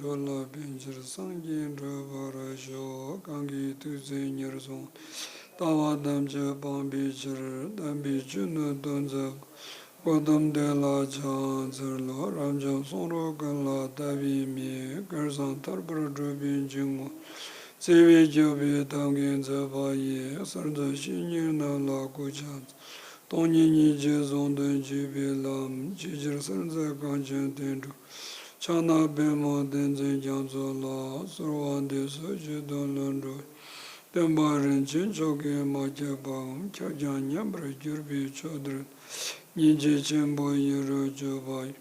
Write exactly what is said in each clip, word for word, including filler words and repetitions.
ཆོས་ལ་ཕན་ཕྱིར་སངས་རྒྱས་འགྲུབ་པར་ཤོག། གང་གིས་ཐུགས་བརྩེ་ཉེར་བཟུང་། ལྟ་བ་ཐམས་ཅད་སྤང་བའི་ཕྱིར། དམ་པའི་ཆོས་ནི་སྟོན་མཛད་པ། གཽ་ཏམ་དེ་ལ་ཕྱག་འཚལ་ལོ། རབ་འབྱམས་གསུང་རབ་ཀུན་ལ་ལྟ་བའི་མིག། སྐལ་བཟང་ཐར་པར་སྒྲུབ་པའི་འཇུག་ངོགས། བརྩེ་བས་བསྐྱོད་པའི་ཐབས་མཁས་མཛད་པ་ཡི། གསེར་མཛོད་བཤེས་གཉེན་རྣམས་ལ་གུས་ཕྱག་འཚལ། སྟོང་ཉིད་སྙིང་རྗེ་ཟུང་དུ་འཇུག་པའི་ལམ། ཇི་ཕྱིར་གསེར་མཛོད་གངས་ཅན་དོན་གྲུབ། ཕྱག་ན་པདྨོ་བསྟན་འཛིན་རྒྱ་མཚོ་ལ། གསོལ་བ་འདེབས་སོ་བཞེད་དོན་ལྷུན་གྲུབ། སྟོན་པ་རིན་ཆེན་མཆོག་གིས་མ་ཁྱབ་པའམ། ཁྱབ་ཀྱང་ཉམས་པར་གྱུར་པའི་ཆོས་འདིར། སྙིང་རྗེ་ཆེན་པོས་ཡིད་རབ་གཅུགས་པ་ཡིས།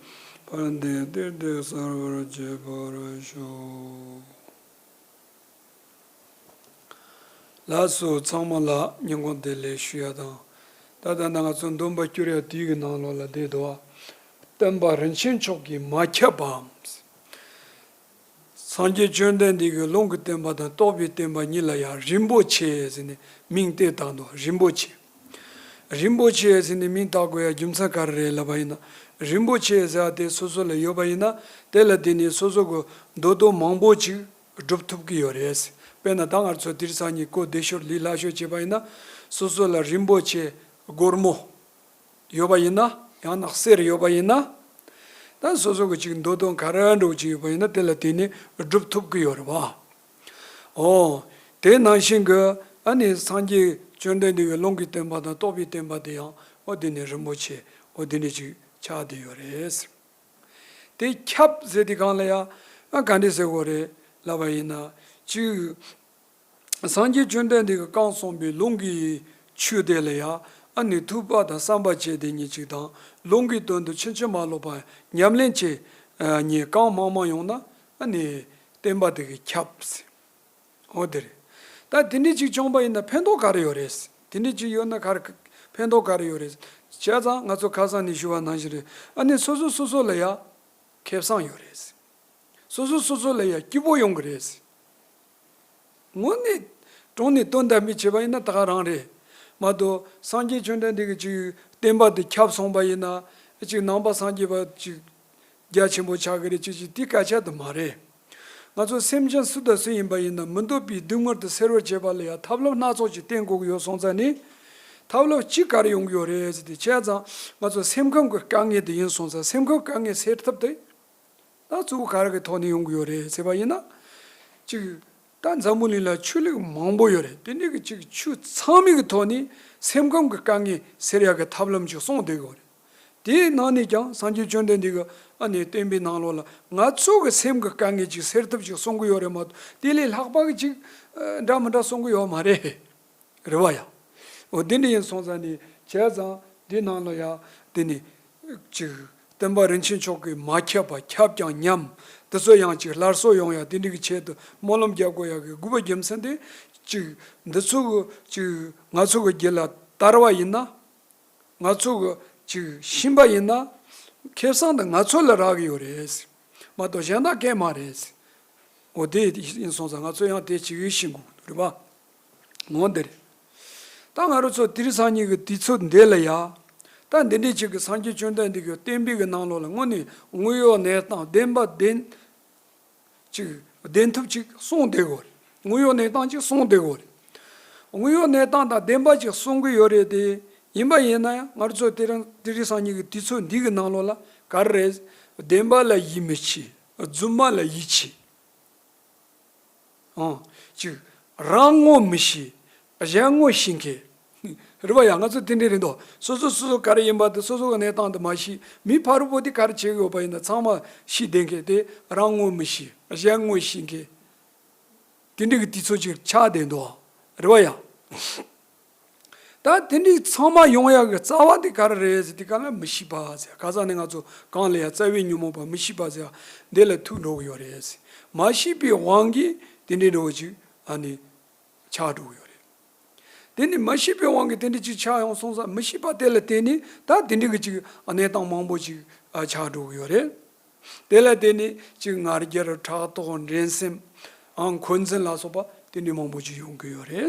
ཕན་བདེའི་གཏེར་དེ་གསལ་བར་བྱེད་པར་ཤོག། ལགས་སོ། ཚང་མ་ལ་ཉིན་གུང་བདེ་ལེགས་ཞུ་ཡ་དང་། ད་ལྟ་ན་ང་ཚོ་འདོན་པ་བསྐྱུར་ཡ་དེའི་གི་ནང་ལོགས་ལ་བསྡད་འདུག་བ། སྟོན་པ་རིན་ཆེན་མཆོག་གིས་མ་ཁྱབ་པའམ། སངས་རྒྱས་བཅོམ་ལྡན་འདས་ཀྱིས་ལུང་གི་བསྟན་པ་དང་རྟོགས་པའི་བསྟན་པ་གཉིས་ལ་ཡང་རིན་པོ་ཆེ་ཟེར་ནས་མིང་བཏགས་བཏང་འདུག། རིན་པོ་ཆེ། རིན་པོ་ཆེ་ཟེར་ནས་མིང་བཏགས་དགོས་ཡ་རྒྱུ་མཚན་ག་རེ་རེད་ལབ་པ་ཡིན་ན། རིན་པོ་ཆེ་ཟེར་བ་དེ་སོ་སོ་ལ་ཡོད་པ་ཡིན་ན། དེ་ལ་བརྟེན་ནས་སོ་སོ་གི་འདོད་དོན་མང་པོ་ཅིག་སྒྲུབ་ཐུབ་ཀྱི་ཡོད་རེད། དཔེར་ན་ད་ང་ཚོ་དེང་སང་ཉིན་གོ་བདེ་ཤོར་ལས་སླ་ཤོས་བྱས་པ་ཡིན་ན། སོ་སོ་ལ་རིན་པོ་ཆེ་སྒོར་མོ་ཡོད་པ་ཡིན་ན། ཡང་ན་གསེར་ཡོད་པ་ཡིན་ན། ད་སོ་སོ་གི་ཅིག་འདོད་དོན་ག་རེ་འདྲ་བོ་ཅིག་ཡོད་པ་ཡིན་ན། དེ་ལ་བརྟེན་ནས་སྒྲུབ་ཐུབ་ཀྱི་ཡོད་རེད་བ། ཨོ། དེ་ནང་བཞིན་གྱི་ཨ་ནི་སངས་རྒྱས་བཅོམ་ལྡན་འདས་ཀྱི་ལུང་གི་བསྟན་པ་དང་རྟོགས་པའི་བསྟན་པ་དེ་ཡང་། ཨོ། དེ་ནི་རིན་པོ་ཆེ། ཨོ། དེ་འདྲ་ཅིག་ཆགས་བསྡད་ཡོད་རེད། དེ་ཁྱབ་ཟེར་དུས་སྒང་ལ་ཡང་། ཨ། ག་འདྲ་ཟེར་དགོས་རེད་ལབ་པ་ཡིན་ན། ཅིག་སངས་རྒྱས་བཅོམ་ལྡན་འདས་ཀྱིས་གང་གསུངས་པའི་ལུང་གི་ཆོས་དེ་ལ་ཡང་། ཨ་ནི་ཐོས་པ་དང་བསམ་པ་བྱས་ཏེ་ཉིད་ཅིག་དང་། ལུང་གི་དོན་དུ་ཕྱིན་ཅི་མ་ལོག་པར་ཉམས་ལེན་བྱས་ནས་གང་མང་མང་ཡོང་ན། ཨ་ནི་བསྟན་པ་དེ་གིས་ཁྱབ་ཟེར། འོ་དེ་རེད། ད་དེ་འདྲ་ཅིག་བྱུང་པ་ཡིན་ན་ཕན་ཐོགས་ག་རེ་ཡོད་རེད། དེ་འདྲ་ཅིག་ཡོད་ན་ག་རེ་ཕན་ཐོགས་ག་རེ་ཡོད་རེད། བྱས་ཙང་ང་ཚོ་ཁ་སང་ནས་ཞུ་བ་ནང་བཞིན་རེད། ཨ་ནི་སོ་སོ་སོ་སོ་ལ་ཡང་ཁེ་བཟང་ཡོད་རེད། སོ་སོ་སོ་སོ་ལ་ཡང་སྐྱིད་པོ་ཡོང་གི་རེད། དངོས་གནས་དྲང་གནས་དོན་དག་མི་བྱེད་པ་ཡིན་ན་ད་ག་རང་རེད། མ་གཏོགས་སངས་རྒྱས་བཅོམ་ལྡན་འདས་ཀྱི་ཅིག་བསྟན་པ་དེ་ཁྱབ་སོང་པ་ཡིན་ན། ཅིག་ནང་པ་སངས་རྒྱས་པ་ཅིག་རྒྱ་ཆེན་པོ་ཆགས་ཀྱི་རེད། ཅིག་ཅིག་དེ་སྐད་ཆ་དེ་མ་རེད། ང་ཚོ་སེམས་ཅན་སུ་དང་སུ་ཡིན་པ་ཡིན་ན། མི་འདོད་པའི་སྡུག་བསྔལ་དེ་སེལ་བར་བྱེད་པ་ལ་ཡང་ཐབས་ལམ་སྣ་ཚོགས་ཅིག་བསྟེན་དགོས་ཀྱི་ཡོད་སོང་ཙང་ནི། ཐབས་ལམ་གཅིག་ག་རེ་ཡོང་གི་ཡོད་རེད་ཟེར་དུས། བྱས་ཙང་ང་ཚོ་སེམས་ཁམས་ཀྱི་དཀའ་ངལ་དེ་ཡིན་སོང་ཙང་། སེམས་ཁམས་དཀའ་ངལ་སེལ་ཐབས་དེ་ད་གཙོ་བོ་ག་རེ་གི་ཐོག་ནས་ཡོང་གི་ཡོད་རེད་ཟེར་བ་ཡིན་ན། ཅིག་ད་འཛམ་བུ་གླིང་ལ་ཆོས་ལུགས་མང་པོ་ཡོད་རེད། དེ་འདྲ་གི་ཅིག་ཆོས་ཚང་མའི་གི་ཐོག་ནས་སེམས་ཁམས་ཀྱི་དཀའ་ངལ་སེལ་ཡག་གི་ཐབས་ལམ་ཅིག་གསུངས་བསྡད་ཀྱི་ཡོད་རེད། དེའི་ནང་ནས་ཀྱང་སངས་རྒྱས་བཅོམ་ལྡན་འདས་ཀྱི་ཨ་ནི་བསྟན་པའི་ནང་ལོགས་ལ་ང་ཚོ་གི་སེམས་ཀྱི་དཀའ་ངལ་ཅིག་སེལ་ཐབས་ཅིག་གསུང་གི་ཡོད་རེད་མ་གཏོགས། དེ་ལས་ལྷག་པ་གི་ཅིག་ཨ། འདྲ་མི་འདྲ་གསུང་གི་ཡོད་མ་རེད། རེད་བ་ཡ། འོ་དེ་འདྲ་ཡིན་སོང་ཙང་ནི། བྱས་ཙང་དེ་ནང་ལ་ཡ། དེ་ནི་ཅིག་སྟོན་པ་རིན་ཆེན་མཆོག་གིས་མ་ཁྱབ་པ། ཁྱབ་ཀྱང་ཉམས། དེ་ཚོ་ཡང་ཅིག་སླར་གསོ་ཡོང་ཡ་དེ་འདྲ་གི་ཆེད་དུ་སྨོན་ལམ་རྒྱག་དགོས་ཡ་གི་དགོས་པ་རྒྱུ་མཚན་དེ། ཅིག་འདི་ཚོ་གི་ཅིག་ང་ཚོ་གི་རྒྱུད་ལ་དར་བ་ཡིན་ན། ང་ཚོ་གི་ཅིག་ཤེས་པ་ཡིན་ན། ཁེ་བཟང་དེ་ང་ཚོ་ལ་རག་གི་ཡོད་རེད། མ་གཏོགས་གཞན་དག་གས་མ་རེད། འོ་དེ་ཡིན་སོང་ཙང་ང་ཚོ་ཡང་དེ་ཅིག་ཤེས་དགོས་རེད་པ། འོ་འདི་རེད། ད་ང་རང་ཚོ་དེང་སང་ཉིན་གྱི་དུས་ཚོད་འདི་ལ་ཡ། ད་འདི་འདྲའི་ཅིག་གི་སངས་རྒྱས་བཅོམ་ལྡན་འདས་ཀྱི་བསྟན་པའི་གི་ནང་ལོགས་ལ་དངོས་གནས་དངོས་ཡོད་གནས་སྟངས་བདེན་པ་བདེན། ཅིག་བདེན་ཐུབ་ཅིག་གསུངས་བསྡད་དགོས་རེད། དངོས་ཡོད་གནས་སྟངས་ཅིག་གསུངས་བསྡད་དགོས་རེད། དངོས་ཡོད་གནས་སྟངས་དང་བདེན་པ་ཅིག་གསུང་གི་ཡོད་རེད་དེ། ཡིན་པ་ཡིན་ན་ཡང་ང་ཚོ་དེ་རིང་དེང་སང་ཉིན་གྱི་དུས་ཚོད་འདི་གི་ནང་ལོགས་ལ་ག་རེ་རེད། བདེན་པ་ལ་ཡིད་མི་ཆེས། རྫུན་མ་ལ་ཡིད་ཆེས། ཨང་། ཅིག་རང་ངོ་མི་ཤེས། གཞན་ངོ་ཤེས་མཁན། རེད་པ་ཡ། ང་ཚོ་དེ་འདྲ་རེད་འདུག། སོ་སོ་སོ་སོ་ག་རེ་ཡིན་པ་དེ་སོ་སོ་གི་གནས་སྟངས་དེ་མ་ཤེས། མི་ཕ་རོལ་པོ་དེ་ག་རེ་བྱེད་ཀྱི་ཡོད་པ་ཡིན་ན་ཚང་མ་ཤེས་བསྡད་མཁན་དེ། རང་ངོ་མི་ཤེས། གཞན་ངོ་ཤེས་མཁན། དེ་འདྲ་གི་དུས་ཚོད་ཅིག་ཆགས་བསྡད་འདུག། རེད་པ་ཡ། ད་དེ་འདྲའི་ཚང་མ་ཡོང་ཡག་གི་རྩ་བ་དེ་ག་རེ་རེད་ཟེར་དུས་སྒང་ལ་མི་ཤེས་པ་ཟེར། ཁ་སང་ནས་ང་ཚོ་གང་ལ་ཡ་རྩ་བའི་ཉོན་མོངས་པ་མི་ཤེས་པ་ཟེར། འདི་ལ་ཐུག་འགྲོ་གི་ཡོད་རེད་ཟེར། མ་ཤེས་པའི་དབང་གིས་དེ་འདྲའི་འགྲོ་ཅིག་ཨ་ནི་ཆགས་འགྲོ་གི་ཡོད་རེད། དེ་ནི་མ་ཤེས་པའི་དབང་གིས་དེ་འདྲ་ཅིག་ཆགས་ཡོང་སོང་ཙང་། མི་ཤེས་པ་དེ་ལ་བརྟེན་ནས་ད་དེ་འདྲ་གི་ཅིག་གནས་སྟངས་མང་པོ་ཅིག་ཨ་ཆགས་འགྲོ་གི་ཡོད་རེད། དེ་ལ་བརྟེན་ནས་ཅིག་ང་རྒྱལ། ཕྲག་དོག། འགྲན་སེམས། ཨང་། འཁོན་འཛིན་ལ་སོགས་པ་དེ་འདྲའི་མང་པོ་ཅིག་ཡོང་གི་ཡོད་རེད།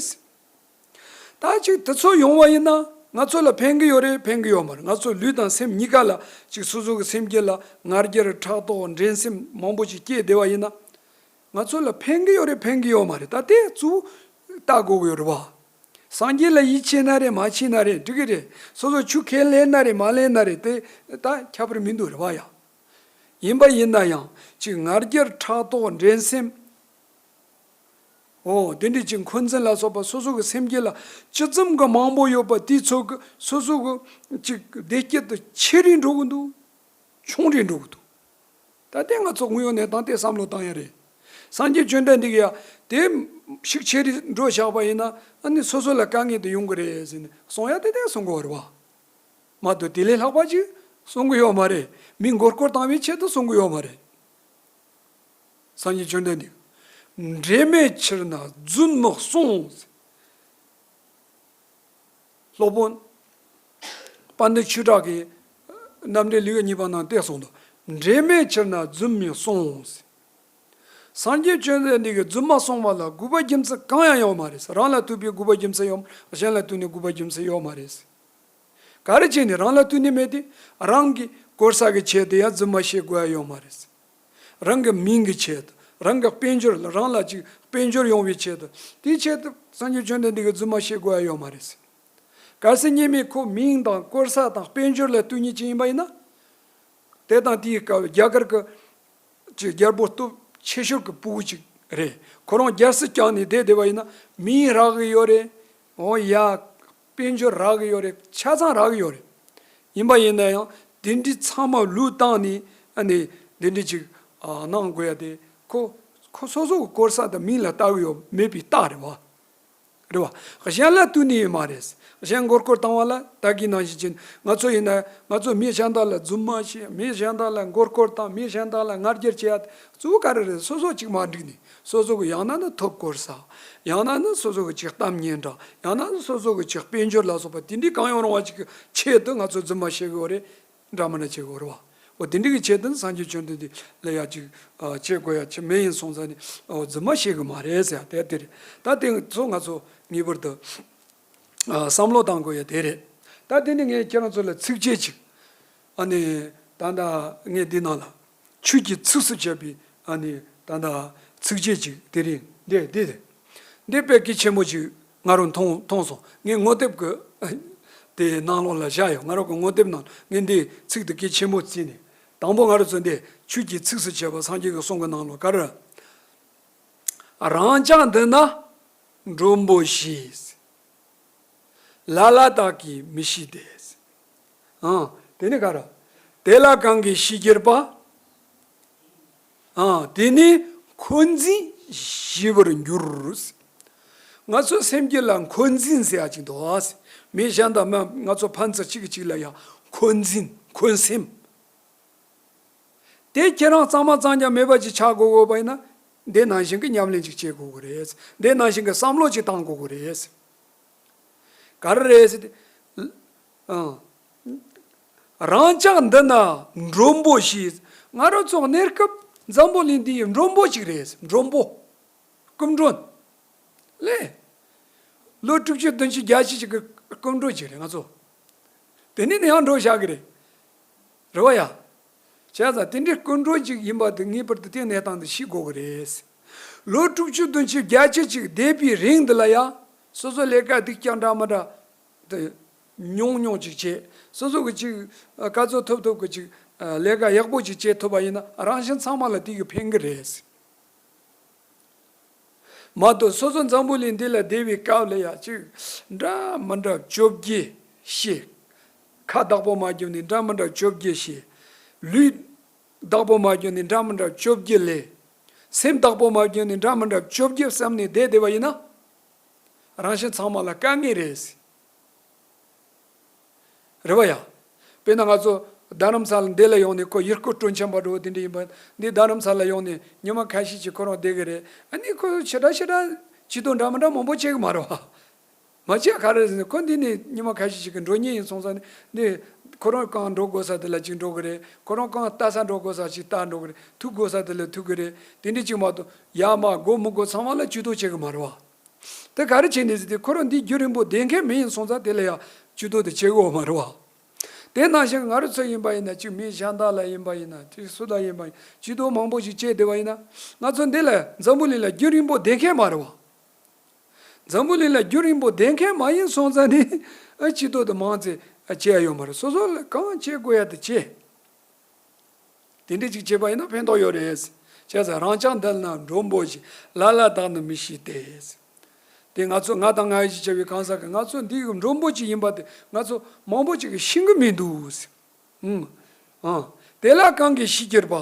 ད་ཅིག་དེ་ཚོ་ཡོང་བ་ཡིན་ན། ང་ཚོ་ལ་ཕན་གི་ཡོད་རེད། ཕན་གི་ཡོད་མ་རེད། ང་ཚོ་ལུས་དང་སེམས་གཉིས་ཀ་ལ་ཅིག་སོ་སོ་གི་སེམས་རྒྱུད་ལ་ང་རྒྱལ་ཕྲག་དོག་འགྲན་སེམས་མང་པོ་ཅིག་སྐྱེས་བསྡད་པ་ཡིན་ན། ང་ཚོ་ལ་ཕན་གི་ཡོད་རེད། ཕན་གི་ཡོད་མ་རེད། ད་དེ་གཙོ་བོ་ལྟ་དགོས་གི་ཡོད་རེད་བ། སངས་རྒྱས་ལ་ཡིད་ཆེས་ན་རེད། མ་ཆེས་ན་རེད། འགྲིག་གི་རེད། སོ་སོ་ཆོས་ཁས་ལེན་ན་རེད། མ་ལེན་ན་རེད། དེ་ད་ཁྱད་པར་མི་འདུག་རེད་བ་ཡ། ཡིན་པ་ཡིན་ན་ཡང་ཅིག་ང་རྒྱལ་ཕྲག་དོག་འགྲན་སེམས། འོ་དེ་འདྲའི་ཅིག་འཁོན་འཛིན་ལ་སོགས་པ་སོ་སོ་གི་སེམས་རྒྱུད་ལ་ཅི་ཙམ་གྱི་མང་པོ་ཡོད་པ། དེ་ཚོ་གི་སོ་སོ་གི་ཅིག་བདེ་སྐྱིད་དེ་ཆེ་རུ་འགྲོ་གི་འདུག་ཆུང་རུ་འགྲོ་གི་འདུག་ད་དེ་ང་ཚོ་དངོས་ཡོད་གནས་སྟངས་དེ་བསམ་བློ་བཏང་ཡ་རེད། སངས་རྒྱས་བཅོམ་ལྡན་འདས་ཀྱིས་ཡ་དེ་ཤུགས་ཆེ་རུ་འགྲོ་བཞག་པ་ཡིན་ན། ཨ་ནི་སོ་སོ་ལ་དཀའ་ངལ་དེ་ཡོང་གི་རེད་ཟེར་ནས་གསུང་ཡ་དེ་དེ་གསུང་གི་ཡོད་རེད་བ། མ་གཏོགས་དེ་ལས་ལྷག་པ་ཅིག་གསུང་གི་ཡོད་མ་རེད། མི་མགོ་སྐོར་བཏང་བའི་ཆེད་དུ་གསུང་གི་ཡོད་མ་རེད། སངས་རྒྱས་བཅོམ་ལྡན་འདས། འབྲེལ་མེད་ཕྱིར་ན་རྫུན་མི་གསུང་། སློབ་དཔོན་དཔལ་ལྡན་ཆོས་གྲགས་ཀྱིས་རྣམ་འགྲེལ་ལེའུ་གཉིས་པ་ནང་དེ་གསུངས་འདུག་འབྲེལ་མེད་ཕྱིར་ན་རྫུན་མི་གསུང་། སངས་རྒྱས་བཅོམ་ལྡན་འདས་ཀྱིས་རྫུན་མ་གསུང་བ་ལ་དགོས་པ་རྒྱུ་མཚན་གང་ཡང་ཡོད་མ་རེད། རང་ལ་ལྟོས་པའི་དགོས་པ་རྒྱུ་མཚན་ཡོད་མ་རེད། གཞན་ལ་ལྟོས་ནས་དགོས་པ་རྒྱུ་མཚན་ཡོད་མ་རེད། ག་རེ་བྱས་ནས་རང་ལ་ལྟོས་ནས་མེད་དེ། རང་གི་དཀོར་ཟ་གི་ཆེད་དུ་ཡང་རྫུན་མ་བཤད་དགོས་ཡ་ཡོད་མ་རེད། རང་གི་མིང་གི་ཆེད་དུ། རང་གི་དཔལ་འབྱོར་ལ། རང་ལ་ཅིག་དཔལ་འབྱོར་ཡོང་བའི་ཆེད་དུ། དེའི་ཆེད་དུ་སངས་རྒྱས་བཅོམ་ལྡན་འདས་ཀྱིས་རྫུན་མ་བཤད་དགོས་ཡ་ཡོད་མ་རེད། གལ་སྲིད་ཉེས་མེད་ཁོ་མིང་དང་དཀོར་ཟ་དང་དཔལ་འབྱོར་ལ་ལྟོས་ཉིད་ཅིག་ཡིན་པ་ཡིན་ན། དེ་དང་དེའི་སྐབས་རྒྱ་གར་གྱི་ཅིག་རྒྱལ་པོ་སྟོབས་ཆེ་ཤོས་ཀྱི་ཕྲུ་གུ་ཅིག་རེད། ཁོ་རང་རྒྱལ་སྲིད་བསྐྱངས་ནས་བསྡད་བསྡད་པ་ཡིན་ན། མིང་རག་གི་ཡོད་རེད། འོ་ཡ། དཔལ་འབྱོར་རག་གི་ཡོད་རེད། ཆ་ཚང་རག་གི་ཡོད་རེད། ཡིན་པ་ཡིན་ན་ཡང་དེ་འདྲའི་ཚང་མ་བློས་བཏང་ནས། ཨ་ནི་དེ་འདྲའི་ཅིག་ཨ་གནང་དགོས་ཡ་དེ། ཁོ་ཁོ་སོ་སོ་གི་དཀོར་ཟ་དང་མིང་ལ་ལྟ་གི་ཡོད་མེད་པའི་རྟགས་རེད་བ། རེད་བ། གཞན་ལ་ལྟོས་ནས་ཡིན་མ་རེད། གཞན་མགོ་སྐོར་བཏང་བ་ལ། ད་གིན་ནང་བཞིན་བྱས་ནས་ང་ཚོ་ཡིན་ན། ང་ཚོ་མི་གཞན་དག་ལ་རྫུན་མ་བཤད། མི་གཞན་དག་ལ་མགོ་སྐོར་བཏང་། མི་གཞན་དག་ལ་ང་རྒྱལ་བྱེད་ཡ་གཙོ་བོ་ག་རེ་རེད། སོ་སོ་གཅིག་མ་འགྲིག་ནས། སོ་སོ་གི་ཡང་ན་ནི་ཐོབ་དཀོར་ཟ། ཡང་ན་ནི་སོ་སོ་གི་ཅིག་གཏམ་སྙན་གྲགས། ཡང་ན་ནི་སོ་སོ་གི་ཅིག་དཔལ་འབྱོར་ལ་སོགས་པ་དེ་འདྲའི་གང་ཡང་རུང་བ་ཅིག་གི་ཆེད་དུ་ང་ཚོ་རྫུན་མ་བཤད་གི་ཡོད་རེད། འདྲ་མི་འདྲ་བྱེད་དགོས་རེད་བ། འོ་དེ་འདྲ་གི་ཆེད་དུ་ནི་སངས་རྒྱས་བཅོམ་ལྡན་འདས་ལ་ཡ་ཅིག་ཨ་བྱེད་དགོས་ཡ་ཅིག་མེད་ཡིན་སོང་ཙང་ནི། འོ་རྫུན་མ་བཤད་གི་མ་རེད་ཟེར་ཡ་དེ་དེ་རེད། ད་དེ་ཚོ་ང་ཚོ་ངེས་པར་དུ་ཨ་བསམ་བློ་བཏང་དགོས་ཡ་དེ་རེད། ད་དེ་ནི་ངས་ཁྱེད་རང་ཚོ་ལ་ཚིགས་བཅད་ཅིག་ཨ་ནི་ད་ལྟ་ངས་འདི་ནང་ལ་ཆོས་ཀྱི་ཚིགས་སུ་བཅད་པའི་ཨ་ནི་ད་ལྟ་ཚིགས་བཅད་ཅིག་དེ་རིང་འདི་འདི་རེད། འདི་དཔེ་གལ་ཆེན་པོ་ཅིག་ང་རང་མཐོང་མཐོང་སོང་། ངས་ངོ་དེབ་ཀྱི་དེ་ནང་ལོགས་ལ་བཞག་ཡོད། ང་རང་གི་ངོ་དེབ་ནང་ངས་འདི་ཚིག་དེ་གལ་ཆེན་པོ་བརྩིས་ནས། དང་པོ་ང་རང་ཚོ་འདི་ཆོས་ཀྱི་ཚིགས་སུ་བཅད་པ་སངས་རྒྱས་ཀྱི་གསུང་གི་ནང་ལོགས་ག་རེ། རང་ཅག་འདི་ན་མགྲོན་པོ་ཞེས། ལ་ལ་དག་གིས་མི་ཤེས་ཏེ། ཨང་། དེ་ནི་ག་རེ། དེ་ལ་གང་གིས་ཤེས་གྱུར་པ། ཨང་། དེ་ནི་འཁོན་འཛིན་ཞི་བར་འགྱུར། ང་ཚོ་སེམས་རྒྱུད་ལ་འཁོན་འཛིན་ཟེར་ཡ་ཅིག་འདུག་ཨ། མི་གཞན་དང་མ་ང་ཚོ་ཕན་ཚུན་གཅིག་གིས་གཅིག་ལ་ཡ་འཁོན་འཛིན། འཁོན་སེམས། དེ་ཁྱེད་རང་གཙང་མ་གཙང་རྐྱང་མེད་པ་ཅིག་ཆགས་དགོས་དགོས་པ་ཡིན་ན། འདི་ནང་བཞིན་གྱི་ཉམས་ལེན་ཅིག་བྱེད་དགོས་ཀྱི་རེད། འདི་ནང་བཞིན་གྱི་བསམ་བློ་ཅིག་བཏང་དགོས་ཀྱི་རེད། ག་རེ་རེད་ཟེར་ཏེ། ཨང་། རང་ཅག་འདི་ན་མགྲོན་པོ་ཞེས། ང་རང་ཚོ་གནས་སྐབས་འཛམ་བུ་གླིང་འདིའི་མགྲོན་པོ་ཅིག་རེད། མགྲོན་པོ། སྐུ་མགྲོན། ལེ། ལོ་དྲུག་ཅུ་བདུན་ཅུ་བརྒྱད་ཅུ་ཅིག་གི་སྐུ་མགྲོན་ཅིག་རེད་ང་ཚོ། དེ་ནས་ནི་ཡང་འགྲོ་བཞག་གི་རེད། རེད་བ་ཡ། བྱས་ཙང་དེ་འདྲའི་སྐུ་མགྲོན་ཅིག་ཡིན་པ་དེ་ངེས་པར་དུ་དེ་གནས་སྟངས་དེ་ཤེས་དགོས་ཀྱི་རེད། ལོ་དྲུག་ཅུ་བདུན་ཅུ་བརྒྱད་ཅུ་ཅིག་བསྡད་པའི་རིང་དེ་ལ་ཡ། སོ་སོ་ལས་ཀ་སྡུག་ཅག་འདྲ་མི་འདྲ་དེ་ཉུང་ཉུང་ཅིག་བྱས། སོ་སོ་གི་ཅིག་སྐལ་ཚོགས་ཐོབ་ཐོབ་གི་ཅིག་ལས་ཀ་ཡག་པོ་ཅིག་བྱེད་ཐུབ་པ་ཡིན་ན་རང་གཞན་ཚང་མ་ལ་དེ་གི་ཕན་གི་རེད། མ་གཏོགས་སོ་སོ་འཛམ་བུ་གླིང་འདི་ལ་བསྡད་པའི་སྐབས་ལ་ཡ་ཅིག་འདྲ་མི་འདྲ་བཅོ་བརྒྱད་བཤད། ཁ་བདག་པོ་མ་བརྒྱབ་ནས་འདྲ་མི་འདྲ་བཅོ་བརྒྱད་བཤད། ལུས་བདག་པོ་མ་བརྒྱབ་ནས་འདྲ་མི་འདྲ་བཅོ་བརྒྱད་ལས། སེམས་བདག་པོ་མ་བརྒྱབ་ནས་འདྲ་མི་འདྲ་བཅོ་བརྒྱད་བསམ་ནས་བསྡད་བསྡད་པ་ཡིན་ན། རང་གཞན་ཚང་མ་ལ་དཀའ་ངལ་རེད། རེད་བ་ཡ། དཔེར་ན་ང་ཚོ་རྡ་རམ་ས་ལ་འདི་ལ་ཡོང་ནས། ཁོ་ཡུལ་སྐོར་སྤྲོ་འཆམ་པ་འགྲོ་དེ་འདྲ་ཡིན་པ་འདི། རྡ་རམ་ས་ལ་ཡོང་ནས་ཉི་མ་ཁ་ཤས་ཅིག་ཁོ་རང་བསྡད་གི་རེད། ཨ་ནི་ཁོ་ཞེ་དྲག་ཞེ་དྲག་སྤྱི་དོན་འདྲ་མི་འདྲ་མང་པོ་བྱེད་གི་མ་རེད་བ། མ་བྱེད་ག་རེ་ཟེར་ན། ཁོ་འདི་ནས་ཉི་མ་ཁ་ཤས་ཤིག་གི་འགྲོ་མཁན་ཡིན་སོང་ཙང་ནི། ཁོ་རང་གང་འགྲོ་དགོས་ས་དེ་ལ་ཅིག་འགྲོ་གི་རེད། ཁོ་རང་གང་ལྟ་ས་འགྲོ་དགོས་ས་ཅིག་ལྟ་འགྲོ་གི་རེད། ཐུག་དགོས་ས་དེ་ལ་ཐུག་གི་རེད། དེ་འདྲ་ཅིག་མ་གཏོགས་ཡ་མ་དགོས་མི་དགོས་ཚང་མ་ལ་ཇུས་གཏོགས་བྱེད་གི་མ་རེད་བ། དེ་ག་རེ་བྱས་ནས་ཟེར་ཏེ། ཁོ་རང་འདི་རྒྱུན་རིང་པོ་བསྡད་མཁན་མི་ཡིན་སོང་ཙང་དེ་ལ་ཡ་ སྤྱི་ཚོགས་དེ་བྱེད་དགོས་མ་རེད་བ། དེ་ནང་བཞིན་ང་རང་ཚོ་ཡིན་པ་ཡིན་ན། གཅིག་མི་གཞན་དག་ལ་ཡིན་པ་ཡིན་ན། གཅིག་སུ་ལ་ཡིན་པ་ཡིན། སྤྱི་ཚོགས་མང་པོ་ཞིག་བྱས་བསྡད་པ་ཡིན་ན། ང་ཚོ་འདི་ལ་འཛམ་བུ་གླིང་ལ་རྒྱུན་རིང་པོ་བསྡད་མཁན་མ་རེད་བ། འཛམ་བུ་གླིང་ལ་རྒྱུན་རིང་པོ་བསྡད་མཁན་མ་ཡིན་སོང་ཙང་ནི། ཨ། སྤྱི་ཚོགས་དེ་མང་ཙམ་བྱས་ཡོད་མ་རེད། སོ་སོ་ལ་གང་བྱེད་དགོས་ཡ་དེ་བྱས། དེ་འདྲ་ཅིག་བྱས་པ་ཡིན་ན་ཕན་ཐོགས་ཡོད་རེད། བྱས་ཙང་རང་ཅག་འདི་ན་མགྲོན་པོ་ཞིག་ལ་ལ་དག་ནི་མི་ཤེས་ཏེ། དེ་ང་ཚོ་ང་དང་ང་ཡི་ཅིག་བྱ་བའི་གང་ཟག་གི། ང་ཚོ་འདི་གི་མགྲོན་པོ་ཅིག་ཡིན་པ་དེ་ང་ཚོ་མང་པོ་ཅིག་གིས་ཤེས་ཀྱི་མི་འདུག། ཨང་། ཨང་། དེ་ལ་གང་གིས་ཤེས་ཀྱིར་བ།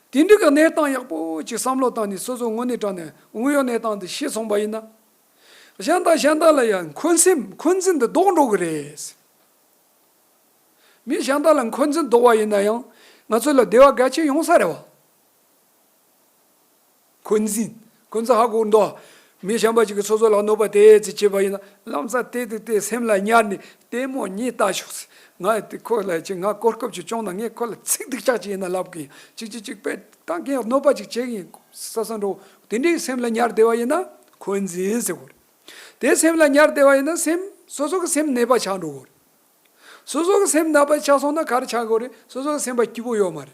དེ་འདྲ་གི་གནས་སྟངས་ཡག་པོ་ཅིག་བསམ་བློ་བཏང་ནས། སོ་སོ་དངོས་གནས་དྲང་གནས་དངོས་ཡོད་གནས་སྟངས་དེ་ཤེས་སོང་པ་ཡིན་ན། གཞན་དང་གཞན་དག་ལ་ཡང་འཁོན་སེམས་འཁོན་འཛིན་དེ་ལྡོག་འགྲོ་གི་རེད། མི་གཞན་དག་ལ་འཁོན་འཛིན་ལྡོག་པ་ཡིན་ན་ཡང་། ང་ཚོ་ལ་བདེ་བ་གལ་ཆེ་ཡོང་ས་རེད་བ། འཁོན་འཛིན། འཁོན་འཛིན་ཧ་གོ་འདུག། མི་གཞན་པ་ཅིག་གིས་སོ་སོ་ལ་གནོད་པ་དེ་ཙམ་བྱས་པ་ཡིན་ན། ལམ་སང་དེ་དེ་དེ་སེམས་ལ་ཉར་ནས། ལྟད་མོ་གཉིས་ལྟ་ཤོག་ཟེར། ང་དེ་ཁོ་ལ་ཅིག་ང་གོ་སྐབས་ཅིག་བྱུང་ན་ངས་ཁོ་ལ་ཚིག་སྡུག་ཅག་ཅིག་ཡིན་ན་ལབ་གི་ཡིན། ཅིག་ཅིག་ཅིག་པས་ད་ངས་གནོད་པ་ཅིག་བྱེད་ཀྱི་ཡིན་ས་ས་འགྲོ། དེ་འདྲའི་སེམས་ལ་ཉར་བསྡད་པ་ཡིན་ན་འཁོན་འཛིན་ཟེར་གོ་རེད། དེ་སེམས་ལ་ཉར་བསྡད་པ་ཡིན་ན། སེམས། སོ་སོ་གི་སེམས་ནད་པ་ཆགས་འགྲོ་གོ་རེད། སོ་སོ་གི་སེམས་ནད་པ་ཆགས་སོང་ན་ག་རེ་ཆགས་དགོས་རེད། སོ་སོ་གི་སེམས་པ་སྐྱིད་པོ་ཡོད་མ་རེད།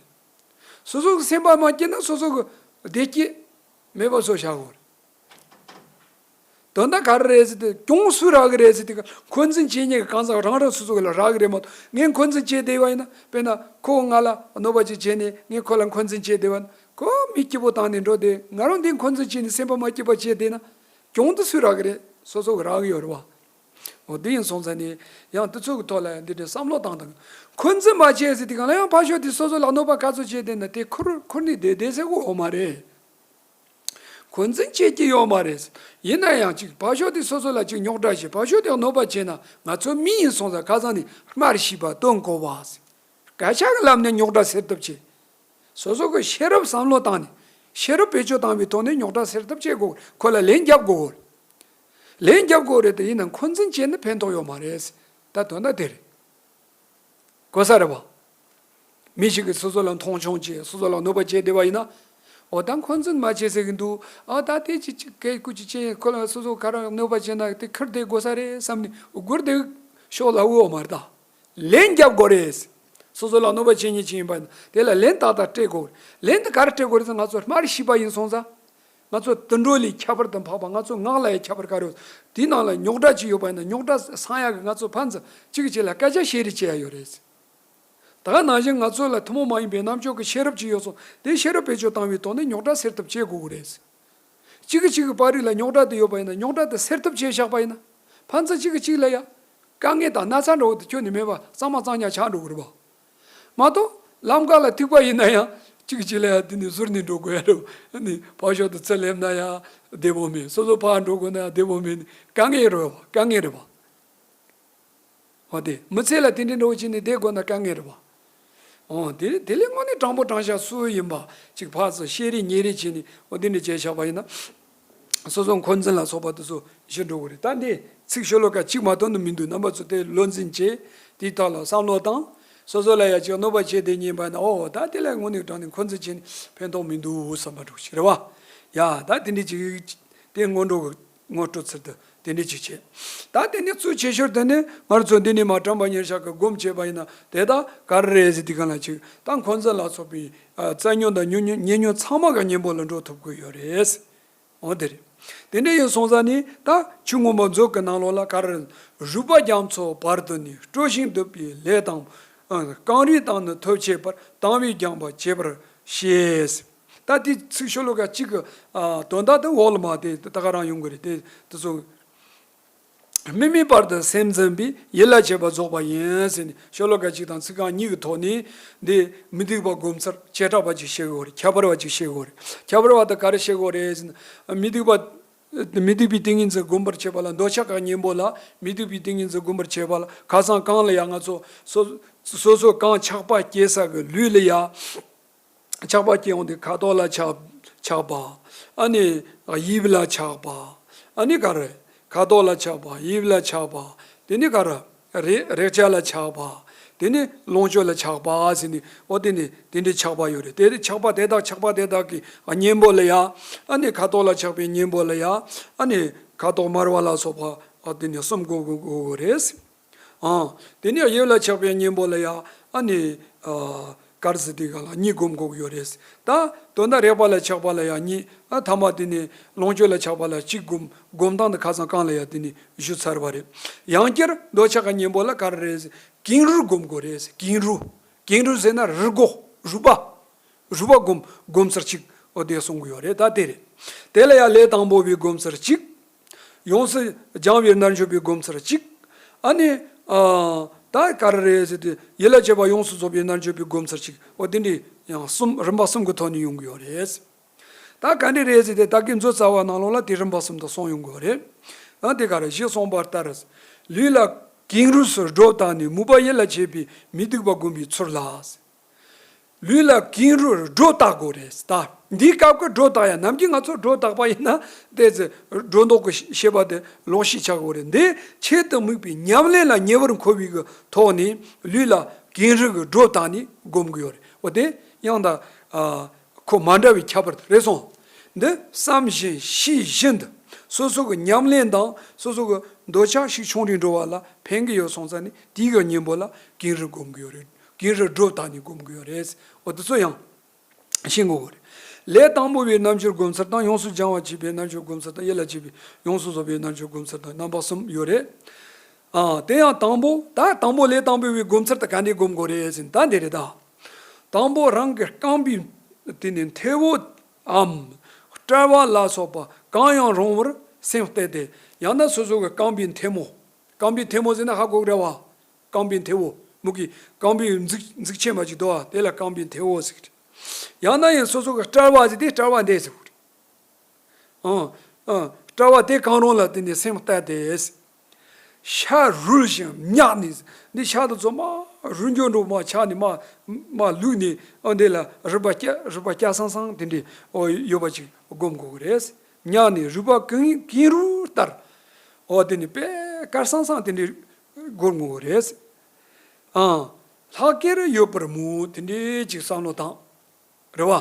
སོ་སོ་གི་སེམས་པ་མ་སྐྱིད་ན་སོ་སོ་གི་བདེ་སྐྱིད་མེད་པ་བཟོ་བཞག་དགོས་རེད། དོན་དག་ག་རེ་རེད་ཟེར་དུས། གྱོང་སུས་རག་གི་རེད་ཟེར་དུས། འཁོན་འཛིན་བྱེད་མཁན་གྱི་གང་ཟག་རང་རང་སོ་སོ་གི་ལ་རག་གི་རེད་མ་གཏོགས། ངས་འཁོན་འཛིན་བྱས་བསྡད་པ་ཡིན་ན། དཔེར་ན་ཁོ་ང་ལ་གནོད་པ་ཅིག་བྱས་ནས་ངས་ཁོ་ལ་འཁོན་འཛིན་བྱས་བསྡད་པ་ན། ཁོ་མི་སྐྱིད་པོ་བཏང་ནས་འགྲོ་དེ། ང་རང་འདི་འཁོན་འཛིན་བྱས་ནས་སེམས་པ་མ་སྐྱིད་པ་བྱས་བསྡད་ན། གྱོང་དེ་སུས་རག་གི་རེད། སོ་སོ་གི་རག་གི་ཡོད་རེད་བ། འོ། དེ་ཡིན་སོང་ཙང་ནི་ཡང་དེ་ཚོ་གི་ཐོག་ལ་ཡང་འདི་འདྲའི་བསམ་བློ་བཏང་དང་། འཁོན་འཛིན་མ་བྱེད་ཟེར་དུས་སྒང་ལ་ཡང་ཕར་ཞོག་དེ་སོ་སོ་ལ་གནོད་པ་ག་ཚོད་བྱས་བསྡད་ན་དེ་ཁུར་ཁུར་ནས་བསྡད་བསྡད་ཟེར་གོ་ཡོད་མ་རེད། འཁོན་འཛིན་བྱེད་ཀྱི་ཡོད་མ་རེད། ཡིན་ན་ཡང་ཅིག་ཕར་ཞོག་དེ་སོ་སོ་ལ་ཅིག་རྙོག་དྲ་བྱེད། ཕར་ཞོག་དེ་གནོད་པ་བྱེད་ན། ང་ཚོ་མི་ཡིན་སོང་ཙང་ཁ་སང་ནས་སྨྲ་ཤེས་པ་སྟོན་དགོས་པ། སྐད་ཆ་གི་ལམ་ནས་རྙོག་དྲ་སེལ་ཐབས་བྱེད། སོ་སོ་གི་ཤེས་རབ་བསམ་བློ་བཏང་ནས། ཤེས་རབ་བེད་སྤྱོད་བཏང་བའི་ཐོག་ནས་རྙོག་དྲ་སེལ་ཐབས་བྱེད་དགོས། ཁོ་ལ་ལན་རྒྱབ་དགོས། ལན་རྒྱབ་དགོས་རེད་དེ། ཡིན་ན་འཁོན་འཛིན་བྱས་ན་ཕན་ཐོགས་ཡོད་མ་རེད། ད་དོན་དག་དེ་རེད། གོ་ས་རེད་བ། མི་ཞིག་གིས་སོ་སོ་ལ་མཐོང་ཆུང་བྱས། སོ་སོ་ལ་གནོད་པ་བྱས་བསྡད་པ་ཡིན་ན། འོ། ད་འཁོན་འཛིན་མ་བྱེད་ཟེར་གི་འདུག། ཨ། ད་དེ་ཅིག་ཅིག་སྐད་སྐུ་ཅིག་བྱས། ཁོ་ལ་སོ་སོ་ག་རེ་གནོད་པ་བྱས་ན་དེ་ཁུར་བསྡད་དགོས་ས་རེད་བསམ་ནས་སྒུར་བསྡད་ཤོག་ལབ་ཡོད་མ་རེད་ད། ལན་རྒྱབ་དགོས་རེད། སོ་སོ་ལ་གནོད་པ་བྱེད་མཁན་ཅིག་ཡིན་པ་ཡིན་ན་དེ་ལ་ལན་ཏག་ཏག་སྤྲད་དགོས། ལན་དེ་ག་རེ་སྤྲད་དགོས་རེད་ཟེར། ང་ཚོ་སྨྲ་ཤེས་པ་ཡིན་སོང་ཙང་། ང་ཚོ་དུད་འགྲོ་ལས་ཁྱད་པར་དུ་འཕགས་པ། ང་ཚོ་ངག་ལ་ཡང་ཁྱད་པར་ག་རེ་ཡོད། དེའི་ནང་ལ་རྙོག་དྲ་ཅིག་ཡོད་པ་ཡིན་ན། རྙོག་དྲ་སངས་ཡག་གི་ང་ཚོ་ཕན་ཚུན་གཅིག་གིས་གཅིག་ལ་སྐད་ཆ་བཤད་རེས་བྱེད་ཡ་ཡོད་རེད། ད་ག་ནང་བཞིན་ང་ཚོ་ལ་ཐུན་མོང་མ་ཡིན་པའི་རྣམ་དཔྱོད་ཀྱི་ཤེས་རབ་ཅིག་ཡོད་སོང་། དེ་ཤེས་རབ་བེད་སྤྱོད་བཏང་བའི་ཐོག་ནས་རྙོག་དྲ་སེལ་ཐབས་བྱེད་དགོས་ཀྱི་རེད། གཅིག་གིས་གཅིག་གི་བར་རིགས་ལ་རྙོག་དྲ་དེ་ཡོད་པ་ཡིན་ན། རྙོག་དྲ་དེ་སེལ་ཐབས་བྱས་བཞག་པ་ཡིན་ན། ཕན་ཚུན་གཅིག་གིས་གཅིག་ལ་ཡ་དཀའ་ངལ་དང་ན་ཚ་འདྲ་བོ་དེ་ཁྱོན་ནས་མེད་པ། གཙང་མ་གཙང་རྐྱང་ཆགས་འགྲོ་གི་རེད་པ། མ་གཏོགས་ལམ་ཁ་ལ་ཐུག་པ་ཡིན་ན་ཡང་གཅིག་གིས་གཅིག་ལ་ཡ་དེ་ནས་ཟུར་ནས་འགྲོ་དགོས་ཡ་རེད་པ། ཨ་ནི་ཕར་ཞོག་ཏུ་ཚུར་སླེབས་ན་ཡང་བདེ་པོ་མེད། སོ་སོ་ཕར་འགྲོ་དགོས་ན་ཡང་བདེ་པོ་མེད། དཀའ་ངལ་རེད་པ། དཀའ་ངལ་རེད་པ། འོ་དེ་མི་ཚེ་ལ་དེ་འདྲའི་འགྲོ་བྱས་ནས་བསྡད་དགོས་ན་དཀའ་ངལ་རེད་པ། འོ་དེ་དེ་ལས་དངོས་གནས་དྲང་པོ་དྲང་བཞག་སུ་ཡིན་པ་ཅིག་ཕར་ཚུར་བཤད་རེས་ཉན་རེས་བྱས་ནས། འོ་དེ་འདྲ་བྱས་བཞག་པ་ཡིན་ན། སོ་སོ་འཁོན་འཛིན་ལ་སོགས་པ་དེ་ཚོ་ཞི་འགྲོ་གི་རེད། ད་འདི་ཚིག་ཤོ་ལོ་ཀ་གཅིག་མ་གཏོགས་ནི་མི་འདུག། རྣམ་པ་ཚོ་དེ་བློ་འཛིན་བྱས། དེའི་ཐོག་ལ་བསམ་བློ་བཏང་། སོ་སོ་ལ་ཡ་ཅིག་གནོད་པ་བྱས་བསྡད་མཁན་ཡིན་པ་ཡིན་ན། འོ་ད་དེ་ལ་དངོས་གནས་དྲང་གནས་འཁོན་འཛིན་བྱས་ནས་ཕན་ཐོགས་མི་འདུག་བསམ་པ་འདྲ་བོ་ཞིག་རེད་པ། ཡ། ད་དེ་འདྲ་ཅིག་དེ་སྔོན་འགྲོ་གི་ངོ་སྤྲོད་ཚུལ་དུ་དེ་འདྲ་ཅིག་བྱས། ད་དེ་ནས་གཙོ་ཆེ་ཤོས་དེ་ནི་ང་ཚོ་འདི་ནས་མར་དྲན་པ་ཉེར་བཞག་གི་སྒོམ་བྱས་པ་ཡིན་ན། དེ་ད་ག་རེ་རེད་ཟེར་དུས་སྒང་ལ་ཅིག་ད་འཁོན་འཛིན་ལ་སོགས་པའི་ཨ་རྩ་ཉོན་དང་ཉོན་ཉོན་ཉེ་ཉོན་ཚང་མ་གི་གཉེན་པོ་ལ་འགྲོ་ཐུབ་ཀྱི་ཡོད་རེད། འོ་དེ་རེད། དེ་འདྲ་ཡིན་སོང་ཙང་ནི་ད་ཆོས་མངོན་པ་མཛོད་ཀྱི་ནང་ལོགས་ལ་ག་རེ། རིག་པ་རྒྱ་མཚོ་བར་དུ་ནི། སྤྲོ་ཞིང་སྡུད་པའི་ལས་དང་། ཨ། རྐང་རིས་དང་ནི་ཐུབ་བྱེད་པར། དང་བའི་རྒྱངས་པ་བྱེད་པར་བཤད། ད་དེ་ཚིག་ཤོ་ལོ་ཀ་གཅིག་གི་ཨ་དོན་དག་དེ་འོག་ལ་མ་དེ་ད་ག་རང་ཡོང་གི་རེད། དེ་དེ་ཚོ། དམིགས་མེད་བར་དུ་སེམས་འཛིན་པས། ཡིད་ལ་བྱེད་པ་རྫོགས་པ་ཡིན་ཟེར་ནས། ཤོ་ལོ་ཀ་གཅིག་དང་ཚིག་རྐང་གཉིས་ཀྱི་ཐོག་ནས་འདི་མི་སྡིག་པ་སྒོམ་ཚུལ་བྱེ་བྲག་པ་ཅིག་བཤད་དགོས་རེད། ཁྱད་པར་བ་ཅིག་བཤད་དགོས་རེད། ཁྱད་པར་བ་དེ་ག་རེ་བཤད་དགོས་རེད་ཟེར་ན། མི་སྡིག་པ། མི་སྡིག་པའི་ཏིང་ངེ་འཛིན་སྒོམ་པར་བྱེད་པ་ལ། འདོད་ཆགས་ཀྱི་གཉེན་པོ་ལ། མི་སྡིག་པའི་ཏིང་ངེ་འཛིན་སྒོམ་པར་བྱེད་པ་ལ། ཁ་སང་གང་ལ་ཡ་ང་ཚོ་སོ་སོ་སོ་གང་ཆགས་པ་སྐྱེ་ས་གི་ལུས་ལ་ཡ། ཆགས་པ་སྐྱེ་ཡོང་དུས་ཁ་དོག་ལ་ཆགས་ཆགས་པ། ཨ་ནི་དབྱིབས་ལ་ཆགས་པ། ཨ་ནི་ག་རེ། ཁ་དོག་ལ་ཆགས་པ། དབྱིབས་ལ་ཆགས་པ། དེ་ནི་ག་རེ། རེག་རེག་བྱ་ལ་ཆགས་པ། དེ་ནི་ལོངས་སྤྱོད་ལ་ཆགས་པ་ཟེར་ནི། འོ་དེ་ནི་དེ་འདྲའི་ཆགས་པ་ཡོད་རེད། དེ་ཆགས་པ་དེ་དག་ཆགས་པ་དེ་དག་གི་གཉེན་པོ་ལ་ཡ། ཨ་ནི་ཁ་དོག་ལ་ཆགས་པའི་གཉེན་པོ་ལ་ཡ། ཨ་ནི་ཁ་དོག་དམར་བ་ལ་སོགས་པ། ཨ། དེ་ནི་གསུམ་དགོས་དགོས་དགོས་རེད། ཨང་། དེ་ནས་དབྱིབས་ལ་ཆགས་པའི་གཉེན་པོ་ལ་ཡང་ཨ་ནི་ཨ་ག་རེ་ཟེར་དེ་ག་ལ་གཉིས་སྒོམ་དགོས་ཀྱི་ཡོད་རེད། ད་དོན་དག་རེག་པ་ལ་ཆགས་པ་ལ་ཡང་གཉིས། ཨ་ཐ་མ་དེ་ནས་ལོངས་སྤྱོད་ལ་ཆགས་པ་ལ་གཅིག་སྒོམ། སྒོམ་སྟངས་དེ་ཁ་སང་གང་ལ་ཡང་དེ་ནས་ཞུ་ཚར་བ་རེད། ཡང་བསྐྱར་འདོད་ཆགས་ཀྱི་གཉེན་པོ་ལ་ག་རེ་རེད་ཟེར། ཀེང་རུས་སྒོམ་དགོས་རེད་ཟེར། ཀེང་རུས། ཀེང་རུས་ཟེར་ན་རུས་སྒོ། རུས་པ། རུས་པ་སྒོམ། སྒོམ་ཚུལ་གཅིག་འོ་དེ་གསུང་གི་ཡོད་རེད། ད་དེ་རེད། དེ་ལ་ཡང་ལས་དང་པོ་པའི་སྒོམ་ཚུལ་གཅིག་ཡོངས་སུ་སྦྱང་བའི་རྣལ་འབྱོར་པའི་སྒོམ་ཚུལ་གཅིག་ཨ་ནི། ཨ་ད་ག་རེ་རེད་ཟེར་དུས་ཡིད་ལ་བྱེད་པ་ཡོངས་སུ་རྫོགས་པའི་རྣལ་འབྱོར་པའི་སྒོམ་ཚུལ་གཅིག་འོ་དེ་འདྲའི་ཡང་གསུམ། རིམ་པ་གསུམ་གྱི་ཐོག་ནས་ཡོང་གི་ཡོད་རེད། ད་ག་འདྲ་རེད་ཟེར་ཏེ་ད་གིན་མཛོད་རྩ་བ་ནང་ལོགས་ལ་དེ་རིམ་པ་གསུམ་དུ་གསུངས་ཡོང་གི་ཡོད་རེད། ཡང་དེ་ག་རེ་ཞེས་གསུངས་པ་ལྟར། ལུས་ལ་ཀེང་རུས་སུ་སྒྲོ་བཏགས་ནས་མོས་པ་ཡིད་ལ་བྱེད་པའི་མི་སྡིག་པ་བསྒོམ་པའི་ཚུལ་ལ། ལུས་ལ་ཀེང་རུས་སྒྲོ་བཏགས་དགོས་རེད་ད། འདིའི་སྐབས་ཀྱི་སྒྲོ་བཏགས་ཡ་ནམ་རྒྱུན་ང་ཚོ་སྒྲོ་བཏགས་པ་ཡིན་ན་དེ་ཚེ་སྒྲོ་འདོགས་ཀྱི་ཤེས་པ་དེ་ལོག་ཤེས་ཆགས་དགོས་རེད། འདི་ཆེད་དུ་དམིགས་པའི་ཉམས་ལེན་ལ་ཉེ་བར་མཁོ་བའི་གི་ཐོག་ནས་ལུས་ལ་ཀེང་རུས་ཀྱི་སྒྲོ་བཏགས་ནས་སྒོམ་གི་ཡོད་རེད། འོ་དེ་ཡང་ད་ཨ། ཁོ་མ་འདྲ་བའི་ཁྱད་པར་དེ་རེད་སོང་། འདི་བསམ་བཞིན་ཤེས་བཞིན་དུ་སོ་སོ་གི་ཉམས་ལེན་དང་སོ་སོ་གི་འདོད་ཆགས་ཤུགས་ཆུང་རུ་འགྲོ་བ་ལ་ཕན་གི་ཡོད་སོང་ཙང་ནི་དེའི་གི་གཉེན་པོ་ལ་ཀེང་རུས་སྒོམ་གི་ཡོད་རེད། ཀེང་རུས་སྒྲོ་བཏགས་ནས་སྒོམ་གི་ཡོད་རེད། འོ་དེ་ཚོ་ཡང་ཤེས་དགོས་གི་རེད། ལས་དང་པོ་པའི་རྣལ་འབྱོར་སྒོམ་ཚུལ་དང་ཡོངས་སུ་སྦྱང་བར་བྱེད་པའི་རྣལ་འབྱོར་སྒོམ་ཚུལ་དང་ཡིད་ལ་བྱེད་པའི་ཡོངས་སུ་རྫོགས་པའི་རྣལ་འབྱོར་སྒོམ་ཚུལ་དང་རྣམ་པ་གསུམ་ཡོད་རེད། ཨ་དེ་ཡང་དང་པོ། ད་དང་པོ་ལས་དང་པོ་པའི་སྒོམ་ཚུལ་དེ་ག་འདྲས་སྒོམ་དགོས་རེད་ཟེར་ན་ད་འདི་རེད་ད། དང་པོ་རང་གི་རྐང་པའི་དེ་ནི་མཐེ་བོའམ་དཔྲལ་བ་ལ་སོགས་པ་གང་ཡང་རུང་བར་སེམས་གཏད་དེ། ཡང་ན་སོ་སོ་གི་རྐང་པའི་མཐེ་མོ། རྐང་པའི་མཐེ་མོ་ཟེར་ན་ཧ་གོ་གི་རེད་བ། རྐང་པའི་མཐེ་བོ། མོ་གི་རྐང་པའི་མཛུབ་མཛུབ་ཆེན་པ་ཅིག་འདུག་བ། དེ་ལ་རྐང་པའི་མཐེ་བོ་ཟེར་གི་རེད། ཡང་ན་ཡང་སོ་སོ་གི་དཔྲལ་བ་ཟེར་དེ་དཔྲལ་བ་འདི་ཟེར་གི་རེད། ཨང་། ཨང་། དཔྲལ་བ་དེ་གང་རུང་ལ་བརྟེན་ནས་སེམས་གཏད་དེ། ཤ་རུལ་ཞིང་མྱགས་ནས། འདི་ཤ་དེ་ཚོ་མར་རུལ་འགྱོ་འགྲོ་མར་ཆགས་ནས་མར་མར་བླུགས་ནས། ཨ་འདི་ལ་རུས་པ་སྐྱ་རུས་པ་སྐྱ་སང་སང་དེ་འདྲའི་ཨོ་ཡོད་པ་ཅིག་སྒོམ་དགོས་ཀྱི་རེད། མྱགས་ནས་རུས་པ་ཀེང་ཀེང་རུས་ལྟར་ཨོ་དེ་ནི་དཔེ་དཀར་སང་སང་དེ་འདྲའི་སྒོམ་དགོས་ཀྱི་རེད། ཨང་། ལྷག་གེར་ཡོད་པར་མོས། དེ་འདྲའི་ཅིག་བསམ་བློ་བཏང་། རེད་བ།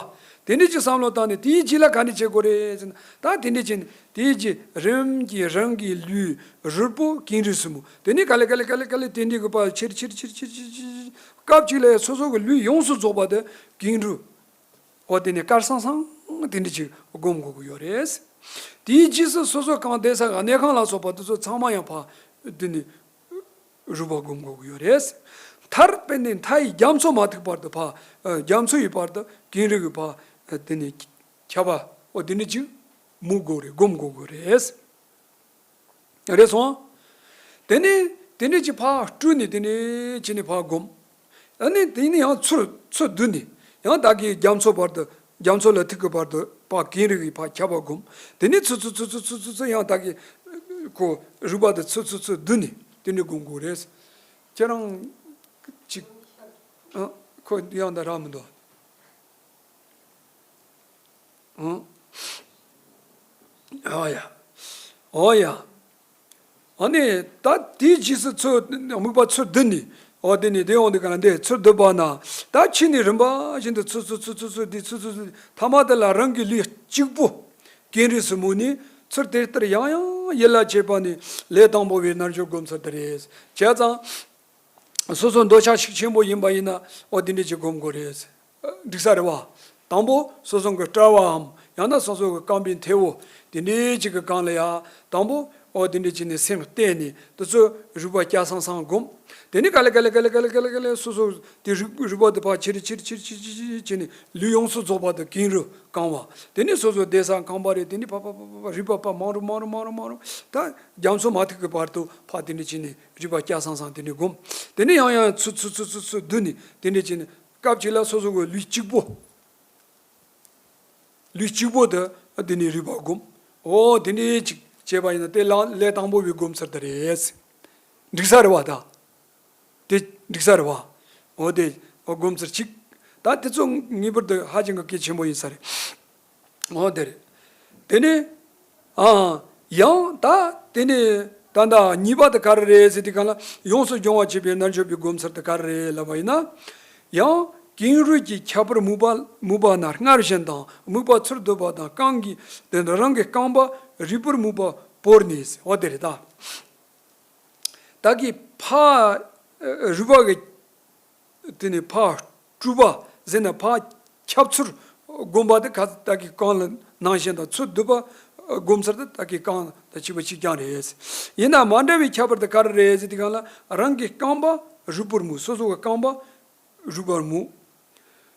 དེ་འདྲའི་ཅིག་བསམ་བློ་བཏང་ནས་དེའི་རྗེས་ལ་ག་འདྲ་བྱེད་དགོས་རེད་ཟེར་ན། ད་དེ་འདྲའི་ཅིག་དེའི་རྗེས་རིམ་གྱིས་རང་གི་ལུས་རུས་པོ་ཀེང་རུས་སུ་མོས། དེ་ནས་ག་ལེ་ག་ལེ་ག་ལེ་ག་ལེ་དེ་འདྲའི་གི་བར་ཆེར་ཆེར་ཆེར་ཆེར་ཆེར་ཆེར་སྐབས་གཅིག་ལ་སོ་སོ་གི་ལུས་ཡོངས་སུ་རྫོགས་པ་དེ་ཀེང་རུས། འོ་དེ་ནས་དཀར་སང་སང་དེ་འདྲ་ཅིག་སྒོམ་དགོས་ཀྱི་ཡོད་རེད། དེའི་རྗེས་སུ་སོ་སོ་གང་བསྡད་ས་གནས་ཁང་ལ་སོགས་པ་དེ་ཚོ་ཚང་མ་ཡང་ཕར་དེ་ནས་རུས་པ་སྒོམ་དགོས་ཀྱི་ཡོད་རེད། མཐར་དཔེ་ནི་མཐའ་ཡི་རྒྱ་མཚོ་མ་ཐུག་བར་དུ་ཕར་ཨ་རྒྱ་མཚོ་ཡི་བར་དུ་ཀེང་རུས་ཀྱི་ཕར་ཨ་དེ་ནས་ཁྱབ་པ་འོ་དེ་འདྲ་ཅིག་མོས་དགོས་རེད། སྒོམ་དགོས་ཀྱི་རེད། རེད་སོང་། དེ་ནས་དེ་འདྲ་ཅིག་ཕར་སྤྲུལ་ནས་དེ་འདྲ་བྱས་ནས་ཕར་སྒོམ། ཨ་ནི་དེ་ནས་ཡང་ཚུར་ཚུར་བསྡུ་ནས་ཡང་ད་གིན་རྒྱ་མཚོ་བར་དུ་རྒྱ་མཚོ་ལ་ཐུག་གི་བར་དུ་ཕར་ཀེང་རུས་ཀྱི་ཕར་ཁྱབ་པ་སྒོམ། དེ་ནས་ཚུར་ཚུར་ཚུར་ཚུར་ཚུར་ཚུར་ཚུར་ཡང་ད་གིན་ཁོ་རུས་པ་དེ་ཚུར་ཚུར་ཚུར་བསྡུ་ནས་དེ་འདྲ་སྒོམ་དགོས་རེད། ཁྱེད་རང་ཅིག་ཨ་ཁོ་ཡང་ད་རག་མི་འདུག་ཨང་། ཨོ་ཡ། ཨོ་ཡ། ཨ་ནི་ད་དེའི་རྗེས་སུ་ཚུར་དམིགས་པ་ཚུར་བསྡུ་ནས། ཨོ་དེ་ནས་དེ་འོང་དུས་ག་ལ་འདི་ཚུར་བསྡུ་བ་ན། ད་ཕྱི་ནས་རིམ་པ་བཞིན་དུ་ཚུར་ཚུར་ཚུར་ཚུར་ཚུར་འདི་ཚུར་ཚུར་ཚུར་ཐ་མ་དེ་ལ་རང་གི་ལུས་གཅིག་པོ་ཀེང་རུས་སུ་མོས་ནས། ཚུར་དེ་ལྟར་ཡང་ཡང་ཡིད་ལ་བྱེད་པ་ནི་ལས་དང་པོ་པའི་རྣལ་འབྱོར་སྒོམ་ཚུལ་དེ་རེད། བྱས་ཙང་། སོ་སོ་འདོད་ཆགས་ཤུགས་ཆེན་པོ་ཡིན་པ་ཡིན་ན་འོ་དེ་འདྲ་ཅིག་སྒོམ་དགོས་རེད། འགྲིག་ས་རེད་བ། དང་པོ་སོ་སོ་གི་དཔྲལ་བའམ་ཡང་ན་སོ་སོ་གི་རྐང་པའི་མཐེ་བོ་དེ་འདྲ་ཅིག་གི་སྒང་ལ་ཡ། དང་པོ་འོ་དེ་འདྲ་ཅིག་ནས་སེམས་གཏད་ནས་དེ་ཚོ་རུས་པ་སྐྱ་སང་སང་སྒོམ། དེ་ནས་ག་ལེ་ག་ལེ་ག་ལེ་ག་ལེ་ག་ལེ་སོ་སོ་དེ་རུས་རུས་པ་དེ་ཕར་ཆེར་ཆེར་ཆེར་ཆེར་ཆེར་ཆེར་བྱས་ནས་ལུས་ཡོངས་སུ་རྫོགས་པ་དེ་ཀེང་རུས་གང་བ། དེ་ནས་སོ་སོ་བསྡད་ས་ཁང་པ་རེད། དེ་ནས་ཕ་ཕ་ཕ་ཕ་ཕ་རུས་པ་ཕར་མང་རུ་མང་རུ་མང་རུ་མང་རུ། ད་རྒྱ་མཚོ་མ་ཐུག་གི་བར་དུ་ཕར་དེ་འདྲ་བྱས་ནས་རུས་པ་སྐྱ་སང་སང་དེ་འདྲ་སྒོམ། དེ་ནས་ཡང་ཡང་ཚུར་ཚུར་ཚུར་ཚུར་ཚུར་བསྡུ་ནས་དེ་འདྲ་བྱས་ནས་སྐབས་གཅིག་ལ་སོ་སོ་གི་ལུས་གཅིག་པོ། ལུས་གཅིག་པོ་དེ་དེ་ནས་རུས་པ་སྒོམ། འོ་དེ་འདྲ་ཅིག་བྱས་པ་ཡིན་ན་དེ་ལ་ལས་དང་པོ་པའི་སྒོམ་ཚུལ་དེ་རེད། འགྲིག་ས་རེད་བ་ད། དེ་འགྲིག་ས་རེད་བ། འོ་དེ་འོ་སྒོམ་ཚུལ་གཅིག་ད་དེ་ཚོ་ངེས་པར་དུ་ཧ་ཅང་གི་གལ་ཆེན་པོ་ཡིན་ས་རེད། འོ་དེ་རེད། དེ་ནས་ཨ་ཡང་ད་དེ་ནས་ད་ལྟ་གཉིས་པ་དེ་ག་རེ་རེད་ཟེར་དུས་གང་ལ་ཡོངས་སུ་སྦྱོང་བར་བྱེད་པའི་རྣལ་འབྱོར་པའི་སྒོམ་ཚུལ་དེ་ག་རེ་རེད་ལབ་པ་ཡིན་ན། ཡང་ཀེང་རུས་ཀྱིས་ཁྱབ་པར་མོས་པ་མོས་པ་ན་སྔར་བཞིན་དང་དམིགས་པ་ཚུར་བསྡུ་བ་དང་རྐང་གི་དེ་ནས་རང་གི་རྐང་པ་རུས་པར་མོས་པ་བོར་ནས། འོ་དེ་རེད་ད། ད་གི་ཕ་རུས་པ་གི་དེ་ནི་ཕ་སྤྲུལ་པ་ཟེར་ན་ཕ་ཁྱབ་ཚུལ་སྒོམ་པ་དེ་ཁ་ད་གི་གང་ལ་ནང་བཞིན་དང་ཚུལ་བསྡུ་བ་སྒོམ་ཚུལ་དེ་ད་གི་གང་དང་གཅིག་པ་གཅིག་རྐྱང་རེད། ཡིན་ན་མ་འདྲ་བའི་ཁྱད་པར་དེ་ག་རེ་རེད་ཟེར་དེ་གང་ལ་རང་གི་རྐང་པ་རུས་པར་མོས། སོ་སོ་གི་རྐང་པ་རུས་པར་མོས།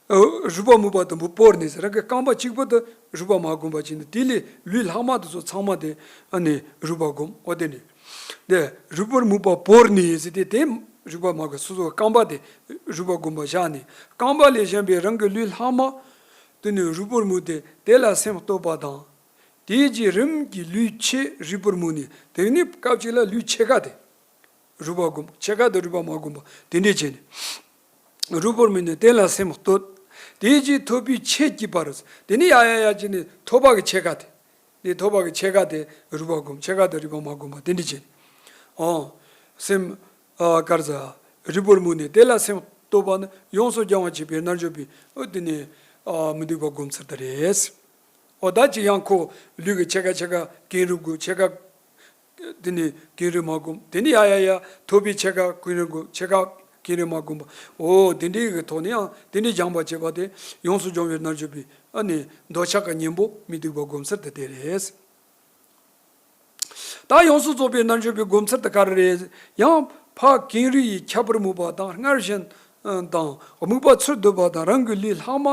ཨ། རུས་པ་མོས་པ་དང་པོ་བོར་ནས་ཟེར། རང་གི་རྐང་པ་གཅིག་པུ་དེ་རུས་པ་མ་བསྒོམས་པ་བྱས་ནས་དེ་ལས་ལུས་ལྷག་མ་དེ་ཚོ་ཚང་མ་དེ་ཨ་ནི་རུས་པ་བསྒོམ། འོ་དེ་ནི་དེ་རུས་པར་མོས་པ་བོར་ནས་ཟེར་ཏེ། དེ་རུས་པ་མ་བསྒོམས། སོ་སོ་རྐང་པ་དེ་རུས་པ་བསྒོམས་པ་བཞག་ནས། རྐང་པ་ལས་གཞན་པའི་རང་གི་ལུས་ལྷག་མ་དེ་ནི་རུས་པར་མོས་ཏེ། དེ་ལ་སེམས་གཏོད་པ་དང་། དེའི་རྗེས་རིམ་གྱིས་ལུས་ཕྱེད་རུས་པར་མོས་ནས། དེ་ནི་སྐབས་གཅིག་ལ་ལུས་ཕྱེད་ཀ་དེ་རུས་པ་བསྒོམ། ཕྱེད་ཀ་དེ་རུས་པ་མ་བསྒོམས་པ་དེ་འདྲས་བྱས་ནས། རུས་པར་མོས་ནས་དེ་ལ་སེམས་གཏོད། དེའི་རྗེས་ཐོད་པའི་ཕྱེད་ཀྱི་བར། དེ་ནས་ཡ་ཡ་ཡ་བྱས་ནས་ཐོད་པ་གི་ཕྱེད་ཀ་དེ། དེ་ཐོད་པ་གི་ཕྱེད་ཀ་དེ་རུས་པ་བསྒོམ། ཕྱེད་ཀ་དེ་རུས་པ་མ་བསྒོམས་པ་དེ་འདྲས་བྱས་ནས། ཨོ། སེམས། ཨ། ག་རེ་ཟ། རུས་པར་མོས་ནས་དེ་ལ་སེམས་གཏོད་པ་ནི་ཡོངས་སུ་སྦྱང་བ་བྱེད་པའི་རྣལ་འབྱོར་པའི། ཨོ། དེ་ནི། ཨ། མི་སྡུག་པ་སྒོམ་ཚུལ་དེ་རེད། ཨོ། ད་ཅི་ཡང་ཁོ་ལུས་ཀྱི་ཕྱེད་ཀ་ཕྱེད་ཀ་གིན་རུས་བསྒོམ། ཕྱེད་ཀ་དེ་ནི་གིན་རུས་མ་བསྒོམས། དེ་ནི་ཡ་ཡ་ཡ་ཐོད་པའི་ཕྱེད་ཀ་གིན་རུས་བསྒོམས། ཕྱེད་ཀ་གིན་རུས་མ་བསྒོམས་པ། ཨོ། དེ་འདྲའི་གི་ཐོག་ནས་ཡང་དེ་འདྲའི་སྦྱང་བ་བྱེད་པ་དེ་ཡོངས་སུ་སྦྱོང་བའི་རྣལ་འབྱོར་པའི། ཨ་ནི་འདོད་ཆགས་ཀྱི་གཉེན་པོ་མི་སྡུག་པ་སྒོམ་ཚུལ་དེ་དེ་རེད། ད་ཡོངས་སུ་རྫོགས་པའི་རྣལ་འབྱོར་པའི་སྒོམ་ཚུལ་དེ་ག་རེ་རེད། ཡང་ཕ་གིན་རུས་ཡིས་ཁྱབ་པར་མོས་པ་དང་། སྔར་བཞིན་དང་དམིགས་པ་ཚུལ་བསྡུ་བ་དང་། རང་གི་ལུས་ལྷག་མ་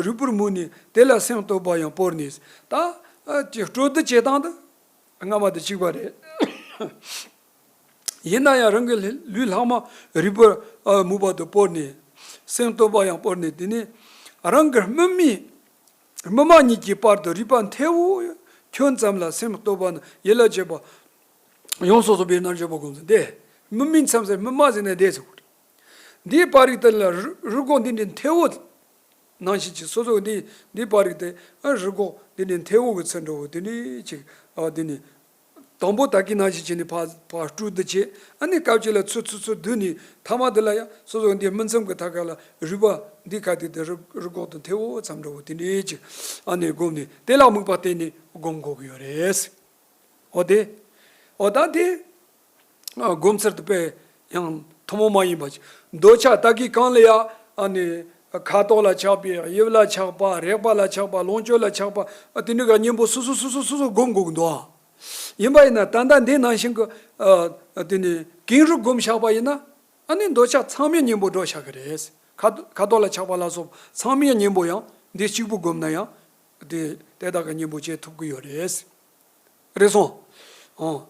རུས་པར་མོས་ནས་དེ་ལ་སེམས་གཏོད་པ་ཡང་བོར་ནས། ད་ཅི་སྤྲོ་བསྡུ་བྱེད་སྟངས་དེ་སྔ་མ་དང་གཅིག་པ་རེད། ཡིན་ན་ཡང་རང་གི་ལུས་ལྷག་མ་རུས་པར་མོས་པ་དེ་བོར་ནས། སེམས་གཏོད་པ་ཡང་བོར་ནས། དེ་ནས་རང་གི་སྨིན་མའི་སྨིན་མ་གཉིས་ཀྱི་བར་དུ་རུས་པ་མཐེ་བོ་ཁྱོན་ཙམ་ལ་སེམས་གཏོད་པ་ནི་ཡིད་ལ་བྱེད་པ་ཡོངས་སུ་རྫོགས་པའི་རྣལ་འབྱོར་པ་སྒོམ་ཚུལ་ཏེ། སྨིན་མའི་མཚམས་ཟེར། སྨིན་མ་ཟེར་ན་དེ་ཟེར་གོ་རེད། འདིའི་བར་རིགས་དེ་ལ་རུས་རུས་ཁོག་འདི་འདྲའི་མཐེ་བོ་ནང་བཞིན་གྱི། སོ་སོ་འདི་འདིའི་བར་རིགས་དེ་ཨ་རུས་ཁོག་འདི་འདྲའི་མཐེ་བོ་གི་ཚུལ་འདྲ་བོ་དེ་འདྲའི་ཅིག་ཨ་དེ་ནི། དང་པོ་ད་གིན་ནང་བཞིན་བྱས་ནས་ཕར་ཕར་སྤྲོ་བསྡུ་བྱེད། ཨ་ནི་སྐབས་གཅིག་ལ་ཚུར་ཚུར་ཚུར་བསྡུས་ནས། ཐ་མ་དེ་ལ་ཡང་སོ་སོ་འདི་སྨིན་མཚམས་ཀྱི་ཐད་ཀ་ལ་རུས་པ་འདི་ག་དེ་དེ་རུས་རུས་ཁོག་དང་མཐེ་བོ་ཙམ་འདྲ་བོ་དེ་འདྲའི་ཅིག་ཨ་ནི་བསྒོམས་ནས་དེ་ལ་དམིགས་པ་བརྟེན་ནས་སྒོམ་དགོས་ཀྱི་ཡོད་རེད། འོ་དེ། འོ་ད་དེ་སྒོམ་ཚུལ་དེ་དཔེ་ཡང་ཐུན་མོང་མ་ཡིན་པ་ཅིག་འདོད་ཆགས་ད་གིན་གང་ལ་ཡ་ཨ་ནི་ཁ་དོག་ལ་ཆགས་པའི། དབྱིབས་ལ་ཆགས་པ། རེག་པ་ལ་ཆགས་པ། ལོངས་སྤྱོད་ལ་ཆགས་པ། ཨ་དེ་འདྲ་གི་གཉེན་པོ་སོ་སོ་སོ་སོ་སོ་སོ་སྒོམ་དགོས་ཀྱི་འདུག་ཨ། ཡིན་པ་ཡིན་ན་ད་ལྟ་འདི་ནང་བཞིན་གྱི་ཨ་དེ་ནི་གིན་རུས་བསྒོམས་བཞག་པ་ཡིན་ན། ཨ་ནི་འདོད་ཆགས་ཚང་མའི་གཉེན་པོ་འགྲོ་བཞག་གི་རེད། ཁ་ཁ་དོག་ལ་ཆགས་པ་ལ་སོགས་ཚང་མའི་གཉེན་པོ་ཡང་འདི་གཅིག་པུ་བསྒོམས་ན་ཡང་དེ་དེ་དག་གི་གཉེན་པོ་བྱེད་ཐུབ་ཀྱི་ཡོད་རེད། རེད་སོང་། ཨོ།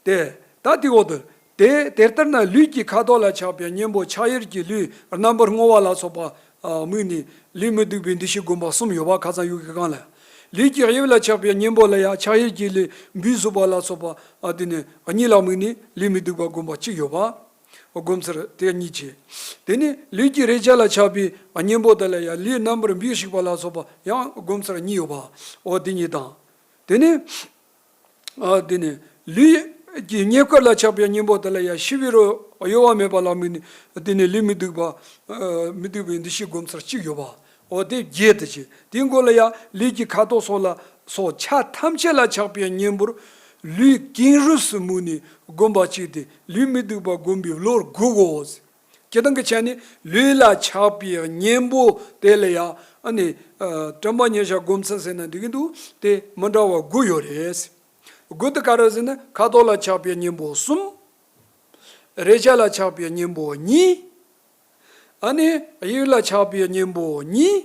དེ་ད་དེ་འོག་ཏུ། དེ་དེ་ལྟར་ན་ལུས་ཀྱི་ཁ་དོག་ལ་ཆགས་པའི་གཉེན་པོ་ཆགས་ཡུལ་གྱི་ལུས་རྣམ་པར་སྔོ་བ་ལ་སོགས་པ་ཨ་དམིགས་ནས་ལུས་མི་སྡུག་པའི་འདུ་ཤེས་བསྒོམ་པ་གསུམ་ཡོད་པ། ཁ་སང་ཡོད་ཀྱི་གང་ལ། ལུས་ཀྱི་དབྱིབས་ལ་ཆགས་པའི་གཉེན་པོ་ལ་ཡང་ཆགས་ཡུལ་གྱི་ལུས་འབུས་སོགས་པ་ལ་སོགས་པ་ཨ་དེ་ནི་གཉིས་ལ་དམིགས་ནས་ལུས་མི་སྡུག་པ་བསྒོམ་པ་གཅིག་ཡོད་པ། སྒོམ་ཚུལ་དེ་གཉིས་བྱས། དེ་ནས་ལུས་ཀྱི་རེག་བྱ་ལ་ཆགས་པའི་གཉེན་པོ་དེ་ལ་ཡང་ལུས་རྣམ་པར་འབུས་ཤིག་པ་ལ་སོགས་པ་ཡང་སྒོམ་ཚུལ་གཉིས་ཡོད་པ། འོ་དེ་གཉིས་དང་། དེ་ནས། ཨ་དེ་ནས་ལུས་ཀྱི་རྙེད་བཀུར་ལ་ཆགས་པའི་གཉེན་པོ་དེ་ལ་ཡང་ཤི་བའི་རོ་གཡོ་བ་མེད་པ་ལ་དམིགས་ནས་དེ་ནས་ལུས་མི་སྡུག་པ། ཨ་མི་སྡུག་པའི་འདུ་ཤེས་སྒོམ་ཚུལ་གཅིག་ཡོད་པ། འོ་དེ་བརྒྱད་དུ་བྱས། དེའི་མགོ་ལ་ཡང་ལུས་ཀྱི་ཁ་དོག་སོགས་ལ་སོགས་ཆ་ཐམས་ཅད་ལ་ཆགས་པའི་གཉེན་པོར་ལུས་གིན་རུས་སུ་དམིགས་ནས་སྒོམ་པ་གཅིག་སྟེ། ལུས་མི་སྡུག་པ་བསྒོམ་པའི་བློར་དགོངས་གོ། སྤྱིར་བཏང་གི་ཆ་ནས་ལུས་ལ་ཆགས་པའི་གཉེན་པོ་དེ་ལ་ཡང་ཨ་ནི་ཨ་དྲན་པ་ཉེར་བཞག་སྒོམ་ཚུལ་ཟེར་ན་འགྲིག་གི་འདུག་དེ་མི་འདྲ་བ་དགུ་ཡོད་རེད། དགུ་དེ་ག་རེ་ཟེར་ན། ཁ་དོག་ལ་ཆགས་པའི་གཉེན་པོ་གསུམ། རེག་བྱ་ལ་ཆགས་པའི་གཉེན་པོ་གཉིས། ཨ་ནི་དབྱིབས་ལ་ཆགས་པའི་གཉེན་པོ་གཉིས།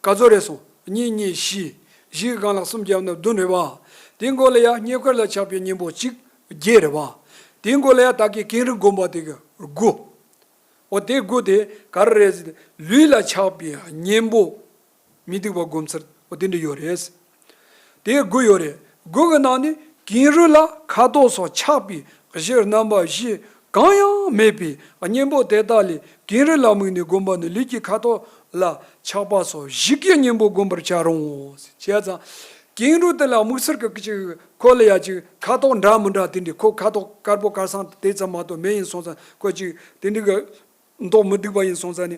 ག་ཚོད་རེད་སོང་། གཉིས་གཉིས་བཞི། བཞི་གི་སྒང་ལ་གསུམ་བརྒྱབ་ན་བདུན་རེད་པ། དེའི་མགོ་ལ་ཡང་རྙེད་བཀུར་ལ་ཆགས་པའི་གཉེན་པོ་གཅིག་བརྒྱད་རེད་པ། དེའི་མགོ་ལ་ཡང་ད་གིན་གིན་རུས་བསྒོམས་པ་དེ་གི་དགུ། འོ་དེ་དགུ་དེ་ག་རེ་རེད་ཟེར་ན། ལུས་ལ་ཆགས་པའི་གཉེན་པོ་མི་སྡུག་པ་སྒོམ་ཚུལ་འོ་དེ་འདྲ་ཡོད་རེད། དེ་དགུ་ཡོད་རེད། དགུ་གི་ནང་ནས་གིན་རུས་ལ་ཁ་དོག་སོགས་ཆགས་པའི་གཞི་རྣམ་པ་བཞི་གང་ཡང་མེད་པའི་གཉེན་པོ་དེ་དག་ལས་གིན་རུས་ལ་དམིགས་ནས་བསྒོམ་པ་ནི་ལུས་ཀྱི་ཁ་དོག་ལ་ཆགས་པ་སོགས་བཞི་གི་གཉེན་པོ་བསྒོམ་པར་བྱ་རུང་། བྱས་ཙང་གིན་རུས་དེ་ལ་དམིགས་ཚུལ་གྱི་ཅིག་ཁོ་ལ་ཡ་ཅིག་ཁ་དོག་འདྲ་མི་འདྲ་དེ་འདྲའི་ཁོ་ཁ་དོག་དཀར་པོ་དཀར་སང་དེ་ཙམ་མ་གཏོགས་མེད་ཡིན་སོང་ཙང་། ཁོ་ཅིག་དེ་འདྲའི་གི་མདོག་མི་སྡུག་པ་ཡིན་སོང་ཙང་ནི།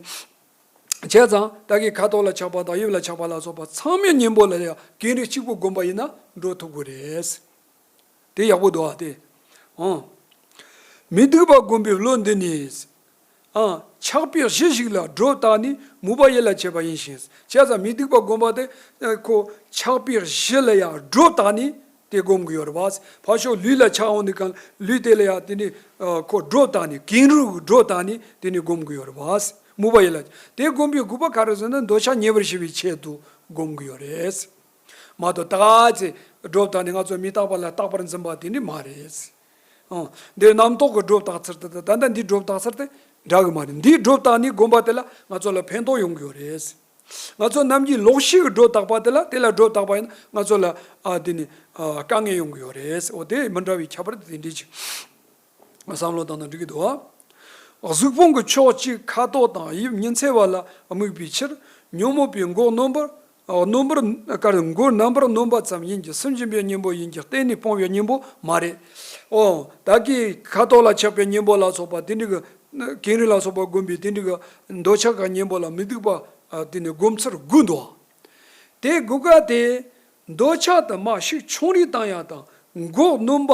བྱས་ཙང་ད་གིན་ཁ་དོག་ལ་ཆགས་པ་དང་དབྱིབས་ལ་ཆགས་པ་ལ་སོགས་པ་ཚང་མའི་གཉེན་པོ་ལ་ཡང་གིན་རུས་གཅིག་པུ་བསྒོམས་པ་ཡིན་ན་འགྲོ་ཐུབ་ཀྱི་རེད། དེ་ཡག་པོ་འདུག་ཨ། དེ། ཨང་། མི་སྡིག་པ་བསྒོམས་པའི་བློ་འདི་ནི། ཨ། ཆགས་པའི་གཞི་ཞིག་ལ་སྒྲོ་བཏགས་ནས་མོས་པ་ཡིད་ལ་བྱེད་པ་ཡིན་ཞིང་། བྱས་ཙང་མི་སྡིག་པ་བསྒོམ་པ་དེ་ཁོ་ཆགས་པའི་གཞི་ལ་ཡང་སྒྲོ་བཏགས་ནས་དེ་བསྒོམ་གྱི་ཡོད་རེད་པ། ཕར་ཕྱོགས་ལུས་ལ་ཆགས་འོང་དུས་གང་ལུས་དེ་ལ་ཡང་དེ་ནི་ཁོ་སྒྲོ་བཏགས་ནས་གིང་རུས་ཀྱི་སྒྲོ་བཏགས་ནས་དེ་ནི་བསྒོམ་གྱི་ཡོད་རེད་པ། མོས་པ་ཡིད་ལ་དེ་བསྒོམ་པའི་དགོས་པ་ག་རེ་ཟེར་ན་འདོད་ཆགས་ཉེ་བར་ཞི་བའི་ཆེད་དུ་བསྒོམ་གྱི་ཡོད་རེད། མ་གཏོགས་ད་ག་ཚེ་སྒྲོ་བཏགས་ནས་ང་ཚོ་མི་རྟག་པ་ལ་རྟག་པར་འཛིན་པ་དེ་ནི་མ་རེད། ཨང་། འདི་རྣམ་རྟོག་གི་སྒྲོ་བཏགས་ཚུལ་དེ་ད་ལྟ་འདི་སྒྲོ་བཏགས་ཚུལ་དེ་འདྲ་གི་མ་རེད། འདིའི་སྒྲོ་བཏགས་ནས་བསྒོམ་པ་དེ་ལ་ང་ཚོ་ལ་ཕན་ཐོགས་ཡོང་གི་ཡོད་རེད། ང་ཚོ་ནམ་རྒྱུན་ལོག་ཤེས་ཀྱི་སྒྲོ་བཏགས་པ་དེ་ལ་དེ་ལ་སྒྲོ་བཏགས་པ་ཡིན་ན་ང་ཚོ་ལ་ཨ་དེ་ནི་ཨ་དཀའ་ངལ་ཡོང་གི་ཡོད་རེད། འོ་དེ་མི་འདྲ་བའི་ཁྱད་པར་དེ་འདྲ་ཅིག་བསམ་བློ་བཏང་ན་འགྲིག་གི་འདུག་ཨ། གཟུགས་ཕུང་གི་ཕྱོགས་གཅིག་ཁ་དོག་དང་དབྱིབས་ཉི་ཚེ་བ་ལ་དམིགས་པའི་ཕྱིར་ཉོན་མོངས་པའི་མགོ་རྣོན་པོར་ཨ་རྣོན་པོར་ཀར་མགོ་རྣམ་པར་རྣོན་པ་ཙམ་ཡིན་གྱི་སུན་འབྱིན་པའི་གཉེན་པོ་ཡིན་གྱི་གཏན་ནས་སྤོང་བའི་གཉེན་པོ་མ་རེད། ཨོ་ད་གི་ཁ་དོག་ལ་ཆགས་པའི་གཉེན་པོ་ལ་སོགས་པ་དེ་འདྲ་གི་གངས་རི་ལ་སོགས་པ་བསྒོམས་པའི་དེ་འདྲ་གི་འདོད་ཆགས་ཀྱི་གཉེན་པོ་ལ་མི་སྡིག་པ་ཨ་དེ་ནས་བསྒོམ་ཚུལ་དགོས་འདུག་དེ་དགོས་ཀ་དེ་འདོད་ཆགས་དུ་མ་ཤུགས་ཆུང་རུ་བཏང་ཡག་དང་མགོ་རྣོན་པ།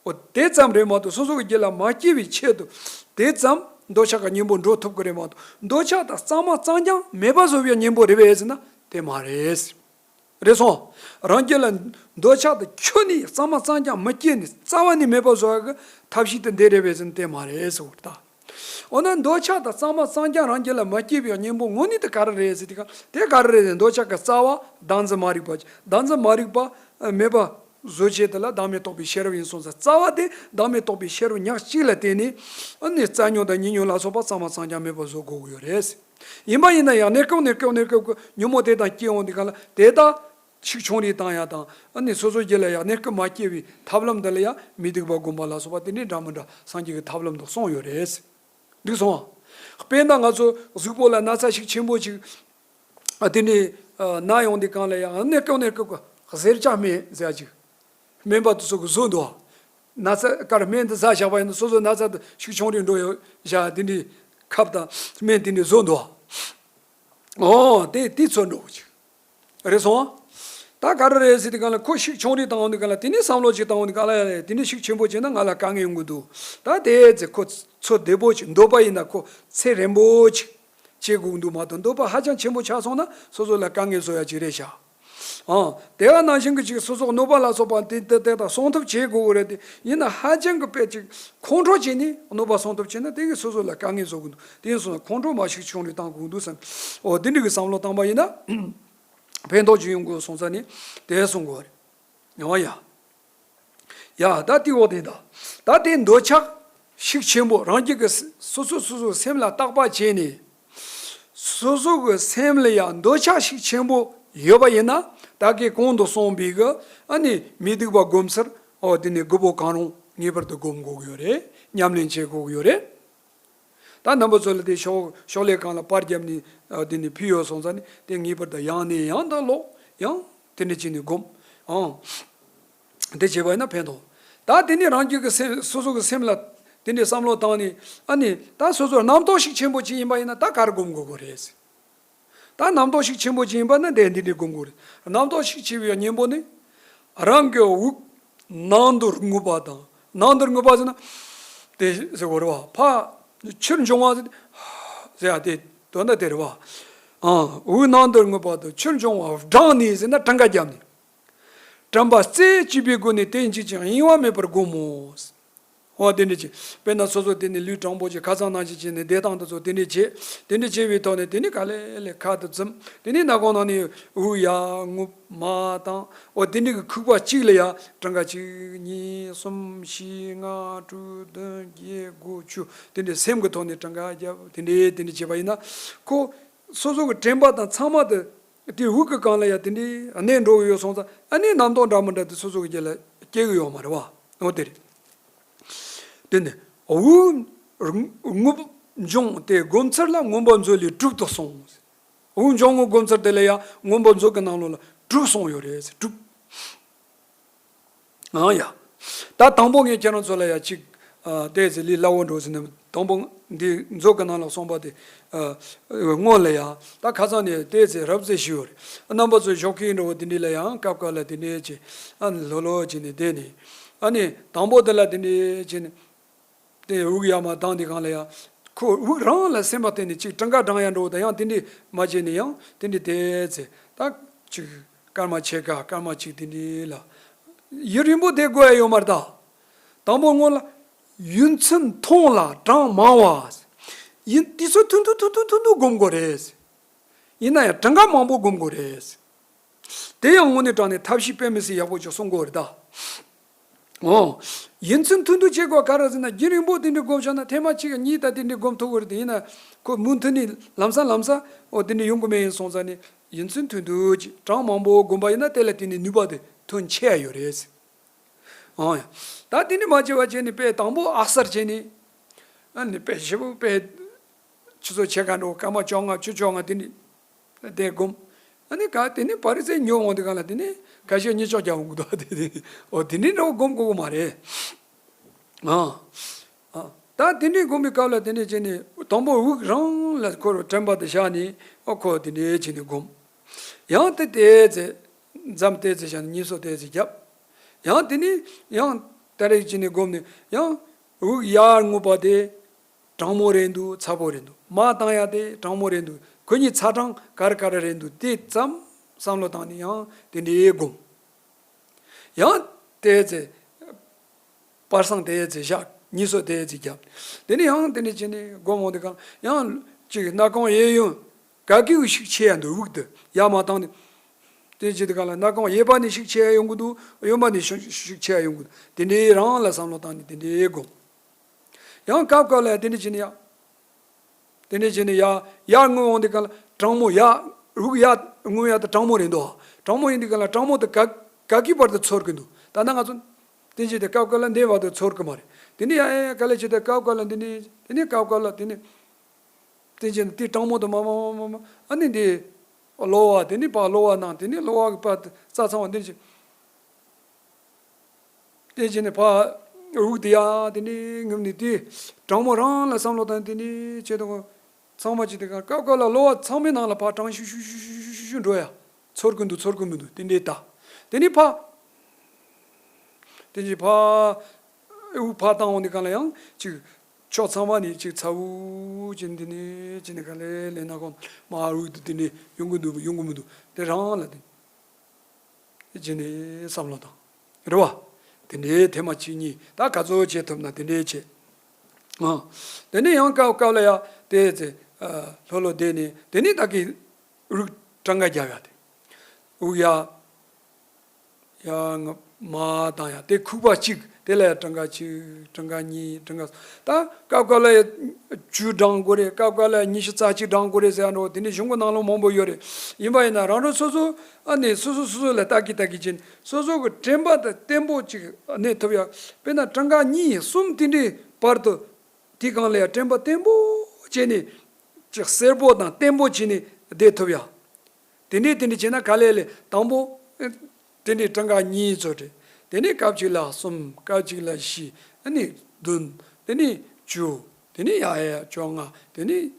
འོ་དེ་ཙམ་རེད་མ་གཏོགས་སོ་སོ་གི་རྒྱུད་ལ་མ་སྐྱེ་བའི་ཆེད་དུ་དེ་ཙམ་འདོད་ཆགས་ཀྱི་གཉེན་པོ་འགྲོ་ཐུབ་ཀྱི་རེད་མ་གཏོགས་འདོད་ཆགས་དང་གཙང་མ་གཙང་རྐྱང་མེད་པ་བཟོ་བའི་གཉེན་པོ་རེད་པས་ཟེར་ན་དེ་མ་རེད། རེད་སོང་། རང་རྒྱུད་ལ་འདོད་ཆགས་དང་ཁྱོན་ནས་གཙང་མ་གཙང་རྐྱང་མི་སྐྱེ་ནས་རྩ་བ་ནས་མེད་པ་བཟོ་བ་གི་ཐབས་ཤེས་དེ་འདི་རེད་པས་ཟེར་ན་དེ་མ་རེད་ཟེར་བ་རེད་ད། འོ་ན་འདོད་ཆགས་དང་གཙང་མ་གཙང་རྐྱང་རང་རྒྱུད་ལ་མ་སྐྱེས་པའི་གཉེན་པོ་དངོས་གནས་དེ་ག་རེ་རེད་ཟེར་དུས་ག་དེ་ག་རེ་རེད་ཟེར་འདོད་ཆགས་ཀྱི་རྩ་བ་བདག་འཛིན་མ་རིག་པ་ཅིག་བདག་འཛིན་མ་རིག་པ་མེད་པ་བཟོ་བྱེད་དེ་ལ་བདག་མེད་རྟོགས་པའི་ཤེས་རབ་ཡིན་སོང་ཙང་རྩ་བ་དེ་བདག་མེད་རྟོགས་པའི་ཤེས་རབ་ཉག་གཅིག་ལ་བརྟེན་ནས་ཨ་ནི་རྩ་ཉོན་དང་ཉེ་ཉོན་ལ་སོགས་པ་གཙང་མ་གཙང་རྐྱང་མེད་པ་བཟོ་དགོས་ཀྱི་ཡོད་རེད། ཡིན་པ་ཡིན་ན་ཡང་གནས་སྐབས་གནས་སྐབས་གནས་སྐབས་ཀྱི་ཉོན་མོངས་དེ་དང་སྐྱེ་འོང་དུས་ག་ལ་དེ་དག་ཤུགས་ཆུང་རུ་བཏང་ཡག་དང་ཨ་ནི་སོ་སོའི་རྒྱུད་ལ་ཡང་གནས་སྐབས་མ་སྐྱེ་བའི་ཐབས་ལམ་འདི་ལ་ཡང་མི་སྡིག་པ་བསྒོམ་པ་ལ་སོགས་པ་དེ་འདྲའི་འདྲ་མི་འདྲ་སངས་རྒྱས་ཀྱི་ཐབས་ལམ་དུ་གསུངས་ཡོད་རེད། འགྲིག་སོང་ཨ། དཔེར་ན་ང་ཚོ་གཟུགས་པོ་ལ་ན་ཚ་ཤུགས་ཆེན་པོ་ཅིག་ཨ་དེ་འདྲའི་ཨ་ན་ཡོང་དུས་གང་ལ་ཡང་གནས་སྐབས་གནས་སྐབས་ཀྱི་གཟེར་ཆ་སྨན་ཟེར་ཡག་ཅིག་སྨན་པ་དེ་ཚོ་གིས་བཟོས་འདུག་ཨ། ན་ཚ་ཀར་སྨན་དེ་ཟ་བཞག་པ་ཡིན་ན་སོ་སོ་ན་ཚ་དེ་ཤུགས་ཆུང་རུ་འགྲོ་ཡོད་བཞག་དེ་འདྲའི་ཁབ་དང་སྨན་དེ་འདྲའི་བཟོས་འདུག་ཨ། ཨོ་དེ་དེ་ཚོ་འགྲོ་གི་ཅིག་རེད་སོང་། ད་ག་རེ་རེད་ཟེར་དུས་གང་ལ་ཁོ་ཤུགས་ཆུང་རུ་བཏང་འོང་དུས་གང་ལ་དེ་ནས་བསམ་བློ་ཅིག་བཏང་འོང་དུས་གང་ལ་ཡ་རེད་དེ་ནས་ཤུགས་ཆེན་པོ་བྱས་ན་ང་ལ་དཀའ་ངལ་ཡོང་གི་འདུག་ད་དེ་ཚེ་ཁོ་ཚོ་བདེ་པོ་ཅིག་འདོད་པ་ཡིན་ན་ཁོ་ཚེ་རིང་པོ་ཅིག་བྱེད་དགོས་ཀྱི་འདུག་མ་གཏོགས་འདོད་པ་ཧ་ཅང་ཆེན་པོ་ཆགས་སོང་ན་སོ་སོ་ལ་དཀའ་ངལ་བཟོ་ཡ་ཅིག་རེད་ཤག་ཨང་། དེ་ག་ནང་བཞིན་གྱི་ཅིག་སོ་སོ་གནོད་པ་ལ་སོགས་པ་དེ་དེ་དེ་དག་སྲུང་ཐབས་བྱེད་དགོས་ཀྱི་རེད་དེ་ཡིན་ན་ཧ་ཅང་གི་དཔེ་ཅིག་ཁོང་ཁྲོ་བྱས་ནས་གནོད་པ་སྲུང་ཐབས་བྱས་ན་དེ་གིས་སོ་སོ་ལ་དཀའ་ངལ་བཟོ་གི་འདུག་དེ་ཡིན་སོང་ན་ཁོང་ཁྲོ་མ་ཤུགས་ཆུང་རུ་བཏང་དགོས་འདུག་བསམ། འོ་དེ་འདྲ་གི་བསམ་བློ་བཏང་པ་ཡིན་ན་ཕན་ཐོགས་ཅིག་ཡོང་དགོས་སོང་ཙང་ནི་དེ་གསུང་དགོས་རེད། ཡང་ཡ། ཡ་ད་དེ་འོ་དེ་ད། ད་དེ་འདོད་ཆགས་ཤུགས་ཆེན་པོ་རང་རྒྱུད་ཀྱི་སོ་སོ་སོ་སོའི་སེམས་ལ་བརྟག་པ་བྱས་ནས། སོ་སོ་གི་སེམས་ལ་ཡང་འདོད་ཆགས་ཤུགས་ཆེན་པོ་ཡོད་པ་ཡིན་ན་ད་གིན་གོང་དུ་གསུངས་པའི་གི་ཨ་ནི་མི་སྡིག་པ་སྒོམ་ཚུལ་འོ་དེ་ནི་དགུ་པོ་གང་རུང་ངེས་པར་དུ་སྒོམ་དགོས་ཀྱི་ཡོད་རེད། ཉམས་ལེན་བྱེད་དགོས་ཀྱི་ཡོད་རེད། ད་རྣམ་པ་ཚོ་ལ་དེ་ཤོག་ཤོག་ལྷེ་སྒང་ལ་པར་བརྒྱབ་ནས་ཨ་དེ་ནས་ཕུལ་ཡོད་སོང་ཙང་ནི་དེ་ངེས་པར་དུ་ཡང་ནས་ཡང་དུ་ཀློག་ཡང་དེ་འདྲ་བྱས་ནས་སྒོམ་ཨང་། དེ་བྱས་པ་ཡིན་ན་ཕན་ཐོགས། ད་དེ་ནས་རང་རྒྱུད་ཀྱི་སེམས་སོ་སོ་གི་སེམས་ལ་དེ་འདྲའི་བསམ་བློ་བཏང་ནས་ཨ་ནི་ད་སོ་སོར་རྣམ་རྟོག་ཤུགས་ཆེན་པོ་ཅིག་ཡིན་པ་ཡིན་ན་ད་ག་རེ་སྒོམ་དགོས་ཀྱི་རེད། ད་རྣམ་རྟོག་ཤུགས་ཆེན་པོ་ཅིག་ཡིན་པ་ན་དེ་འདི་འདྲའི་སྒོམ་དགོས་རེད། རྣམ་རྟོག་ཤུགས་ཆེ་བའི་གཉེན་པོ་ནི། རང་གི་དབུགས་ནང་དུ་རྔུབ་པ་དང་། ནང་དུ་རྔུབ་པ་ཟེར་ན། དེ་ཟེར་དགོས་རེད་བ། ཕར་ཕྱིར་འབྱུང་བ་ཟེར། ཟེར་ཡ་དེ་དོན་དག་དེ་རེད་བ། ཨང་། དབུགས་ནང་དུ་རྔུབ་པ་དང་ཕྱིར་འབྱུང་བ་བགྲངས་ནས་ཟེར་ན་གྲངས་ཀ་བརྒྱབ་ནས། དྲན་པ་རྩེ་གཅིག་པའི་སྒོ་ནས་དེ་འཇིག་ཅིང་གཡེང་བ་མེད་པར་བསྒོམ་མོ། འོ་དེ་འདྲ་བྱེད། དཔེར་ན་སོ་སོ་དེ་ནི་ལུས་དྲང་པོ་བྱེད། ཁ་སང་ནང་བཞིན་བྱས་ནས་བདེ་ཐང་དུ་ཚོ་དེ་འདྲ་བྱེད། དེ་འདྲ་བྱས་པའི་ཐོག་ནས་དེ་ནི་ག་ལེ་ལེ་ཁ་དུ་འཛུམ། དེ་ནི་སྣ་ཁུང་ནང་ནས་དབུགས་ཡར་རྔུབ་མར་བཏང་། འོ་དེ་འདྲ་གི་ཁུག་པ་གཅིག་ལ་ཡ་གྲངས་ཀ་གཅིག་གཉིས་གསུམ་བཞི་ལྔ་དྲུག་བདུན་བརྒྱད་དགུ་བཅུ་དེ་འདྲ་སེམས་ཀྱི་ཐོག་ནས་གྲངས་ཀ་བརྒྱབ། དེ་འདྲ་དེ་འདྲ་བྱས་པ་ཡིན་ན་ཁོ་སོ་སོ་གི་དྲན་པ་དང་ཚང་མ་དེ་དེ་དབུགས་ཀྱི་སྒང་ལ་ཡ་དེ་འདྲ་གནས་འགྲོ་གི་ཡོད་སོང་ཙང་ཨ་ནི་རྣམ་རྟོག་འདྲ་མི་འདྲ་དེ་སོ་སོ་གི་རྒྱུད་ལ་སྐྱེ་གི་ཡོད་མ་རེད་བ། འོ་དེ་རེད། དེ་ནས་དབུགས་རྔུབ་འབྱུང་སྟེ་སྒོམ་ཚུལ་ལ་མངོན་པ་མཛོད་ལས་གྲུབ་ཏུ་གསུངས། དབུགས་འབྱུང་ངོ་སྒོམ་ཚུལ་དེ་ལ་ཡང་མངོན་པ་མཛོད་ཀྱི་ནང་ལོགས་ལ་གྲུབ་གསུངས་ཡོད་རེད་ཟེར་གྲུབ། ཨང་ཡ། ད་དང་པོ་ངས་ཁྱེད་རང་ཚོ་ལ་ཡ་གཅིག་ཨ་ཏོག་ཙམ་ལས་སླ་བོ་འགྲོ་ཟེར་ནས་དང་པོ་འདི་མཛོད་ཀྱི་ནང་ལ་གསུངས་པ་དེ་ཨ་སྔོན་ལ་ཡ་ད་ཁ་སང་ནས་ཏོག་ཙམ་རབ་ཙམ་ཞུས་ཡོད་རེད། རྣམ་པ་ཚོ་ཞོགས་ཀས་འགྲོ་བ་དེ་འདྲ་ལ་ཡང་སྐབས་སྐབས་ལ་དེ་འདྲ་བྱས་ཨ་ལྷོད་ལྷོད་བྱས་ནས་བསྡད་ནས་ཨ་ནི་དང་པོ་དེ་ལ་དེ་འདྲ་བྱས་ནས། དེ་དབུགས་ཡར་མར་བཏང་དུས་སྒང་ལ་ཡང་ཁོ་དབུགས་རང་ལ་སེམས་པ་གཏད་ནས་ཅིག་གྲངས་ཀ་བགྲང་ཡ་འགྲོ་དང་ཡང་དེ་འདྲས་མ་བྱས་ནས་ཡང་དེ་འདྲས་དེ་ཚེ་ད་ཅིག་སྐར་མ་ཕྱེད་ཀ་སྐར་མ་གཅིག་དེ་འདྲས་ལ་ཡུན་རིང་པོ་དེ་དགོས་ཡ་ཡོད་མ་རེད་ད། དང་པོ་སྔོན་ལ་ཡུན་ཚད་ཐུང་ལ་གྲངས་མང་བ། ཡིན་དུས་ཚོད་ཐུང་ཐུང་ཐུང་ཐུང་ཐུང་ཐུང་སྒོམ་དགོས་རེད། ཡིན་ན་ཡང་གྲངས་ཀ་མང་པོ་སྒོམ་དགོས་རེད། དེ་ཡང་དངོས་གནས་དྲང་གནས་ཐབས་ཤེས་དཔེ་མི་སྲིད་ཡག་པོ་ཅིག་གསུང་དགོས་རེད་ད། འོ། ཡིན་ཚུལ་མཐུན་དུ་བྱེད་དགོས་ག་རེ་ཟེར་ན་རྒྱུན་རིང་པོ་དེ་འདྲའི་སྒོམ་བྱུང་ན་ཐེངས་མ་གཅིག་གཉིས་ད་དེ་འདྲའི་སྒོམ་ཐུབ་ཀྱི་རེད་དེ་ཡིན་ན་ཁོ་མུ་མཐུད་ནས་ལམ་སང་ལམ་སང་འོ་དེ་འདྲའི་ཡོང་གི་མེད་ཡིན་སོང་ཙང་ནས་ཡིན་ཚུལ་མཐུན་དུ་ཅིག་གྲངས་མང་པོ་སྒོམ་པ་ཡིན་ན་དེ་ལ་དེ་ནས་ནུས་པ་དེ་ཐོན་ཆེ་ཡ་ཡོད་རེད། འོ་ཡ། ད་དེ་འདྲ་མ་བྱས་པ་བྱས་ནས་དཔེ་དང་པོ་ཨག་གསར་བྱས་ནས་ཨ་ནི་དཔེ་ཞེ་པོ་དཔེ་ཆུ་ཚོད་ཕྱེད་ཀ་འགྲོ་སྐར་མ་བཅོ་ལྔ་བཅུ་བཅོ་ལྔ་དེ་འདྲ། དེ་སྒོམ། ཨ་ནི་ག་དེ་ནི་པ་རི་སེ་ཉོ་འོང་དུས་སྒང་ལ་དེ་ནི་ཁ་ཤས་ཉེས་ཆོག་རྒྱག་འོང་གི་འདུག་དེ་དེ་འོ་དེ་འདྲའི་འདྲ་བོ་སྒོམ་དགོས་ཀྱི་མ་རེད། ཨ། ཨ། ད་དེ་འདྲའི་སྒོམ་པའི་སྐབས་ལ་དེ་འདྲའི་བྱས་ནས་དང་པོ་དབུགས་རང་ལ་ཁོ་རུ་དྲན་པ་དེ་བཞག་ནས་ཨོ་ཁོ་དེ་འདྲའི་བྱས་ནས་སྒོམ། ཡང་དེ་དེ་ཚེ་འཛམ་དེ་ཚེ་བཞག་ནས་གཉིས་སོ་དེ་ཚེ་བརྒྱབ། ཡང་དེ་ནས་ཡང་ད་རེས་བྱས་ནས་སྒོམ་ནས་ཡང་དབུགས་ཡར་རྔུབ་པ་དེ། གྲང་མོ་རེད་འདུག་ཚ་པོ་རེད་འདུག་མར་བཏང་ཡ་དེ་གྲང་མོ་རེད་འདུག་ཁོ་གཉིས་ཚ་གྲང་ག་རེ་ག་རེ་རེད་འདུག་དེ་ཙམ་བསམ་བློ་བཏང་ནས་ཡང་དེ་འདྲའི་སྒོམ། ཡང་དེ་ཚེ། པར་སང་དེ་ཚེ་བཞག་གཉིས་སོ་དེ་ཚེ་བརྒྱབ། དེ་ནས་ཡང་དེ་འདྲ་བྱས་ནས་སྒོམ་འོང་དུས་སྒང་ཡང་ཅིག་སྣ་ཁུང་གཡས་གཡོན་ག་གི་ཤུགས་ཆེ་ཡ་འདུག་དབུགས་དེ་ཡར་མར་བཏང་ནས། དེ་བྱེད་དུས་སྒང་ལ་སྣ་ཁུང་གཡས་པ་ནས་ཤུགས་ཆེ་ཡ་ཡོང་གི་འདུག་གཡོན་པ་ནས་ཤུགས་ཤུགས་ཆེ་ཡ་ཡོང་གི་འདུག་དེ་འདྲའི་རང་ལ་བསམ་བློ་བཏང་ནས་དེ་འདྲའི་སྒོམ། ཡང་སྐབས་སྐབས་ལ་དེ་འདྲ་བྱས་ནས་ཡ། དེ་འདྲ་བྱས་ནས་ཡ་ཡར་རྔུབ་འོང་དུས་སྒང་ལ་གྲང་མོ་ཡ། དབུགས་ཡར་རྔུབ་ཡ་དེ་གྲང་མོ་རེད་འདུག་གྲང་མོ་ཡིན་དུས་སྒང་ལ་གྲང་མོ་དེ་ག་ག་གི་བར་དུ་ཚོར་གི་འདུག་ད་ནང་ང་ཚོ་དེ་བྱས་ཏེ་སྐབས་སྐབས་ལ་འདི་བར་དུ་ཚོར་གི་མ་རེད། དེ་ནས་ཡ་ཡ་ཡ་ག་ལེ་བྱས་ཏེ་སྐབས་སྐབས་ལ་འདི་ནས་དེ་ནས་སྐབས་སྐབས་ལ་དེ་ནས། དེ་བྱས་ནས་དེ་གྲང་མོ་དེ་མ་མ་མ་མ་མ་ཨ་ནི་འདི། གློ་བ་དེ་ནས་ཕར་གློ་བ་ནང་དེ་ནས་གློ་བ་གི་བར་དུ་རྩ་ཚང་བ་འདི་བྱས། དེ་བྱས་ནས་ཕར་དབུགས་དེ་ཡར་དེ་ནས་རྔུབ་ནས་དེ་གྲང་མོ་རང་ལ་བསམ་བློ་བཏང་དེ་ནས་བྱས་དང་ཚང་མ་བྱས་དེ་གང་སྐབས་སྐབས་ལ་གློ་བ་ཚང་མའི་ནང་ལ་ཕར་གྲང་ཤུ་ཤུ་ཤུ་ཤུ་ཤུ་འགྲོ་ཡ། ཚོར་གི་འདུག་ཚོར་གི་མི་འདུག་དེ་འདྲའི་ལྟ། དེ་ནས་ཕར། དེ་བྱས་ཕར། དབུགས་ཕར་བཏང་འོང་དུས་སྒང་ལ་ཡང་ཅིག་ཕྱོགས་ཚང་མ་ནས་ཅིག་ཚ་བོ་ཅིག་འདི་ནས་ཅིག་ནས་ག་ལེ་ལེ་ན་གོ་མར་དབུགས་དེ་དེ་ནས་ཡོང་གི་འདུག་ཡོང་གི་མི་འདུག་དེ་རང་ལ་དེ། ཅི་ནས་བསམ་བློ་བཏང་། རེད་བ། དེ་འདྲའི་ཐེངས་མ་གཅིག་གཉིས་ད་ག་ཚོད་བྱེད་ཐུབ་ན་དེ་འདྲའི་བྱེད། ཨ། དེ་ནས་ཡང་སྐབས་སྐབས་ལ་ཡ་དེ་ཚེ། ལྷོད་ལྷོད་བསྡད་ནས་དེ་ནས་ད་གི་དབུགས་གྲངས་ཀ་རྒྱག་ཡ་དེ། དབུགས་ཡ། ཡ་ང་མ་བཏང་ཡ་དེ་ཁུག་པ་གཅིག་དེ་ལ་ཡ་གྲངས་ཀ་གཅིག་གྲངས་ཀ་གཉིས་གྲངས་ཀ་ད་སྐབས་སྐབས་ལ་ཡ་བཅུ་བགྲང་དགོས་རེད། སྐབས་སྐབས་ལ་ཉི་ཤུ་རྩ་གཅིག་བགྲང་དགོས་རེད་ཟེར་ཡ་འགྲོ་དེ་འདྲའི་གཞུང་གི་ནང་ལོགས་མང་པོ་ཡོད་རེད། ཡིན་པ་ཡིན་ན་རང་རང་སོ་སོ་ཨ་ནི་སོ་སོ་སོ་སོ་ལ་ལྟ་གི་ལྟ་གི་ཅན་སོ་སོ་གི་དྲན་པ་དང་བརྟན་པོ་ཅིག་གནས་ཐུབ་ཡ། དཔེར་ན་གྲངས་ཀ་གཉིས་གསུམ་དེ་འདྲའི་བར་དུ་དེ་གང་ལ་ཡ་དྲན་པ་བརྟན་པོ་བྱས་ནས་ཅིག་གསལ་པོ་དང་བརྟན་པོ་བྱས་ནས་བསྡད་ཐུབ་ཡ། དེ་འདྲས་དེ་འདྲས་བྱས་ན་ག་ལེ་ལེ་དང་པོ། དེ་འདྲས་གྲངས་ཀ་གཉིས་ཚོ་རེད། དེ་ནས་སྐབས་གཅིག་ལ་གསུམ་སྐབས་གཅིག་ལ་བཞི་ཨ་ནི་བདུན། དེ་ནས་བཅུ། དེ་ནས་ཡ་ཡ་བཅོ་ལྔ། དེ་ནས་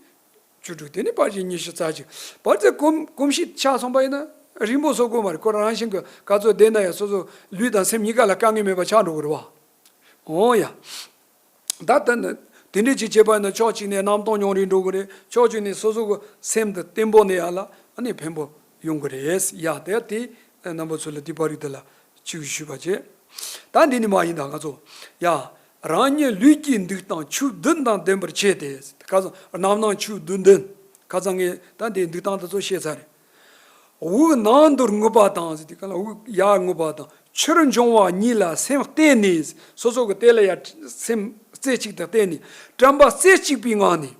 བཅུ་དྲུག་དེ་ནས་ཕལ་ཆེར་ཉི་ཤུ་རྩ་གཅིག་བར་དུ་གོམས་གོམས་གཤིས་ཆགས་སོང་པ་ཡིན་ན་རིང་པོ་བཟོ་དགོས་མ་རེད། ཁོ་རང་བཞིན་གྱི་ག་ཚོད་བསྡད་ན་ཡང་སོ་སོ་ལུས་དང་སེམས་གཉིས་ཀ་ལ་དཀའ་ངལ་མེད་པ་ཆགས་འགྲོ་གི་རེད་བ། འོ་ཡ། ད་ལྟ་ནི་དེ་འདྲས་ཅིག་བྱས་པ་ཡིན་ན་ཕྱོགས་གཅིག་ནས་རྣམ་རྟོག་ཉུང་རུ་འགྲོ་གི་རེད། ཕྱོགས་གཅིག་ནས་སོ་སོ་གི་སེམས་འདི་བརྟན་པོ་གནས་ཡ་ལ་ཨ་ནི་ཕན་པོ་ཡོང་གི་རེད། ཡ་དེ་དེ་རྣམ་པ་ཚོ་ལ་དེ་པར་རིས་དེ་ལ་ཅིག་ཞུས་པ་བྱས། ད་འདི་ནི་མ་ཡིན་ད་ང་ཚོ་ཡ། རང་ཉིད་ལུས་ཀྱི་འདུག་སྟངས་ཆོས་བདུན་དང་ལྡན་པར་བྱས་ཏེ། ཁ་སང་རྣམ་སྣང་ཆོས་བདུན་ལྡན། ཁ་སང་ངས་ད་འདི་འདུག་སྟངས་དེ་ཚོ་བཤད་ཚར་རེད། དབུགས་ནང་དུ་རྔུབ་པ་དང་ཟེར་དུས་གང་ལ་དབུགས་ཡར་རྔུབ་པ་དང་ཕྱིར་འབྱུང་བ་གཉིས་ལ་སེམས་གཏད་ནས། སོ་སོ་གི་དེ་ལ་ཡ་སེམས་རྩེ་གཅིག་ཏུ་གཏད་ནས་དྲན་པ་རྩེ་གཅིག་པའི་ངང་ནས།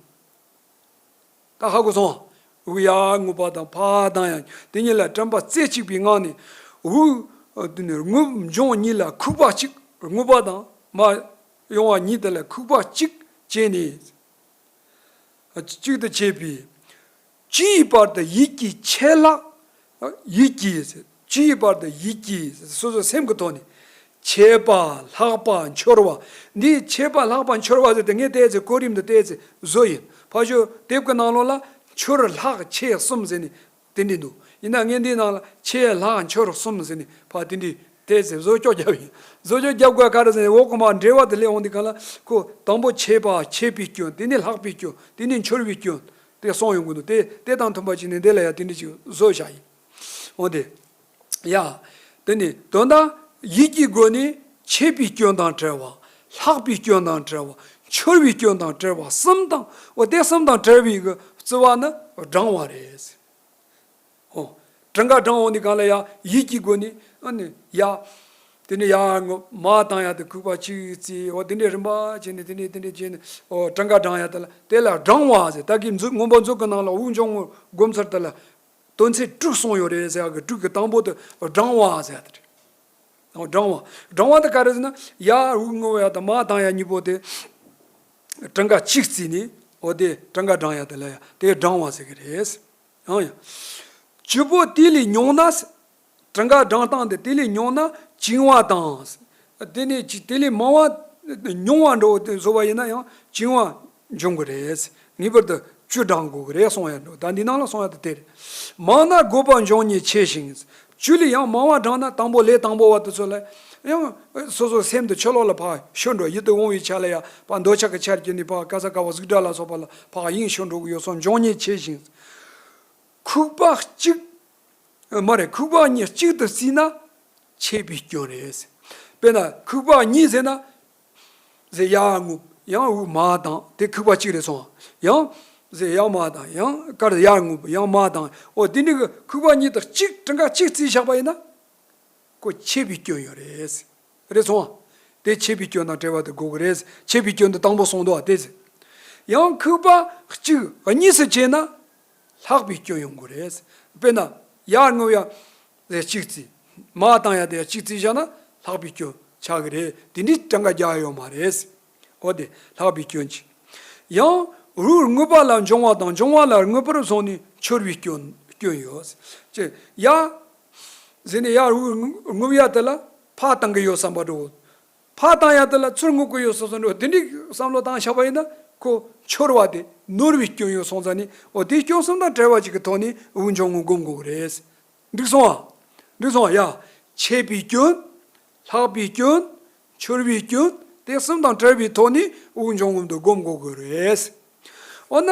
ད་ཧ་གོ་སོང་། དབུགས་ཡར་རྔུབ་པ་དང་ཕར་ལྡང་ཡ་དེ་གཉིས་ལ་དྲན་པ་རྩེ་གཅིག་པའི་ངང་ནས། དབུགས་དེ་ནས་རྔུབ་འབྱུང་གཉིས་ལ་ཁུག་པ་གཅིག་རྔུབ་པ་དང་མར་ཡོང་བ་གཉིས་དེ་ལ་ཁུག་པ་གཅིག་བྱས་ནས། གཅིག་ཏུ་བྱས་པས། ཅི་ཡི་བར་དུ་ཡིད་ཀྱི་ཆད་ལྷག་ཡིད་ཀྱི། ཅི་ཡི་བར་དུ་ཡིད་ཀྱི་སོ་སོའི་སེམས་ཀྱི་ཐོག་ནས། ཆད་པ་ལྷག་པ་འཆོར་བ། འདི་ཆད་པ་ལྷག་པ་འཆོར་བ་ཟེར་ཏེ་ངས་བལྟས་ཚེ་གོ་རིམ་དུ་བལྟས་ཚེ་བཟོ་ཡིན། ཕར་ཕྱོགས་དེབ་ཀྱི་ནང་ལོགས་ལ་འཆོར་ལྷག་ཆད་གསུམ་ཟེར་ནས་དེ་འདྲས་འདུག་ཡིན་ན་ངས་འདིའི་ནང་ལ་ཆད་ལྷག་འཆོར་གསུམ་ཟེར་ནས་ཕར་དེ་འདྲས་ དེ་ཚེ་བཟོ་བཅོས་རྒྱབ་ཡིན། བཟོ་བཅོས་རྒྱབ་དགོས་ག་རེ་ཟེར་ན། འོག་གི་མ་འགྲེལ་བ་དེ་ལས་འོང་དུས་གང་ལ། ཁོ་དང་པོ་ཆད་པ་ཆད་པའི་སྐྱོན། དེ་ནས་ལྷག་པའི་སྐྱོན། དེ་ནས་འཆོར་བའི་སྐྱོན། དེ་གསུངས་ཡོང་གི་འདུག། དེ་དེ་དང་མཐུན་པ་བྱས་ནས་འདི་ལ་ཡང་དེ་འདྲ་ཅིག་བཟོ་བཞག་ཡིན། འོ་དེ། ཡ། དེ་ནས་དོན་དག་ཡིད་ཀྱི་སྒོ་ནས་ཆད་པའི་སྐྱོན་དང་བྲལ་བ། ལྷག་པའི་སྐྱོན་དང་བྲལ་བ། འཆོར་བའི་སྐྱོན་དང་བྲལ་བ་གསུམ་དང་། འོ་དེ་གསུམ་དང་བྲལ་བའི་གི་རྩི་བ་ནི་བགྲང་བ་རེད། ཨོ། གྲངས་ཀ་བགྲང་འོང་དུས་གང་ལ་ཡ་ཡིད་ཀྱི་སྒོ་ནས། ཨ་ནི་ཡ། དེ་ནས་ཡར་ངོ་མར་བཏང་ཡ་དེ་ཁུག་པ་གཅིག་བརྩིས། ཨོ་དེ་འདྲའི་རིམ་པ་བྱས་ནས། དེ་ནས་དེ་འདྲའི་བྱས་ནས། ཨོ་གྲངས་ཀ་བགྲང་ཡ་དེ་ལ། དེ་ལ་བགྲང་བ་ཟེར། ད་གིན་མཛོད། མངོན་པ་མཛོད་ཀྱི་ནང་ལ་དབུགས་འབྱུང་རྔུབ་སྒོམ་ཚུལ་དེ་ལ་དོན་ཚན་དྲུག་གསུངས་ཡོད་རེད་ཟེར་ཡ་གི་དྲུག་གི་དང་པོ་དེ་བགྲང་བ་ཟེར་ཡ་དེ་རེད། ཨོ་བགྲང་བ། བགྲང་བ་དེ་ག་རེ་ཟེར་ན། ཡར་དབུགས་རྔུབ་ཡ་དང་མར་བཏང་ཡ་གཉིས་པོ་དེ་གྲངས་ཀ་གཅིག་བརྩིས་ནས། ཨོ་དེ་གྲངས་ཀ་བགྲང་ཡ་དེ་ལ་ཡ་དེ་བགྲང་བ་ཟེར་གི་རེད། ཡང་ཡང་། བཅུ་པོ་དེ་ལས་ཉུང་ན། གྲངས་ཀ་བགྲང་སྟངས་དེ་དེ་ལས་ཉུང་ན་བཅིང་བ་དང་། དེ་ནས་ཅི་དེ་ལས་མང་བ་ཉུང་བ་འགྲོ་དེ་བཟོ་བ་ཡིན་ན་ཡང་བཅིང་བ་འབྱུང་གི་རེད། ངེས་པར་དུ་བཅུ་བགྲང་དགོས་གི་རེད་གསུང་ཡ་འགྲོ། ད་འདི་ནང་ལ་གསུང་ཡ་དེ་དེ་རེད། མང་ན་རྒོད་པ་འབྱུང་ཉེན་ཆེ་ཞིང་། བཅུ་ལས་ཡང་མང་བ་བགྲང་ན། དང་པོ་ལས་དང་པོ་བ་དེ་ཚོ་ལ་ཡང་སོ་སོ་སེམས་དེ་ཕྱི་ལོགས་ལ་ཕར་ཤོར་འགྲོ། ཡིད་དུ་འོང་བའི་ཆ་ལ་ཡ་ཕར་འདོད་ཆགས་ཀྱི་ཆར་གྱུར་ནས་ཕར་ག་ས་ག་བ་གཟུགས་སྒྲ་ལ་སོགས་པ་ལ་ཕར་གཡེང་ཤོར་འགྲོ་གི་ཡོད་སོང་། འབྱུང་ཉེན་ཆེ་ཞིང་། ཁུག་པ་གཅིག་མ་རེད། ཁུག་པ་གཉིས་གཅིག་ཏུ་བརྩིས་ན་ཆད་པའི་སྐྱོན་རེད། དཔེར་ན་ཁུག་པ་གཉིས་ཟེར་ན། ཟེར་ཡར་རྔུབ། ཡང་དབུགས་མར་བཏང་། དེ་ཁུག་པ་གཅིག་རེད་སོང་། ཡང་ཟེར་ཡར་མར་བཏང་། ཡང་ཀར་ཡར་རྔུབ། ཡང་མར་བཏང་། འོ་དེ་འདྲ་གི་ཁུག་པ་གཉིས་དང་གཅིག་གྲངས་ཀ་གཅིག་བརྩིས་བཞག་པ་ཡིན་ན། ཁོ་ཆད་པའི་སྐྱོན་ཡོད་རེད། རེད་སོང་ཨ། དེ་ཆད་པའི་སྐྱོན་དང་བྲལ་བ་དེ་དགོས་ཀྱི་རེད། ཆད་པའི་སྐྱོན་དེ་དང་པོ་གསུངས་འདུག་ཨ། དེ་ཟེར། ཡང་ཁུག་པ་གཅིག་གཉིས་སུ་བྱས་ན་ལྷག་པའི་སྐྱོན་ཡོང་དགོས་རེད། དཔེར་ན་ཡར་རྔུབ་ཡ་དེ་གཅིག་བརྩིས། མར་བཏང་ཡ་དེ་གཅིག་བརྩིས་བཞག་ན་ལྷག་པའི་སྐྱོན་ཆགས་ཀྱི་རེད། དེ་འདྲའི་གྲངས་ཀ་རྒྱག་ཡ་ཡོད་མ་རེད། འོ་དེ་ལྷག་པའི་སྐྱོན་གཅིག། ཡང་དབུགས་རྔུབ་པ་ལ་འབྱུང་བ་དང་། འབྱུང་བ་ལ་རྔུབ་པར་སོང་ནས་འཆོར་བའི་སྐྱོན་སྐྱོན་ཡོད། ཅེས་ཡ། ཟེར་ནས་ཡར་དབུགས་རྔུབ་ཡ་དེ་ལ་ཕར་བཏང་གི་ཡོད་བསམ་པ་འགྲོ། ཕར་བཏང་ཡ་དེ་ལ་ཚུར་རྔུབ་ཀྱི་ཡོད་བསམ་བསམ་འགྲོ། དེ་འདྲའི་བསམ་བློ་བཏང་བཞག་པ་ཡིན་ན་ཁོ་འཆོར་བ་དེ་ནོར་བའི་སྐྱོན་ཡོད་སོང་ཙང་ནི། འོ་དེའི་སྐྱོན་གསུམ་དང་བྲལ་བ་ཅིག་གི་ཐོག་ནས་དབུགས་འབྱུང་རྔུབ་སྒོམ་དགོས་ཀྱི་རེད། འགྲིག་སོང་ཨ། འགྲིག་སོང་ཨ་ཡ། ཆད་པའི་སྐྱོན། ལྷག་པའི་སྐྱོན། འཆོར་བའི་སྐྱོན། དེ་གསུམ་དང་བྲལ་བའི་ཐོག་ནས་དབུགས་འབྱུང་རྔུབ་དེ་སྒོམ་དགོས་ཀྱི་རེད། འོ་ན།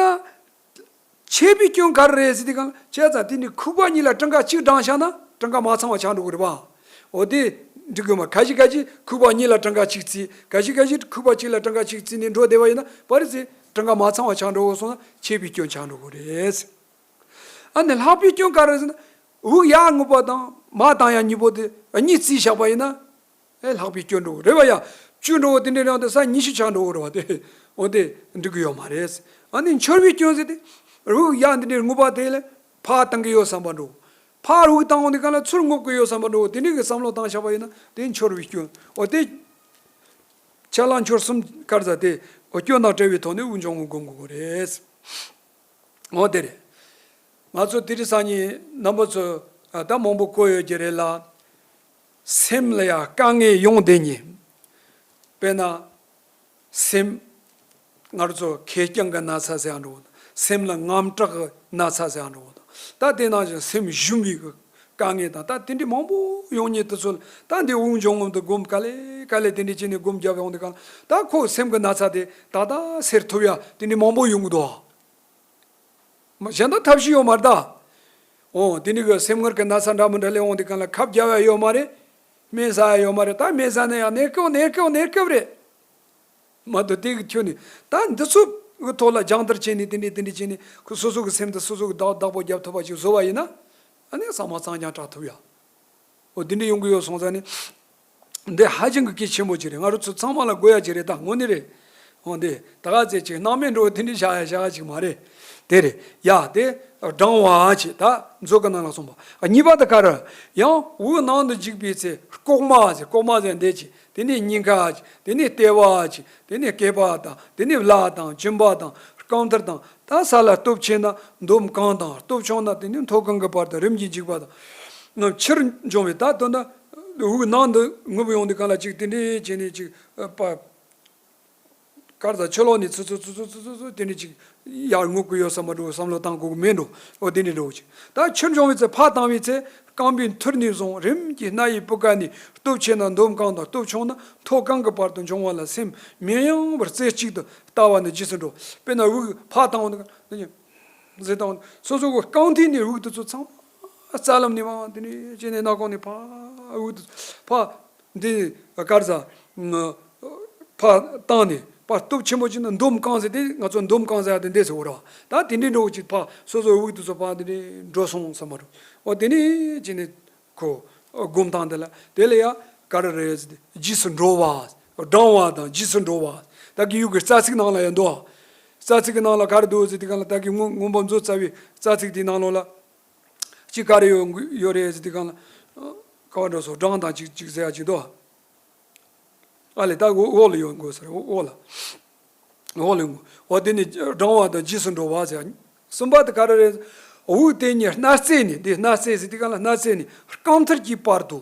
ཆད་པའི་སྐྱོན་ག་རེ་རེད་ཟེར་དུས་གང་། བྱས་ཙང་དེ་ནི་ཁུག་པ་གཉིས་ལ་གྲངས་ཀ་གཅིག་བགྲངས་བཞག་ན་གྲངས་ཀ་མ་ཚང་བ་ཆགས་འགྲོ་གི་རེད་པ། འོ་དེ་འགྲིག་གི་མ། ག་ཞིག་ག་ཞིག་ཁུག་པ་གཉིས་ལ་གྲངས་ཀ་གཅིག་བརྩིས། ག་ཞིག་ག་ཞིག་ཁུག་པ་གཅིག་ལ་གྲངས་ཀ་གཅིག་བརྩིས་ནས་འགྲོ་བསྡད་པ་ཡིན་ན། པ་རེད་ཟེར། གྲངས་ཀ་མ་ཚང་བ་ཆགས་འགྲོ་གི་སོང་ན་ཆད་པའི་སྐྱོན་ཆགས་འགྲོ་གི་རེད། ཨ་ནི་ལྷག་པའི་སྐྱོན་ག་རེ་ཟེར་ན། དབུགས་ཡར་རྔུབ་པ་དང་མར་བཏང་ཡ་གཉིས་པོ་དེ་གཉིས་བརྩིས་བཞག་པ་ཡིན་ན། ཨེ་ལྷག་པའི་སྐྱོན་འགྲོ་གི་རེད་པ་ཡ། བཅུ་འགྲོ་བ་དེ་འདྲའི་རང་དེ་ས་ཉི་ཤུ་ཆགས་འགྲོ་གི་རེད་པ་དེ། འོ་དེ་འགྲིག་གི་ཡོད་མ་རེད། ཨ་ནི་འཆོར་བའི་སྐྱོན་ཟེར་དེ། དབུགས་ཡར་འདི་འདྲའི་རྔུབ་པ་དེ་ལ་ཕར་བཏང་གི་ཡོད་བསམ་པ་འགྲོ། ཕར་དབུགས་བཏང་འོང་དུས་གང་ལ་ཚུར་རྔུབ་ཀྱི་ཡོད་བསམ་པ་འགྲོ། དེ་འདྲའི་གི་བསམ་བློ་བཏང་བཞག་པ་ཡིན་ན་དེ་འཆོར་བའི་སྐྱོན། འོ་དེ། ཆད་ལྷག་འཆོར་གསུམ་ག་རེ་ཟེར་དེ། འོ་སྐྱོན་དང་བྲལ་བའི་ཐོག་ནས་དབུགས་འབྱུང་རྔུབ་སྒོམ་དགོས་ཀྱི་རེད། འོ་དེ་རེད། ང་ཚོ་དེ་རིང་སང་ཉིན་རྣམ་པ་ཚོ་ད་མང་པོ་གོ་ཡོད་ཀྱི་རེད་ལ། སེམས་ལ་ཡང་དཀའ་ངལ་ཡོང་བསྡད་མཁན། དཔེར་ན། སེམས། ང་ཚོ་ཁེར་རྐྱང་གི་ན་ཚ་ཟེར་ཡ་འགྲོ་བ་དང་། སེམས་ལ་དངངས་སྐྲག་གི་ན་ཚ་ཟེར་ཡ་འགྲོ་བ་དང་། ད་དེ་ནང་བཞིན་སེམས་ཞུམ་པའི་གི་དཀའ་ངལ་དང་། ད་དེ་འདྲའི་མང་པོ་ཡོང་མཁན་དེ་ཚོ་ལ་ད་འདི་དབུགས་འབྱུང་རྔུབ་དེ་སྒོམ་ག་ལེ་ག་ལེ་དེ་འདྲའི་བྱས་ནས་སྒོམ་རྒྱབ་ཡོང་དུས་གང་ལ། ད་ཁོ་སེམས་ཀྱི་ན་ཚ་དེ་ད་ད་སེལ་ཐུབ་ཡ་དེ་འདྲའི་མང་པོ་ཡོང་གི་འདུག། མ་གཞན་དག་ཐབས་ཤེས་ཡོད་མ་རེད་ད། འོ་དེ་འདྲའི་གི་སེམས་ངལ་གྱི་ན་ཚ་འདྲ་མི་འདྲ་སླེབས་ཡོང་དུས་གང་ལ་ཁབ་རྒྱག་ཡ་ཡོད་མ་རེད། སྨན་ཟ་ཡ་ཡོད་མ་རེད། ད་སྨན་ཟ་ན་ཡང་ནད་སྐབས་ནད་སྐབས་ནད་སྐབས་རེད། མ་གཏོགས་དེ་གི་ཁྱོན་ནས་ད་འདི་ཚོ་གི་ཐོག་ལ་སྦྱང་བརྡར་བྱས་ནས་དེ་འདྲས་དེ་འདྲས་བྱས་ནས་ཁོ་སོ་སོ་གི་སེམས་དེ་སོ་སོ་གི་བདག་བདག་པོ་རྒྱབ་ཐུབ་པ་ཞིག་བཟོ་བ་ཡིན་ན། ཨ་ནི་ཚང་མ་གཙང་རྐྱང་དྲག་ཐུབ་ཡ། འོ་འདི་འདྲས་ཡོང་གི་ཡོད་སོང་ཙང་ནི། འདི་ཧ་ཅང་གི་གལ་ཆེན་པོ་ཅིག་རེད། ང་རང་ཚོ་ཚང་མ་ལ་དགོས་ཡ་ཅིག་རེད། ད་དངོས་གནས་རེད། འོ་འདི་ད་ག་ཚད་ཅིག་སྣང་མེད་འགྲོ་དེ་འདྲས་བཞག་ཡ་བཞག་ཡ་ཅིག་མ་རེད། དེ་རེད་ཡ། དེ་བགྲང་བ་ཅིག་ད་མཛོད་ཀྱི་ནང་ལ་གསུངས་པ། གཉིས་པ་དེ་ག་རེ། ཡང་དབུགས་ནང་དུ་འཇུག་པའི་ཚེ་ལྐོག་མ་ཟེར། ལྐོག་མ་ཟེར་འདི་ཅིག། དེ་ནས་སྙིང་ཁ་ཅིག། དེ་ནས་ལྟེ་བ་ཅིག། དེ་ནས་སྐེད་པ་དང་། དེ་ནས་ལག་དང་། གྱོན་པ་དང་། རྐང་མཐིལ་དང་། ད་ས་ལ་སྟོབས་ཆེ་ན་འདོམ་རྐང་དང་། སྟོབས་ཆུང་ན་དེ་ནས་མཐོ་གང་གི་བར་དུ་རིམ་གྱིས་འཇུག་པ་དང་། ཕྱིར་འབྱུང་བའི་ད་དོན་དུ་དབུགས་ནང་དུ་རྔུབ་ཡོང་དུས་གང་ལ་ཅིག་དེ་འདྲས་བྱས་ནས་ཅིག་པ། གར་དང་ཕྱི་ལོགས་ནས་ཚུར་ཚུར་ཚུར་ཚུར་ཚུར་ཚུར་དེ་འདྲས་ཅིག་ཡར་རྔུབ་ཀྱི་ཡོད་བསམ་པ་འགྲོ། བསམ་བློ་བཏང་དགོས་ཀྱི་མེད་འགྲོ། འོ་དེ་འདྲས་འགྲོ་ཅིག། ད་ཕྱིར་འབྱུང་བའི་ཚེ་ཕར་བཏང་བའི་ཚེ་ རྐང་པའི་མཐིལ་ནས་བཟུང་རིམ་གྱིས་སྣ་ཡི་སྤུ་ག་ནས། སྟོབས་ཆེ་ན་འདོམ་གང་དང་སྟོབས་ཆུང་ན་མཐོ་གང་གི་བར་དུ་འབྱུང་བ་ལ་སེམས་མི་གཡེང་བར་རྩེ་གཅིག་ཏུ་ལྟ་བ་ནི་རྗེས་སུ་འགྲོ། དཔེར་ན་དབུགས་ཕར་བཏང་བ་ནི་ཟེར་བཏང་སོ་སོ་གི་རྐང་མཐིལ་ནས་དབུགས་དེ་ཚོ་ཚང་མ་རྩ་ལམ་ནས་མར་དེ་ནས་ཅི་ནས་སྣ་ཁུང་ནས་ཕར་དབུགས་དེ་ཕར་འདི་གར་ཟ་ཕར་བཏང་ནས་ཕར་སྟོབས་ཆེན་པོ་ཅིག་ན་འདོམ་གང་ཟེར་དེ། ང་ཚོ་འདོམ་གང་ཟེར་ཡ་དེ་འདས་སོ་ར། ད་དེ་འདྲའི་འགྲོ་ཅིག་ཕར་སོ་སོའི་དབུགས་དེ་ཚོ་ཕར་དེ་འདྲའི་འགྲོ་སོང་བསམ་པ་རུ། འོ་དེ་ནས་ཅི་ནས་ཁོ་སྒོམ་སྟངས་དེ་ལ་དེ་ལ་ཡ་ག་རེ་རེད་ཟེར་དེ། རྗེས་སུ་འགྲོ་བ། བགྲང་བ་དང་རྗེས་སུ་འགྲོ་བ། ད་གི་ཡུག་གི་རྩ་ཚིག་ནང་ལ་ཡ་འདུག་རྩ་ཚིག་གི་ནང་ལ་ག་རེ་འདུག་ཟེར་དེ་གང་ལ། ད་གི་སྔོན་སྔོན་པོ་མཛོད་རྩ་བའི་རྩ་ཚིག་དེའི་ནང་ལོགས་ལ་ཅིག་ག་རེ་ཡོད་ཡོད་རེད་ཟེར་དེ་གང་ལ། ག་བ་འགྲོ་སོ་བགྲང་དང་ཅིག་ཅིག་ཟེར་ཡ་ཅིག་འདུག་ཨ་ལས་ད་འོག་འོག་ལ་ཡོང་དགོས་ཟེར། འོག་འོག་ལ། འོག་ལ་ཡོང་དགོས། འོ་དེ་ནི་བགྲང་བ་དང་རྗེས་སུ་འགྲོ་བ་ཟེར། གསུམ་པ་དེ་ག་རེ་རེད། དབུགས་དེ་ཉིད་སྣ་རྩེ་ནས། འདི་སྣ་རྩེ་ཟེར་དེ་གང་ལ། སྣ་རྩེ་ནས་རྐང་མཐིལ་གྱི་བར་དུ།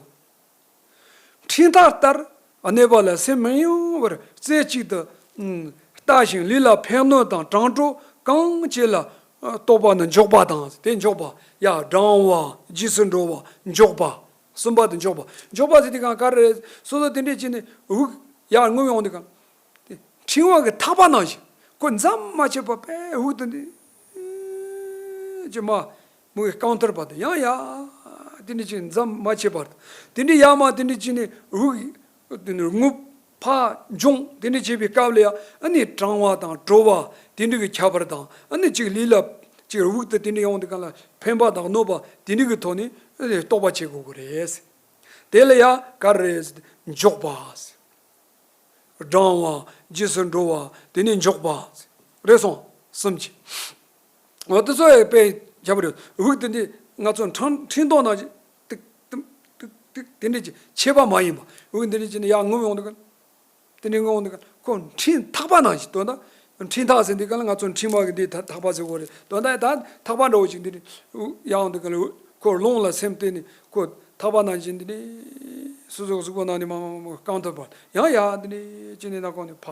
འཕྲིན་ཐག་ལྟར་གནས་པ་ལ་སེམས་མི་གཡེང་བར་རྩེ་གཅིག་ཏུ་ལྟ་ཞིང་། ལུས་ལ་ཕན་གནོད་དང་གྲང་དྲོ་གང་བྱེད་ལ་རྟོག་པ་ནི་འཇོག་པ་དང་། དེ་འཇོག་པ་ཡ་བགྲང་བ་རྗེས་སུ་འགྲོ་བ་འཇོག་པ། གསུམ་པ་དེ་འཇོག་པ། འཇོག་པ་ཟེར་དེ་གང་ག་རེ་རེད། སོ་སོ་དེ་འདྲས་བྱས་ནས་དབུགས་ཡར་རྔུབ་ཡོང་དུས་གང་། དེ་འཕྲེང་བ་གི་ཐག་པ་ནང་བཞིན་ཁོ་མཚམས་མ་ཆད་པར་དཔེ་དབུགས་དེ་འདི་ཅི་མ་མུ་གི་རྐང་མཐིལ་བར་དུ་ཡང་ཡ་དེ་འདྲས་ཅིག་མཚམས་མ་ཆད་པར་དུ་དེ་འདྲས་ཡར་མར་དེ་འདྲས་བྱས་ནས་དབུགས་དེ་འདི་རྔུབ་ཕར་འབྱུང་དེ་འདྲས་བྱེད་པའི་སྐབས་ལ་ཡང་ཨ་ནི་གྲང་བ་དང་དྲོ་བ་དེ་འདྲས་ཀྱི་ཁྱད་པར་དང་། ཨ་ནི་ཅིག་ལུས་ལ་ཅིག་དབུགས་དེ་དེ་འདྲས་ཡོང་དུས་གང་ལ་ཕན་པ་དང་གནོད་པ་དེ་འདྲས་ཀྱི་ཐོག་ནས་ཨ་ནི་རྟོག་པ་བྱེད་དགོས་ཀྱི་རེད། དེ་ལ་ཡང་ག་རེ་རེད། འཇོག་པ། བགྲང་བ། རྗེས་སུ་འགྲོ་བ། དེ་ནས་འཇོག་པ། རེད་སོང་། གསུམ་གྱི། འོ་དེ་ཚོ་ཡང་དཔེ་ཁྱད་པར་ཡོད། དབུགས་དེ་འདི་ང་ཚོ་འཕྲིན་འཕྲིན་ཐོག་ནང་བཞིན་ཏིག་ཏིག་ཏིག་ཏིག་དེ་འདྲས་ཀྱི་ཆད་པ་མ་ཡིན་པ། དབུགས་འདི་འདྲས་ཀྱི་ནི་ཡར་རྔུབ་ཡོང་དུས་ག་དེ་འདྲས་རྔུབ་ཡོང་དུས་ག་ཁོ་འཕྲིན་ཐག་པ་ནང་བཞིན་དོན་དག་འཕྲིན་ཐག་ཟེར་འདི་ག་ལ་ང་ཚོ་འཕྲིན་མ་གི་འདི་ཐག་ཐག་པ་ཟེར་གོ་རེད། དོན་དག་ད་ཐག་པ་འདྲ་བོ་ཞིག་འདི་འདྲས་ཡར་ཡོང་དུས་ག་ལ་ཁོ་རླུང་ལ་སེམས་གཏད་ནས་ཁོ་ཐག་པ་ནང་བཞིན་འདི་ནི་སོ་སོ་གཟུགས་པོ་ནང་ནས་མ་མ་མ་རྐང་ཐུབ་པ་ཡང་ཡ་འདི་ནི་ཅི་ནས་ན་གོང་ནས་ཕ་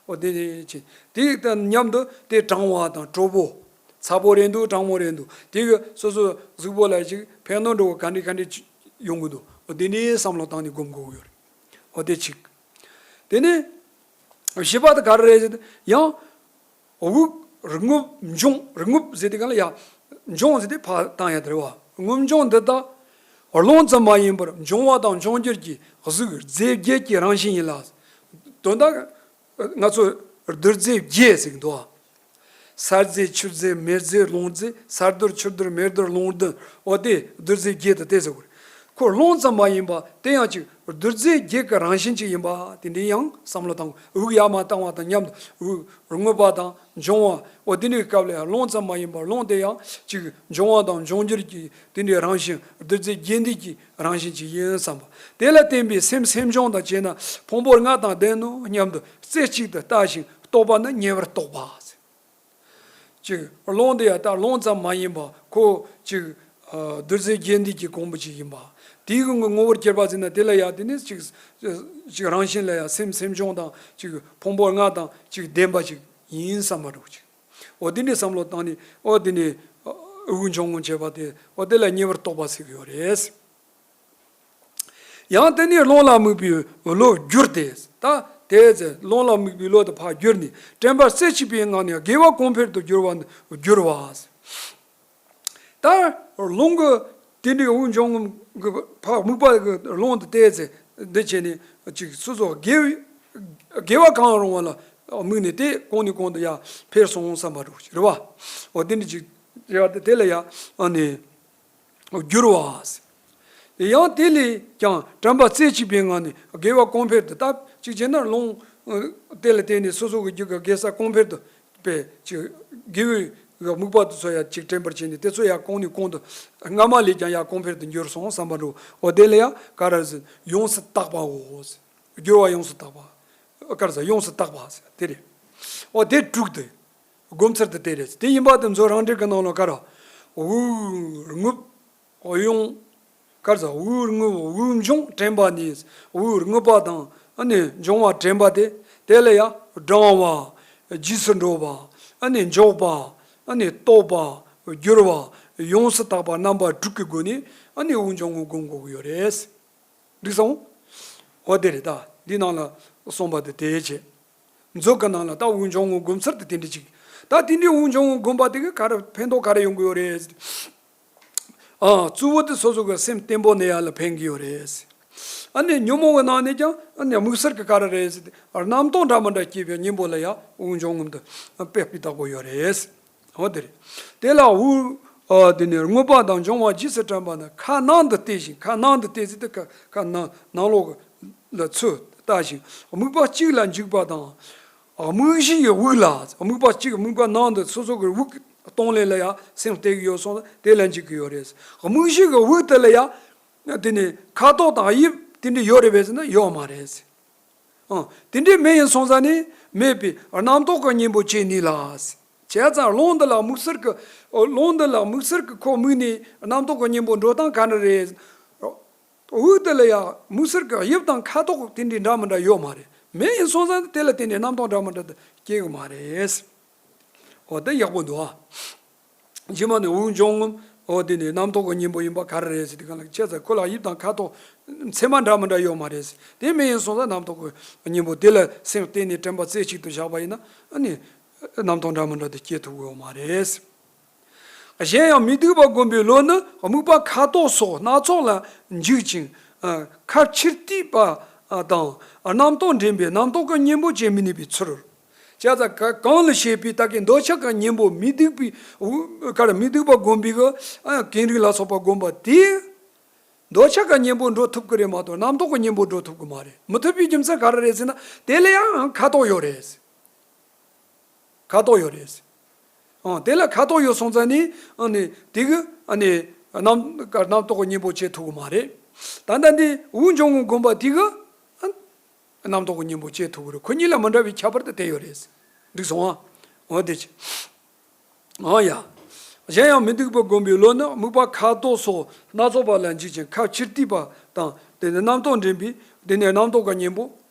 འོ་འདི་ནི་ཅི་དེ་དང་མཉམ་དུ་དེ་གྲང་བ་དང་དྲོ་པོ་ཚ་པོ་རེད་འདུག་གྲང་མོ་རེད་འདུག་དེ་གི་སོ་སོ་གཟུགས་པོ་ལ་ཅིག་ཕན་གནོད་འགྲོ་བ་ག་འདྲ་ག་འདྲ་ཅིག་ཡོང་གི་འདུག་འོ་འདི་ནི་བསམ་བློ་བཏང་ནས་སྒོམ་དགོས་ཀྱི་ཡོད་རེད། འོ་དེ་གཅིག་དེ་ནི་བཞི་པ་དེ་ག་རེ་རེད་ཟེར་ན་ཡང་། དབུགས་རྔུབ་འབྱུང་། རྔུབ་ཟེར་དེ་གང་ལ་ཡ། འབྱུང་ཟེར་དེ་ཕར་བཏང་ཡ་དེ་རེད་བ། རྔུབ་འབྱུང་འདི་དག་རླུང་ཙམ་མ་ཡིན་པར་འབྱུང་བ་དང་འབྱུང་འགྱུར་གྱི་གཟུགས་རྫས་བརྒྱད་ཀྱི་རང་བཞིན་ཡིན་ལ། དོན་དག་ང་ཚོ་རྡུལ་རྫས་བརྒྱད་ཟེར་གྱི་འདུག་བ། ས་རྫས་ཆུ་རྫས་མེ་རྫས་རླུང་རྫས། ས་རྡུལ་ཆུ་རྡུལ་མེ་རྡུལ་རླུང་རྡུལ། འོ་དེ་རྡུལ་རྫས་བརྒྱད་དུ་དེ་ཟེར་བ་རེད། ཁོ་རླུང་ཙམ་མ་ཡིན་པ་དེ་ཡང་ཅིག་རྡུལ་རྫས་བརྒྱད་ཀྱི་རང་བཞིན་ཅིག་ཡིན་པ་དེ་འདྲའི་ཡང་བསམ་བློ་བཏང་། དབུགས་ཡར་མར་བཏང་བ་དང་མཉམ་དུ་དབུགས་རྔུབ་པ་དང་འབྱུང་བ། འོ་དེ་འདྲའི་སྐབས་ལ་ཡང་རླུང་ཙམ་མ་ཡིན་པར་རླུང་དེ་ཡང་ཅིག་འབྱུང་བ་དང་འབྱུང་འགྱུར་གྱི་དེ་འདྲའི་རང་བཞིན། རྡུལ་རྫས་བརྒྱད་འདུས་ཀྱི་རང་བཞིན་ཅིག་ཡིན་བསམ་པ། དེ་ལ་བརྟེན་པའི་སེམས་སེམས་བྱུང་དང་བཅས་ན་ཕུང་པོ་ལྔ་དང་ལྡན་ནོ་སྙམ་དུ་རྩེ་གཅིག་ཏུ་ལྟ་ཞིང་རྟོག་པ་ནི་ཉེ་བར་རྟོགས་པ། ཅིག་རླུང་དེ་ཡང་ད་རླུང་ཙམ་མ་ཡིན་པ་ཁོ་ཅིག་ཨ་རྡུལ་རྫས་བརྒྱད་འདུས་ཀྱི་གོང་བུ་ཅིག་ཡིན་པ། དེའི་གི་ངོ་བོར་གྱུར་པ་ཟེར་ན་དེ་ལ་ཡང་དེ་ནི་ཅིག་ཅིག་རང་བཞིན་ལ་ཡང་སེམས་སེམས་བྱུང་དང་ཅིག་ཕུང་པོ་ལྔ་དང་ཅིག་ལྡན་པ་ཅིག་ཡིན་བསམ་པ་འདྲ་བོ་ཅིག་འོ་དེ་འདྲའི་བསམ་བློ་བཏང་ནས་འོ་དེ་ནི་དབུགས་འབྱུང་ངམ་བྱས་པ་དེ་འོ་དེ་ལ་ཉེ་བར་རྟོགས་པ་ཟེར་གི་ཡོད་རེད། ཡང་དེ་ནས་རླུང་ལ་དམིགས་པའི་བློ་བསྒྱུར་ཏེ། ད་དེ་ཚེ་རླུང་ལ་དམིགས་པའི་བློ་དེ་ཕར་བསྒྱུར་ནས་དྲན་པ་རྩེ་གཅིག་པའི་ངང་ནས་དགེ་བ་གོང་འཕེལ་དུ་འགྱུར་བ་ནི་བསྒྱུར་བ། ད་རླུང་གི་དེ་འདྲའི་དབུགས་འབྱུང་ངམ་གི་ཕར་དམིགས་པ་གི་རླུང་དེ་དེ་ཚེ་འདི་བྱས་ནས་ཅིག་སོ་སོ་དགེ་བའི་དགེ་བ་གང་རུང་བ་ལ་དམིགས་ནས་དེ་གོང་ནས་གོང་དུ་ཡར་འཕེལ་སོང་བསམ་པ་འདྲ་བོ་ཅིག་རེད་བ། འོ་དེ་འདྲ་ཅིག་ཡ་དེ་དེ་ལ་ཡ་ཨ་ནི། བསྒྱུར་བ། ཡང་དེ་ལས་ཀྱང་དྲན་པ་རྩེ་གཅིག་པའི་ངང་ནས་དགེ་བ་གོང་འཕེལ་དུ། ད་གཅིག་བྱས་ན་རླུང་དེ་ལ་བརྟེན་ནས་སོ་སོ་གི་རྒྱུད་ཀྱི་དགེ་ས་གོང་འཕེལ་དུ་དཔེ་ཅིག་དགེ་བའི་དམིགས་པ་དེ་ཚོ་ཡང་ཅིག་དྲན་པར་བྱས་ནས་དེ་ཚོ་ཡང་གོང་ནས་གོང་དུ་སྔ་མ་ལས་ཀྱང་ཡང་གོང་འཕེལ་དུ་འགྱུར་སོང་བསམ་པ་འདྲ་བོ། འོ་དེ་ལ་ཡང་ག་རེ་ཟེར། ཡོངས་སུ་དག་པའོ། བསྒྱུར་བ་ཡོངས་སུ་དག་པ། ག་རེ་ཟེར། ཡོངས་སུ་དག་པ་ཟེར་དེ་རེད། འོ་དེ་དྲུག་དེ། སྒོམ་ཚུལ་དེ་དེ་རེད། དེ་ཡིན་པ་དེ་མཛོད་རང་འགྲེལ་གྱི་ནང་ལ་ག་རེ། དབུགས་རྔུབ། དབུགས་དབྱུང་། ག་རེ་ཟེར། དབུགས་རྔུབ། དབུགས་འབྱུང་དྲན་པ་ནི། དབུགས་རྔུབ་པ་དང་ཨ་ནི་འབྱུང་བ་དྲན་པ་དེ། དེ་ལ་ཡང་བགྲང་བ། རྗེས་སུ་འགྲོ་བ། ཨ་ནི་འཇོག་པ། ཨ་ནི་རྟོགས་པ། བསྒྱུར་བ། ཡོངས་སུ་དག་པ་རྣམ་པ་དྲུག་གི་སྒོ་ནས་ཨ་ནི་དབུགས་འབྱུང་རྔུབ་སྒོམ་དགོས་ཀྱི་ཡོད་རེད། འགྲིག་སོང་། འོ་དེ་རེད་ད། འདི་ནང་ལ་གསུངས་པ་དེ་དེའི་ཆེད། མཛོད་ཀྱི་ནང་ལ་ད་དབུགས་འབྱུང་རྔུབ་སྒོམ་ཚུལ་དེ་དེ་འདྲ་ཅིག་ད་དེ་འདྲའི་དབུགས་འབྱུང་རྔུབ་སྒོམ་པ་དེ་གི་ག་རེ་ཕན་ཐོགས་ག་རེ་ཡོང་གི་ཡོད་རེད། ཨ། གཙོ་བོ་དེ་སོ་སོ་གི་སེམས་བརྟན་པོ་གནས་ཡ་ལ་ཕན་གི་ཡོད་རེད། ཨ་ནི་ཉོན་མོངས་ཀྱི་ནང་ནས་ཀྱང་ཨ་ནི་དམིགས་བསལ་གྱི་ག་རེ་རེད་ཟེར་ཏེ་རྣམ་རྟོག་འདྲ་མི་འདྲ་སྐྱེས་པའི་གཉེན་པོ་ལ་ཡང་དབུགས་འབྱུང་རྔུབ་དེ་དཔེ་སྤུས་དག་པོ་ཡོད་རེད། འོ་དེ་རེད། དེ་ལ་དབུགས་ཨ་དེ་ནས་རྔུབ་པ་དང་འབྱུང་བ་རྗེས་སུ་དྲན་པ་ནི་ཁ་ནང་དུ་བལྟས་ཤིང་། ཁ་ནང་དུ་བལྟས་ཟེར་ཏེ་ཁ་ཁ་ནང་ནང་ལོགས་ལ་ཚུར་ལྟ་ཞིང་། དམིགས་པ་གཅིག་ལ་འཇུག་པ་དང་། དམིགས་གཞིའི་དབུགས་ལ། དམིགས་པ་གཅིག་དམིགས་པ་ནང་དུ་སོ་སོ་གི་དབུགས་གཏོང་ལེན་ལ་ཡང་སེམས་གཏད་ཀྱི་ཡོད་སོང་ཙང་དེ་ལ་འཇུག་གི་ཡོད་རེད། དམིགས་གཞི་གི་དབུགས་དེ་ལ་ཡང་དེ་ནི་ཁ་དོག་དང་དབྱིབས་དེ་འདྲ་ཡོད་རེད་པས་ཟེར་ན་ཡོད་མ་རེད། ཨང་། དེ་འདྲའི་མེད་ཡིན་སོང་ཙང་ནི་མེད་པའི་རྣམ་རྟོག་གི་གཉེན་པོ་བྱས་ནས་ལ། བྱས་ཙང་རླུང་འདི་ལ་དམིགས་བསལ་གྱི། རླུང་འདི་ལ་དམིགས་བསལ་གྱི་ཁོ་དམིགས་ནས་རྣམ་རྟོག་གི་གཉེན་པོ་འགྲོ་སྟངས་ག་འདྲ་རེད། དབུགས་དེ་ལ་ཡང་དམིགས་བསལ་གྱི་དབྱིབས་དང་ཁ་དོག་དེ་འདྲའི་འདྲ་མི་འདྲ་ཡོད་མ་རེད། མེད་ཡིན་སོང་ཙང་དེ་ལ་བརྟེན་ནས་རྣམ་རྟོག་འདྲ་མི་འདྲ་དེ་སྐྱེ་གི་མ་རེད། འོ་དེ་ཡག་པོ་འདུག་ཨ། རྗེས་མ་ནས་དབུགས་འབྱུང་རྔུབ། འོ་དེ་ནས་རྣམ་རྟོག་གི་གཉེན་པོ་ཡིན་པ་ག་རེ་རེད་ཟེར་དུས་གང་ལ་བྱས་ཙང་ཁོ་ལ་དབྱིབས་དང་ཁ་དོག་མཚན་མ་འདྲ་མི་འདྲ་ཡོད་མ་རེད། དེ་མེད་ཡིན་སོང་ཙང་རྣམ་རྟོག་གི་གཉེན་པོ་དེ་ལ་སེམས་གཏད་ནས་དྲན་པ་རྩེ་གཅིག་ཏུ་བཞག་པ་ཡིན་ན་ཨ་ནི་རྣམ་རྟོག་འདྲ་མི་འདྲ་དེ་སྐྱེ་ཐུབ་ཀྱི་ཡོད་མ་རེད། གཞན་ཡང་མི་སྡུག་པ་བསྒོམ་པའི་བློ་ནི་དམིགས་པ་ཁ་དོག་སོགས་སྣ་ཚོགས་ལ་འཇུག་ཅིང་། ཁ་ཕྱིར་བལྟས་པ་དང་རྣམ་རྟོག་འདྲེན་པའི་རྣམ་རྟོག་གི་གཉེན་པོ་བྱེད་མི་ནུས་པའི་ཚུལ། བྱས་ཙང་ག་གང་ལ་བཤད་པའི་ད་གིན་འདོད་ཆགས་ཀྱི་གཉེན་པོ་མི་སྡུག་པའི་ག་རེ་མི་སྡུག་པ་བསྒོམ་པའི་གི་ཨ་གེང་རིང་ལ་སོགས་པ་བསྒོམ་པ་དེ། འདོད་ཆགས་ཀྱི་གཉེན་པོ་འགྲོ་ཐུབ་ཀྱི་རེད་མ་གཏོགས་རྣམ་རྟོག་གི་གཉེན་པོ་འགྲོ་ཐུབ་ཀྱི་མ་རེད། མི་ཐུབ་པའི་རྒྱུ་མཚན་ག་རེ་རེད་ཟེར་ན་དེ་ལ་ཡང་ཁ་དོག་ཡོད་རེད། ཁ་དོག་ཡོད་རེད། ཨང་། དེ་ལ་ཁ་དོག་ཡོད་སོང་ཙང་ནི་ཨང་ནི་དེ་གི་ཨ་ནི་རྣམ་རྣམ་རྟོག་གི་གཉེན་པོ་བྱེད་ཐུབ་ཀྱི་མ་རེད། ད་ལྟ་འདི་དབུགས་འབྱུང་རྔུབ་བསྒོམ་པ་དེ་གི་ཨ་རྣམ་རྟོག་གི་གཉེན་པོ་བྱེད་ཐུབ་ཀྱི་རེད། ཁོ་གཉིས་ལ་མི་འདྲ་བའི་ཁྱད་པར་དེ་དེ་ཡོད་རེད། འགྲིག་སོང་ཨ། འོ་དེ་ཅི། ཨང་ཡ། གཞན་ཡང་མི་སྡུག་པ་བསྒོམ་པའི་བློ་ནི་དམིགས་པ་ཁ་དོག་སོགས་སྣ་ཚོགས་པ་ལ་འཇུག་ཅིང་ཁ་ཕྱིར་བལྟས་པ་དང་དེ་ནི་རྣམ་རྟོག་འདྲེན་པའི་དེ་ནི་རྣམ་རྟོག་གི་གཉེན་པོ།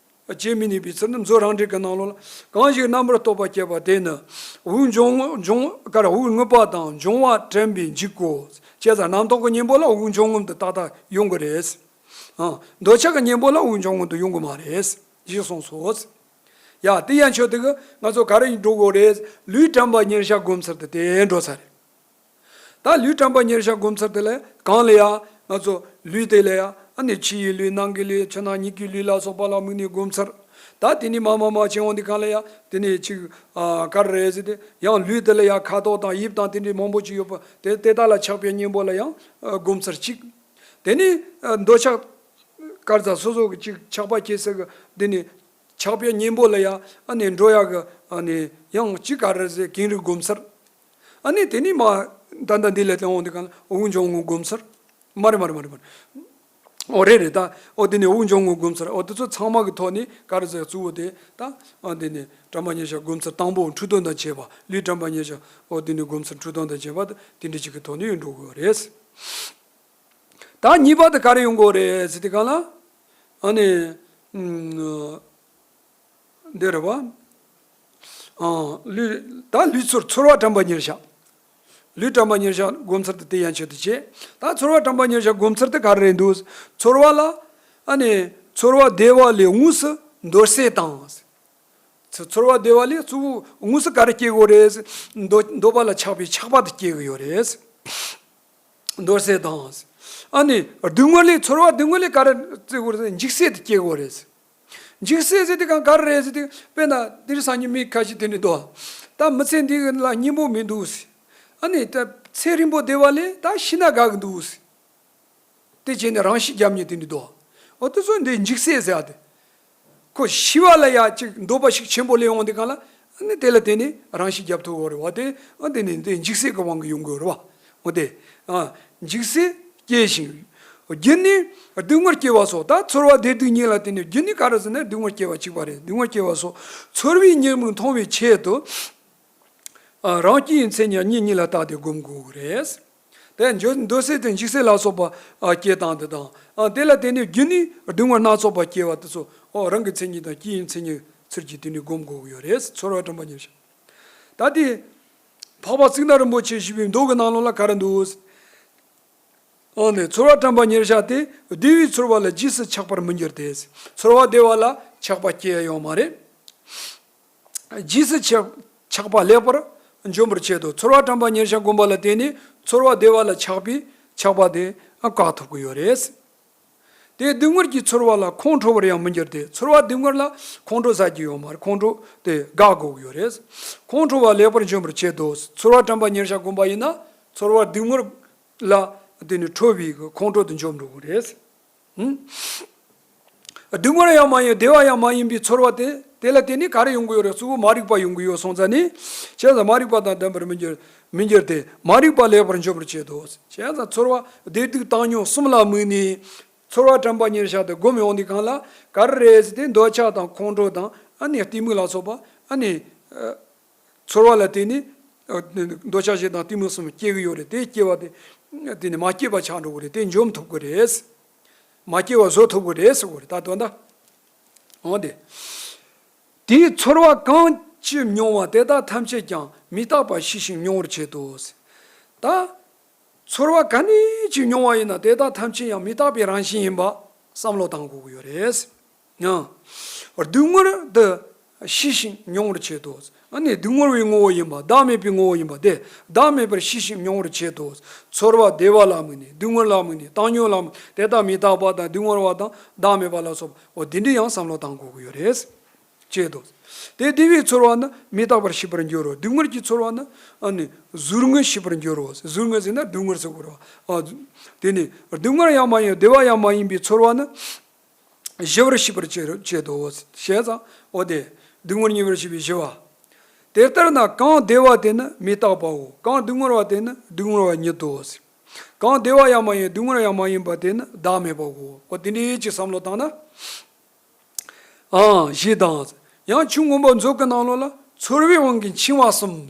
བྱེད་མི་ནུས་པའི་ཚུལ་ནི་མཛོད་རང་འགྲེལ་གྱི་ནང་ལོགས་ལ། གང་ཞིག་རྣམ་པར་རྟོག་པ་སྐྱེས་པ་དེ་ནི་དབུགས་འབྱུང་འབྱུང་ཀར་དབུགས་རྔུབ་པ་དང་འབྱུང་བ་དྲན་པས་འཇིག་གོ། བྱས་ཙང་རྣམ་རྟོག་གི་གཉེན་པོ་ལ་དབུགས་འབྱུང་རྔུབ་དེ་ཏག་ཏག་ཡོང་གི་རེད། ཨང་། འདོད་ཆགས་ཀྱི་གཉེན་པོ་ལ་དབུགས་འབྱུང་རྔུབ་དེ་ཡོང་གི་མ་རེད། ཞེས་གསུངས་སོ། ཡ་དེ་ཡན་ཆོད་དེ་གི་ང་ཚོ་ག་རེ་འགྲོ་དགོས་རེད། ལུས་དྲན་པ་ཉེར་བཞག་སྒོམ་ཚུལ་དེ་དེ་འགྲོ་ཚར་རེད། ད་ལུས་དྲན་པ་ཉེར་བཞག་སྒོམ་ཚུལ་དེ་ལ་གང་ལ་ཡ་ང་ཚོ་ལུས་དེ་ལ་ཡ་ཨ་ནི་ཕྱི་ཡི་ལུས་ནང་གི་ལུས་ཕྱི་ནང་གཉིས་ཀྱི་ལུས་ལ་སོགས་པ་ལ་དམིགས་ནས་སྒོམ་ཚུལ། ད་དེ་ནི་མ་མ་མ་བྱེད་འོང་དེ་གང་ལ་ཡ་དེ་ནི་ཅིག་ཨ་ག་རེ་རེད་ཟེར་ཏེ་ཡང་ལུས་དེ་ལ་ཡ་ཁ་དོག་དང་དབྱིབས་དང་དེ་འདྲའི་མང་པོ་ཅིག་ཡོད་པ་དེ་དེ་དག་ལ་ཆགས་པའི་གཉེན་པོ་ལ་ཡང་ཨ་སྒོམ་ཚུལ་གཅིག་དེ་ནི་ཨ་འདོད་ཆགས་དཀར་ཟ་སོ་སོ་གི་ཅིག་ཆགས་པ་སྐྱེ་ས་གི་དེ་ནི་ཆགས་པའི་གཉེན་པོ་ལ་ཡ་ཨ་ནི་འགྲོ་ཡ་གི་ཨ་ནི་ཡང་ཅིག་ག་རེ་ཟེར་གེང་རིང་སྒོམ་ཚུལ། ཨ་ནི་དེ་ནི་མ་ད་ལྟ་འདི་ལས་དེ་འོང་དེ་གང་དབུགས་འབྱུང་རྔུབ་སྒོམ་ཚུལ། མ་རེད་མ་རེད་མ་རེད་མ་རེད། ཨོ་རེད་རེད་ད། ཨོ་དེ་ནི་དབུགས་འབྱུང་རྔུབ་སྒོམ་ཚུལ། ཨོ་དེ་ཚོ་ཚང་མ་གི་ཐོག་ནས་ག་རེ་ཟེར་གཙོ་བོ་དེ་ད། ཨ་དེ་ནི་དྲན་པ་ཉེར་བཞག་སྒོམ་ཚུལ་དང་པོ་འཁྲུལ་དོན་དང་བཅས་པ་ལུས་དྲན་པ་ཉེར་བཞག་ཨོ་དེ་ནི་སྒོམ་ཚུལ་འཁྲུལ་དོན་དང་བཅས་པ་དེ་འདྲ་ཅིག་གི་ཐོག་ནས་འགྲོ་དགོས་རེད། ད་གཉིས་པ་དེ་ག་རེ་ཡོང་དགོས་རེད་ཟེར་དེ་གང་ལ། ཨ་ནི། ཨུམ། འདི་རེད་བ། ཨང་། ལུས། ད་ལུས་ཚོར་ཚོར་བ་དྲན་པ་ཉེར་བཞག་ལུས་དྲན་པ་ཉེར་བཞག་སྒོམ་ཚུལ་དེ་དེ་ཡན་ཆོད་དུ་བྱེད། ད་ཚོར་བ་དྲན་པ་ཉེར་བཞག་སྒོམ་ཚུལ་དེ་ག་རེ་རེད་འདུག་ཚོར་བ་ལ། ཨ་ནི། ཚོར་བ་བདེ་བ་ལས་དངོས་སུ་འདོད་སྲེད་དང་། ཚོ་ཚོར་བ་བདེ་བ་ལས་གཙོ་བོ་དངོས་སུ་ག་རེ་སྐྱེ་དགོས་རེད། འདོད་འདོད་པ་ལ་ཆགས་པའི་ཆགས་པ་དེ་སྐྱེ་གི་ཡོད་རེད། འདོད་སྲེད་དང་། ཨ་ནི་སྡུག་བསྔལ་ལས་ཚོར་བ་སྡུག་བསྔལ་ལས་ག་རེ་སྐྱེ་དགོས་རེད། འཇིགས་སྲེད་དེ་སྐྱེ་དགོས་རེད། འཇིགས་སྲེད་ཟེར་དེ་གང་ག་རེ་རེད་ཟེར་དེ་དཔེར་ན་དེ་རིང་སང་ཉིན་མི་ཁ་ཤས་དེ་འདྲ་འདུག་ད་མི་ཚེ་འདི་ལ་སྙིང་པོ་མི་འདུག་ཨ་ནི་ད་ཚེ་རིང་པོ་བདེ་བ་ལས་ད་ཤི་ན་དགའ་གི་འདུག་དེ་བྱས་ནས་རང་ཤི་རྒྱབ་མཁན་དེ་འདྲ་འདུག་འོ་དེ་ཚོ་འདི་འཇིགས་སྲེད་ཟེར་ཡ་དེ། ཁོ་ཤི་བ་ལ་ཡ་ཅིག་འདོད་པ་ཞིག་ཆེན་པོ་སླེབས་འོང་དེ་གང་ལ། ཨ་ནི་དེ་ལ་བརྟེན་ནས་རང་ཤི་རྒྱབ་ཐུབ་འོ་རེད་བ་དེ། ཨ་དེ་ནི་འདི་འཇིགས་སྲེད་ཀྱི་དབང་གིས་ཡོང་གི་ཡོད་རེད་བ། འོ་དེ། ཨ་འཇིགས་སྲེད་སྐྱེ་ཞིང་། རྒྱུ་ནི་སྡུག་བསྔལ་སྐྱེ་བ་སོགས། ད་ཚོར་བ་བདེ་སྡུག་གཉིས་ལ་བརྟེན་ནས་རྒྱུ་ནི་ག་རེ་ཟེར་ན་སྡུག་བསྔལ་སྐྱེ་བ་གཅིག་པ་རེད། སྡུག་བསྔལ་སྐྱེ་བ་སོགས་ཚོར་བའི་ཉོན་མོངས་མཐོང་བའི་ཆེད་དུ། ཨ་རང་སྐྱེ་ཡི་མཚན་ཉིད་གཉིས་གཉིས་ལ་བརྟགས་ཏེ་སྒོམ་དགོས་ཀྱི་རེད། དེ་འཇོ་འདོད་སྲེད་དེ་འཇིགས་སྲེད་ལ་སོགས་པ་ཨ་སྐྱེ་སྟངས་དེ་དང་། ཨ་དེ་ལ་བརྟེན་ནས་རྒྱུ་ནི་སྡུག་བསྔལ་སྣ་ཚོགས་པ་སྐྱེ་བ་དེ་ཚོ་ཨོ་རང་གི་མཚན་ཉིད་དང་སྐྱེ་ཡི་མཚན་ཉིད་ཚུལ་གྱིས་དེ་ནི་སྒོམ་དགོས་ཀྱི་ཡོད་རེད། ཚོར་བ་དྲན་པ་ཉེར་བཞག་ད་དེ་ འཕགས་པ་ཙིག་ན་རིན་པོ་ཆེས་ཞུས་པའི་མདོ་གི་ནང་ལོགས་ལ་ག་རེ་འདུག། འོ་ནི་ཚོར་བ་དྲན་པ་ཉེར་བཞག་སྟེ། བདེ་བའི་ཚོར་བ་ལ་རྗེས་སུ་ཆགས་པར་མི་འགྱུར་ཏེ། ཚོར་བ་བདེ་བ་ལ་ཆགས་པ་སྐྱེ་ཡ་ཡོད་མ་རེད། རྗེས་སུ་ཆགས་ཆགས་པ་ལེགས་པར་འཇོམས་པར་བྱེད་དོ། ཚོར་བ་དྲན་པ་ཉེར་བཞག་བསྒོམ་པ་ལ་བརྟེན་ནས་ཚོར་བ་བདེ་བ་ལ་ཆགས་པའི་ཆགས་པ་དེ་བཀག་ཐུབ་ཀྱི་ཡོད་རེད། དེ་སྡུག་བསྔལ་གྱི་ཚོར་བ་ལ་ཁོང་ཁྲོ་བར་ཡང་མི་འགྱུར་ཏེ། ཚོར་བ་སྡུག་བསྔལ་ལ་ཁོང་ཁྲོ་ཟ་རྒྱུ་ཡོད་མ་རེད། ཁོང་ཁྲོ་དེ་དགག་དགོས་ཀྱི་ཡོད་རེད། ཁོང་ཁྲོ་བ་ལེགས་པར་འཇོམས་པར་བྱེད་དོ། ཚོར་བ་དྲན་པ་ཉེར་བཞག་བསྒོམ་པ་ཡིན་ན་ཚོར་བ་སྡུག་བསྔལ་ལ་དེ་ནི་ཁྲོ་བའི་ཁོང་ཁྲོ་དེ་འཇོམས་འགྲོ་གི་རེད། ཧུམ། སྡུག་བསྔལ་ཡང་མ་ཡིན་བདེ་བ་ཡང་མ་ཡིན་པའི་ཚོར་བ་དེ་དེ་ལ་བརྟེན་ནས་ག་རེ་ཡོང་གི་ཡོད་རེད། གཙོ་བོ་མ་རིག་པ་ཡོང་གི་ཡོད་སོང་ཙང་ནི། བྱས་ཙང་མ་རིག་པ་དང་ལྡན་པར་མི་འགྱུར་མི་འགྱུར་ཏེ། མ་རིག་པ་ལེགས་པར་འཇོམས་པར་བྱེད་དོ། བྱས་ཙང་ཚོར་བ་བདེ་སྡུག་བཏང་སྙོམས་གསུམ་ལ་དམིགས་ནས་ཚོར་བ་དྲན་པ་ཉེར་བཞག་དེ་བསྒོམ་ཡོང་དུས་སྒང་ལ་ག་རེ་རེད་ཟེར་ཏེ། འདོད་ཆགས་དང་ཁོང་ཁྲོ་དང་ཨ་ནི་གཏི་མུག་ལ་སོགས་པ་ཨ་ནི་ཚོར་བ་ལ་བརྟེན་ནས་འདོད་ཆགས་ཞེ་སྡང་གཏི་མུག་གསུམ་སྐྱེ་གི་ཡོད་རེད། དེ་སྐྱེ་བ་དེ་དེ་ནི་མ་སྐྱེས་པ་ཆགས་འགྲོ་གི་རེད། དེ་འཇོམས་ཐུབ་ཀྱི་རེད། མ་སྐྱེས་པ་བཟོ་ཐུབ་ཀྱི་རེད་ཟེར་གི་རེད། ད་དོན་དག་འོ་དེ། དེའི་ཚོར་བ་གང་ཅི་མྱོང་བ་དེ་དག་ཐམས་ཅད་ཀྱང་མི་རྟག་པ་ཤེས་ཤིང་མྱོང་བར་བྱེད་དོ། ད་ཚོར་བ་ག་ནས་ཅི་མྱོང་བ་ཡིན་ན་དེ་དག་ཐམས་ཅད་ཡང་མི་རྟག་པའི་རང་བཞིན་ཡིན་པ་བསམ་བློ་གཏང་དགོས་ཀྱི་ཡོད་རེད། ཡང་སྡུག་བསྔལ་དུ་ཤེས་ཤིང་མྱོང་བར་བྱེད་དོ། ཨ་ནི་སྡུག་བསྔལ་བའི་ངོ་བོ་ཡིན་པ། བདག་མེད་པའི་ངོ་བོ་ཡིན་པ་དེ་བདག་མེད་པར་ཤེས་ཤིང་མྱོང་བར་བྱེད་དོ། ཚོར་བ་བདེ་བ་ལ་དམིགས་ནས་སྡུག་བསྔལ་ལ་དམིགས་ནས་བཏང་སྙོམས་ལ་དམིགས་ནས་དེ་དག་མི་རྟག་པ་དང་སྡུག་བསྔལ་བ་དང་བདག་མེད་པ་ལ་སོགས་པ་འོ་དེ་འདྲ་ཡང་བསམ་བློ་གཏང་དགོས་ཀྱི་ཡོད་རེད། བྱེད་དོ། དེ་བདེ་བའི་ཚོར་བ་ནི་མི་རྟག་པར་ཤེས་པར་འགྱུར་རོ། སྡུག་བསྔལ་གྱི་ཚོར་བ་ནི་ཨ་ནི་གཟུགས་བརྙན་ཤེས་པར་འགྱུར་རོ། གཟུགས་བརྙན་ཟེར་ན་སྡུག་བསྔལ་ཟེར་དགོས་རོ། ཨ་དེ་ནི་སྡུག་བསྔལ་ཡང་མ་ཡིན་བདེ་བ་ཡང་མ་ཡིན་པའི་ཚོར་བ་ནི་ཞི་བར་ཤེས་པར་བྱེད་བྱེད་དོ། བྱས་ཙང་འོ་དེ་སྡུག་བསྔལ་ཉེ་བར་ཤེས་པའི་ཞི་བ། དེ་ལྟར་ན་གང་བདེ་བ་དེ་ནི་མི་རྟག་པའོ། གང་སྡུག་བསྔལ་བ་དེ་ནི་སྡུག་བསྔལ་བ་ཉིད་དོ། གང་བདེ་བ་ཡང་མ་ཡིན་སྡུག་བསྔལ་ཡང་མ་ཡིན་པ་དེ་ནི་བདག་མེད་པའོ། འོ་དེ་འདྲའི་ཅིག་བསམ་བློ་བཏང་ན། ཨང་ཞེས་དང་། ཡང་ཆོས་མངོན་པ་མཛོད་ཀྱི་ནང་ལོགས་ལ་ཚོར་བའི་དབང་གིས་འཆིང་བ་གསུམ།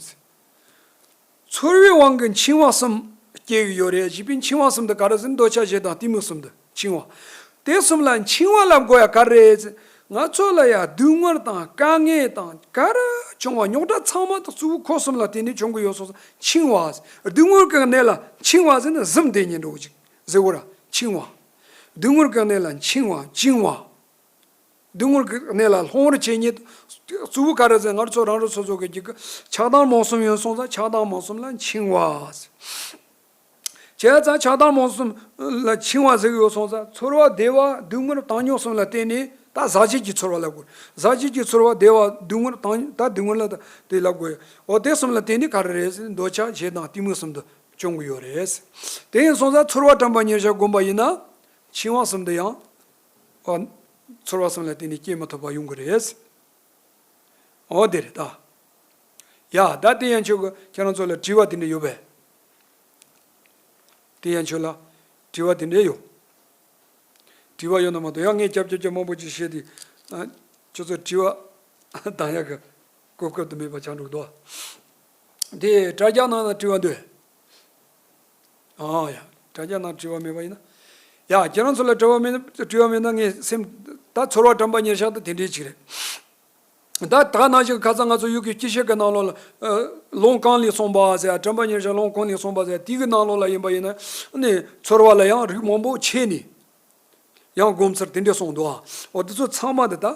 ཚོར་བའི་དབང་གིས་འཆིང་བ་གསུམ་སྐྱེ་གི་ཡོད་རེད། བྱས་པའི་འཆིང་བ་གསུམ་དེ་ག་རེ་ཟེར་ན་འདོད་ཆགས་ཞེ་སྡང་གཏི་མུག་གསུམ་དུ་འཆིང་བ། དེ་གསུམ་ལ་འཆིང་བ་ལབ་དགོས་ཡ་ག་རེ་རེད་ཟེར། ང་ཚོ་ལ་ཡ་སྡུག་བསྔལ་དང་དཀའ་ངལ་དང་ག་རེ་བྱུང་བ་རྙོག་དྲ་ཚང་མ་དང་གཙོ་བོ་ཁོ་གསུམ་ལ་བརྟེན་ནས་བྱུང་གི་ཡོད་སོང་ཙང་འཆིང་བ། སྡུག་བསྔལ་གྱི་གནས་ལ་འཆིང་བ་ཟེར་ན་ཟིན་བསྡད་ཉེན་འགྲོ་གི་ཟེར་བ་ར་འཆིང་བ། སྡུག་བསྔལ་གྱི་གནས་ལ་འཆིང་བ་བཅིང་བ། སྡུག་བསྔལ་གྱི་གནས་ལ་སློང་བར་བྱེད་ཉེན། གཙོ་བོ་ག་རེ་ཟེར་ང་ཚོ་རང་རང་སོ་སོ་གི་རྒྱུད་ཀྱི་ཆགས་སྡང་རྨོངས་གསུམ་ཡོད་སོང་ཙང་ཆགས་སྡང་རྨོངས་གསུམ་ལ་འཆིང་བ། བྱས་ཙང་ཆགས་སྡང་རྨོངས་གསུམ་ལ་འཆིང་བ་ཟེར་གྱི་ཡོད་སོང་ཙང་ཚོར་བ་བདེ་བ་སྡུག་བསྔལ་བཏང་སྙོམས་གསུམ་ལ་བརྟེན་ནས་ད་ཟག་བཅས་ཀྱི་ཚོར་བ་ལབ་དགོས། ཟག་བཅས་ཀྱི་ཚོར་བ་བདེ་བ་སྡུག་བསྔལ་བཏང་ད་སྡུག་བསྔལ་ལ་ད་དེ་ལབ་དགོས། འོ་དེ་གསུམ་ལ་བརྟེན་ནས་ག་རེ་རེད་ཟེར་ན་འདོད་ཆགས་ཞེ་སྡང་གཏི་མུག་གསུམ་དུ་བྱུང་གི་ཡོད་རེད། དེ་ཡིན་སོང་ཙང་ཚོར་བ་དྲན་པ་ཉེར་བཞག་བསྒོམ་པ་ཡིན་ན་འཆིང་བ་གསུམ་དུ་ཡང་། ཨ། ཚོར་བ་གསུམ་ལ་བརྟེན་ནས་སྐྱེ་མི་ཐུབ་པ་ཡོང་གི་རེད། འོ་དེ་རེད་ད། ཡ་ད་དེ་ཡན་ཆོད་ཀྱི་ཁྱེད་རང་ཚོ་ལ་དྲི་བ་དེ་འདྲ་ཡོད་པས། དེ་ཡན་ཆོད་ལ་དྲི་བ་དེ་འདྲ་ཡོད། དྲི་བ་ཡོད་ན་མ་གཏོགས་ཡང་ངས་སྐྱབས་སྐྱབས་སྐྱབས་མང་པོ་ཅིག་བཤད་དུས། ཨ། ཁྱོད་ཚོ་དྲི་བ་བཏང་ཡག་གི་གོ་སྐབས་དེ་མེད་པ་ཆགས་འགྲོ་གི་འདུག་དེ་དྲ་རྒྱ་ནང་ན་དྲི་བ་འདུག་ཨ་ཡ། དྲ་རྒྱ་ནང་དྲི་བ་མེད་པ་ཡིན་ན། ཡ་ཁྱེད་རང་ཚོ་ལ་དྲི་བ་མེད་ན་དྲི་བ་མེད་ན་ངས་སེམས། ད་ཚོར་བ་དྲན་པ་ཉེར་བཞག་ད་དེ་འདྲའི་ཅིག་རེད། ད་ད་ནང་བཞིན་ཁ་སང་ང་ཚོ་ཡུལ་གྱི་སྤྱི་བཤད་ཀྱི་ནང་ལོགས་ལ། ཨ། ལུང་གང་ལས་གསུངས་པ་ཟེར་དྲན་པ་ཉེར་བཞག་ལུང་གང་ལས་གསུངས་པ་ཟེར་དེ་གི་ནང་ལོགས་ལ་ཡིན་པ་ཡིན་ན། ནི་ཚོར་བ་ལ་ཡང་རིགས་མང་པོ་ཕྱེ་ནས། ཡང་སྒོམ་ཚུལ་དེ་འདྲ་གསུངས་འདུག་ཨ། འོ་དེ་ཚོ་ཚང་མ་དེ་ད་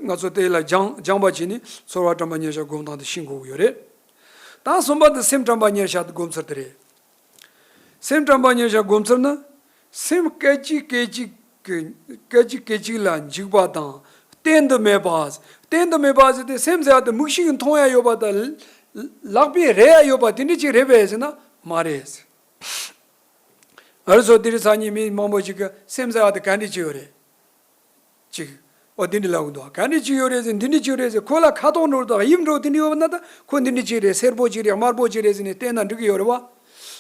ང་ཚོ་དེ་ལ་སྦྱང་སྦྱངས་པ་བྱས་ནས་ཚོར་བ་དྲན་པ་ཉེར་བཞག་སྒོམ་སྟངས་དེ་ཤེས་དགོས་ཀྱི་ཡོད་རེད། ད་གསུམ་པ་དེ་སེམས་དྲན་པ་ཉེར་བཞག་དེ་སྒོམ་ཚུལ་དེ་རེད། སེམས་དྲན་པ་ཉེར་བཞག་སྒོམ་ཚུལ་ནི། སེམས་སྐད་ཅིག་སྐད་ཅིག་གི་སྐད་ཅིག་སྐད་ཅིག་ལ་འཇིགས་པ་དང་གཏན་དུ་མེད་པ། གཏན་དུ་མེད་པ་ཟེར་ཏེ་སེམས་ཟེར་བ་དེ་མིག་ཤེས་ཀྱིས་མཐོང་ཡ་ཡོད་པ་དང་། ལག་པས་རེག་ཡ་ཡོད་པ་དེ་འདྲ་ཅིག་རེད་པས་ཟེར་ན་མ་རེད། ཨ་རི་སོ་དེ་རིང་སང་ཉིན་མི་མང་པོ་ཞིག་གིས་སེམས་ཟེར་བ་དེ་ག་འདྲ་ཅིག་ཡོད་རེད། ཅིག་འོ་དེ་འདྲ་ལབ་གི་འདུག་ག་འདྲ་ཅིག་ཡོད་རེད་ཟེར་འདི་འདྲ་ཅིག་རེད་ཟེར་ཁོ་ལ་ཁ་དོག་འདྲ་བོ་དང་དབྱིབས་འདྲ་བོ་དེ་འདྲ་ཡོད་པ་ན་ད་ཁོ་འདི་འདྲ་ཅིག་རེད། སེར་པོ་ཅིག་རེད། དམར་པོ་ཅིག་རེད་ཟེར་ནས་བལྟས་ན་འགྲིག་གི་ཡོད་རེད་བ།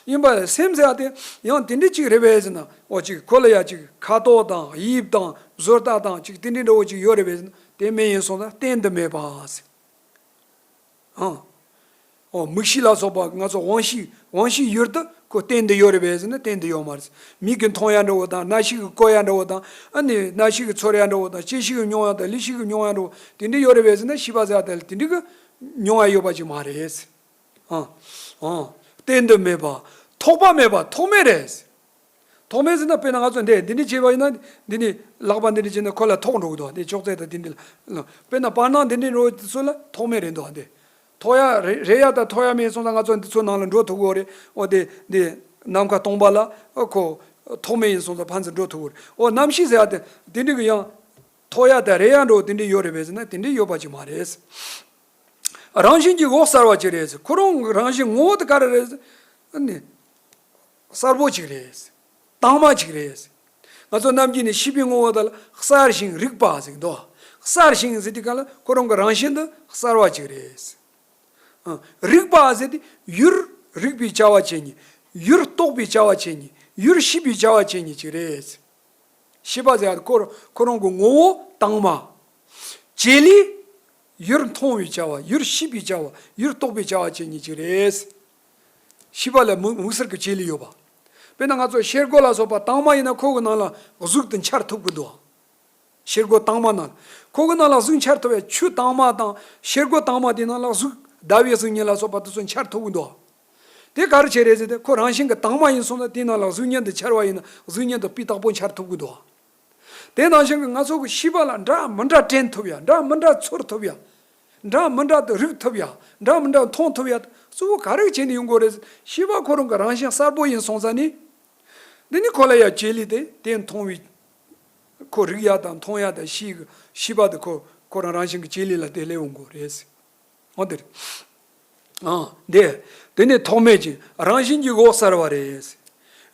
ཡིན་པ་སེམས་ཟེར་བ་དེ་ཡང་དེ་འདྲ་ཅིག་རེད་པས་ཟེར་ན་འོ་ཅིག་ཁོ་ལ་ཡ་ཅིག་ཁ་དོག་དང་དབྱིབས་དང་བཟོ་ལྟ་དང་ཅིག་དེ་འདྲ་འདྲ་བོ་ཅིག་ཡོད་རེད་པས་ཟེར་ན་དེ་མེད་ཡིན་སོང་ཙང་གཏན་དུ་མེད་པ་ཟེར། ཨང་། འོ་མིག་ཤེས་ལ་སོགས་པ་ང་ཚོ་དབང་ཤེས་དབང་ཤེས་ཡུལ་དུ་ཁོ་གཏན་དུ་ཡོད་རེད་པས་ཟེར་ན་གཏན་དུ་ཡོད་མ་རེད། མིག་གིས་མཐོང་ཡ་འདྲ་བོ་དང་རྣ་ཤེས་ཀྱིས་གོ་ཡ་འདྲ་བོ་དང་ཨ་ནི་སྣ་ཤེས་ཀྱིས་ཚོར་ཡ་འདྲ་བོ་དང་ལྕེ་ཤེས་ཀྱིས་མྱོང་ཡ་དང་ལུས་ཤེས་ཀྱིས་མྱོང་ཡ་འདྲ་བོ་དེ་འདྲ་ཡོད་རེད་པས་ཟེར་ན་ཤེས་པ་ཟེར་བ་དེ་ལ་དེ་འདྲ་གི་མྱོང་ཡ་ཡོད་པ་ཅིག་མ་རེད། ཨང་། ཨང་། གཏན་དུ་མེད་པ། ཐོགས་པ་མེད་པ་ཐོགས་མེད་རེད། ཐོགས་མེད་ཟེར་ན་དཔེར་ན་ང་ཚོ་འདི་འདི་འདྲ་བྱས་པ་ཡིན་ན། འདི་ནི་ལག་པ་འདི་འདྲ་བྱས་ན་ཁོ་ལ་ཐོགས་འགྲོ་གི་འདུག་འདི་ཅོག་ཙེ་དང་འདི་འདྲ་ལ། དཔེར་ན་བར་སྣང་འདི་འདྲ་འགྲོ་དུས་ཚོད་ལ་ཐོགས་མེད་རེད་འདུག་འདི་ཐོགས་ཡ་རེད། རེད་ཡ་དང་ཐོགས་ཡ་མེད་སོང་ཙང་ང་ཚོ་འདི་ཚོ་ནང་ལ་འགྲོ་ཐུབ་གི་རེད། འོ་དེ་འདི་ནམ་མཁའ་སྟོང་པ་ལ་ཨོ་ཁོ་ཐོགས་མེད་ཡིན་སོང་ཙང་ཕན་ཚུན་འགྲོ་ཐུབ་གི་རེད། འོ་རྣམ་ཤེས་ཟེར་ཡ་དེ་འདི་འདྲ་གི་ཡང་ཐོགས་ཡ་དང་རེད་ཡ་འགྲོ་དེ་འདྲ་ཡོད་རེད་པས་ཟེར་ན་དེ་འདྲ་ཡོད་པ་ཅིག་མ་རེད། རང་བཞིན་གྱིས་འོད་གསལ་བ་ཅིག་རེད། ཁོ་རང་གི་རང་བཞིན་ངོ་བོ་དེ་ག་རེ་རེད། ཨ་ནི་གསལ་པོ་ཅིག་རེད། དྭངས་མ་ཅིག་རེད། ང་ཚོ་ནམ་རྒྱུན་ནས་ཤེས་པའི་ངོ་བོ་དེ་ལ་གསལ་ཞིང་རིག་པ་ཟེར་གི་འདུག་གསལ་ཞིང་ཟེར་དུས་ག་ལ་ཁོ་རང་གི་རང་བཞིན་དེ་གསལ་བ་ཅིག་རེད། ཨ། རིག་པ་ཟེར་དུས་ཡུལ་རིག་པའི་བྱ་བ་བྱེད་མཁན། ཡུལ་རྟོགས་པའི་བྱ་བ་བྱེད་མཁན། ཡུལ་ཤེས་པའི་བྱ་བ་བྱེད་མཁན་ཅིག་རེད། ཤེས་པ་ཟེར་ཡ་ཁོ་ཁོ་རང་གི་ངོ་བོ་དྭངས་མ། བྱེད་ལས། ཡུལ་མཐོང་བའི་བྱ་བ། ཡུལ་ཤེས་པའི་བྱ་བ། ཡུལ་རྟོགས་པའི་བྱ་བ་བྱེད་མཁན་ཅིག་རེད། ཤེས་པ་ལ་མིག་མིག་སེར་གྱི་བྱེད་ལས་ཡོད་པ། དཔེར་ན་ང་ཚོ་ཤེལ་སྒོ་ལ་སོགས་པ་དྭངས་མ་ཡིན་ན་ཁོ་གི་ནང་ལ་གཟུགས་དེ་འཆར་ཐུབ་ཀྱི་འདུག་ཤེལ་སྒོ་དྭངས་མ་ནང་ཁོ་གི་ནང་ལ་གཟུགས་འཆར་ཐུབ་པའི་ཆུ་དྭངས་མ་དང་ཤེལ་སྒོ་དྭངས་མ་དེ་ནང་ལ་གཟུགས་ཟླ་བའི་གཟུགས་བརྙན་ལ་སོགས་པ་དེ་ཚོ་འཆར་ཐུབ་ཀྱི་འདུག་དེ་ག་རེ་བྱས་རེད་ཟེར་ཏེ་ཁོ་རང་བཞིན་གྱི་དྭངས་མ་ཡིན་སོང་ན་དེའི་ནང་ལ་གཟུགས་བརྙན་དེ་འཆར་བ་ཡིན་ན་གཟུགས་བརྙན་དེ་སྤུས་དག་པོ་འཆར་ཐུབ་ཀྱི་འདུག་དེ་ནང་བཞིན་གྱི་ང་ཚོ་གི་ཤེས་པ་ལ་འདྲ་མི་འདྲ་དྲན་ཐུབ་ཡ། འདྲ་མི་འདྲ་ཚོར་ཐུབ་ཡ། འདྲ་མི་འདྲ་དེ་རིག་ཐུབ་ཡ། འདྲ་མི་འདྲ་མཐོང་ཐུབ་ཡ། གཙོ་བོ་ག་རེ་བྱས་ནས་ཡོང་དགོས་རེད། ཤེས་པ་ཁོ་རང་གི་རང་བཞིན་གསལ་པོ་ཡིན་སོང་ཙང་ནི། འདི་ནི་ཁོ་ལ་ཡ་བྱེད་ལས་དེ་དེ་མཐོང་བའི། ཁོ་རིག་ཡ་དང་མཐོང་ཡ་དང་ཤེས་ཤེས་པ་དེ་ཁོ་ཁོ་རང་རང་བཞིན་གྱི་བྱེད་ལས་ལ་དེ་སླེབས་ཡོང་དགོས་རེད། འོ་དེ་རེད། ཨང་། དེ། དེ་ནི་ཐོགས་མེད་ཅིང་རང་བཞིན་གྱིས་འོད་གསལ་བ་རེད།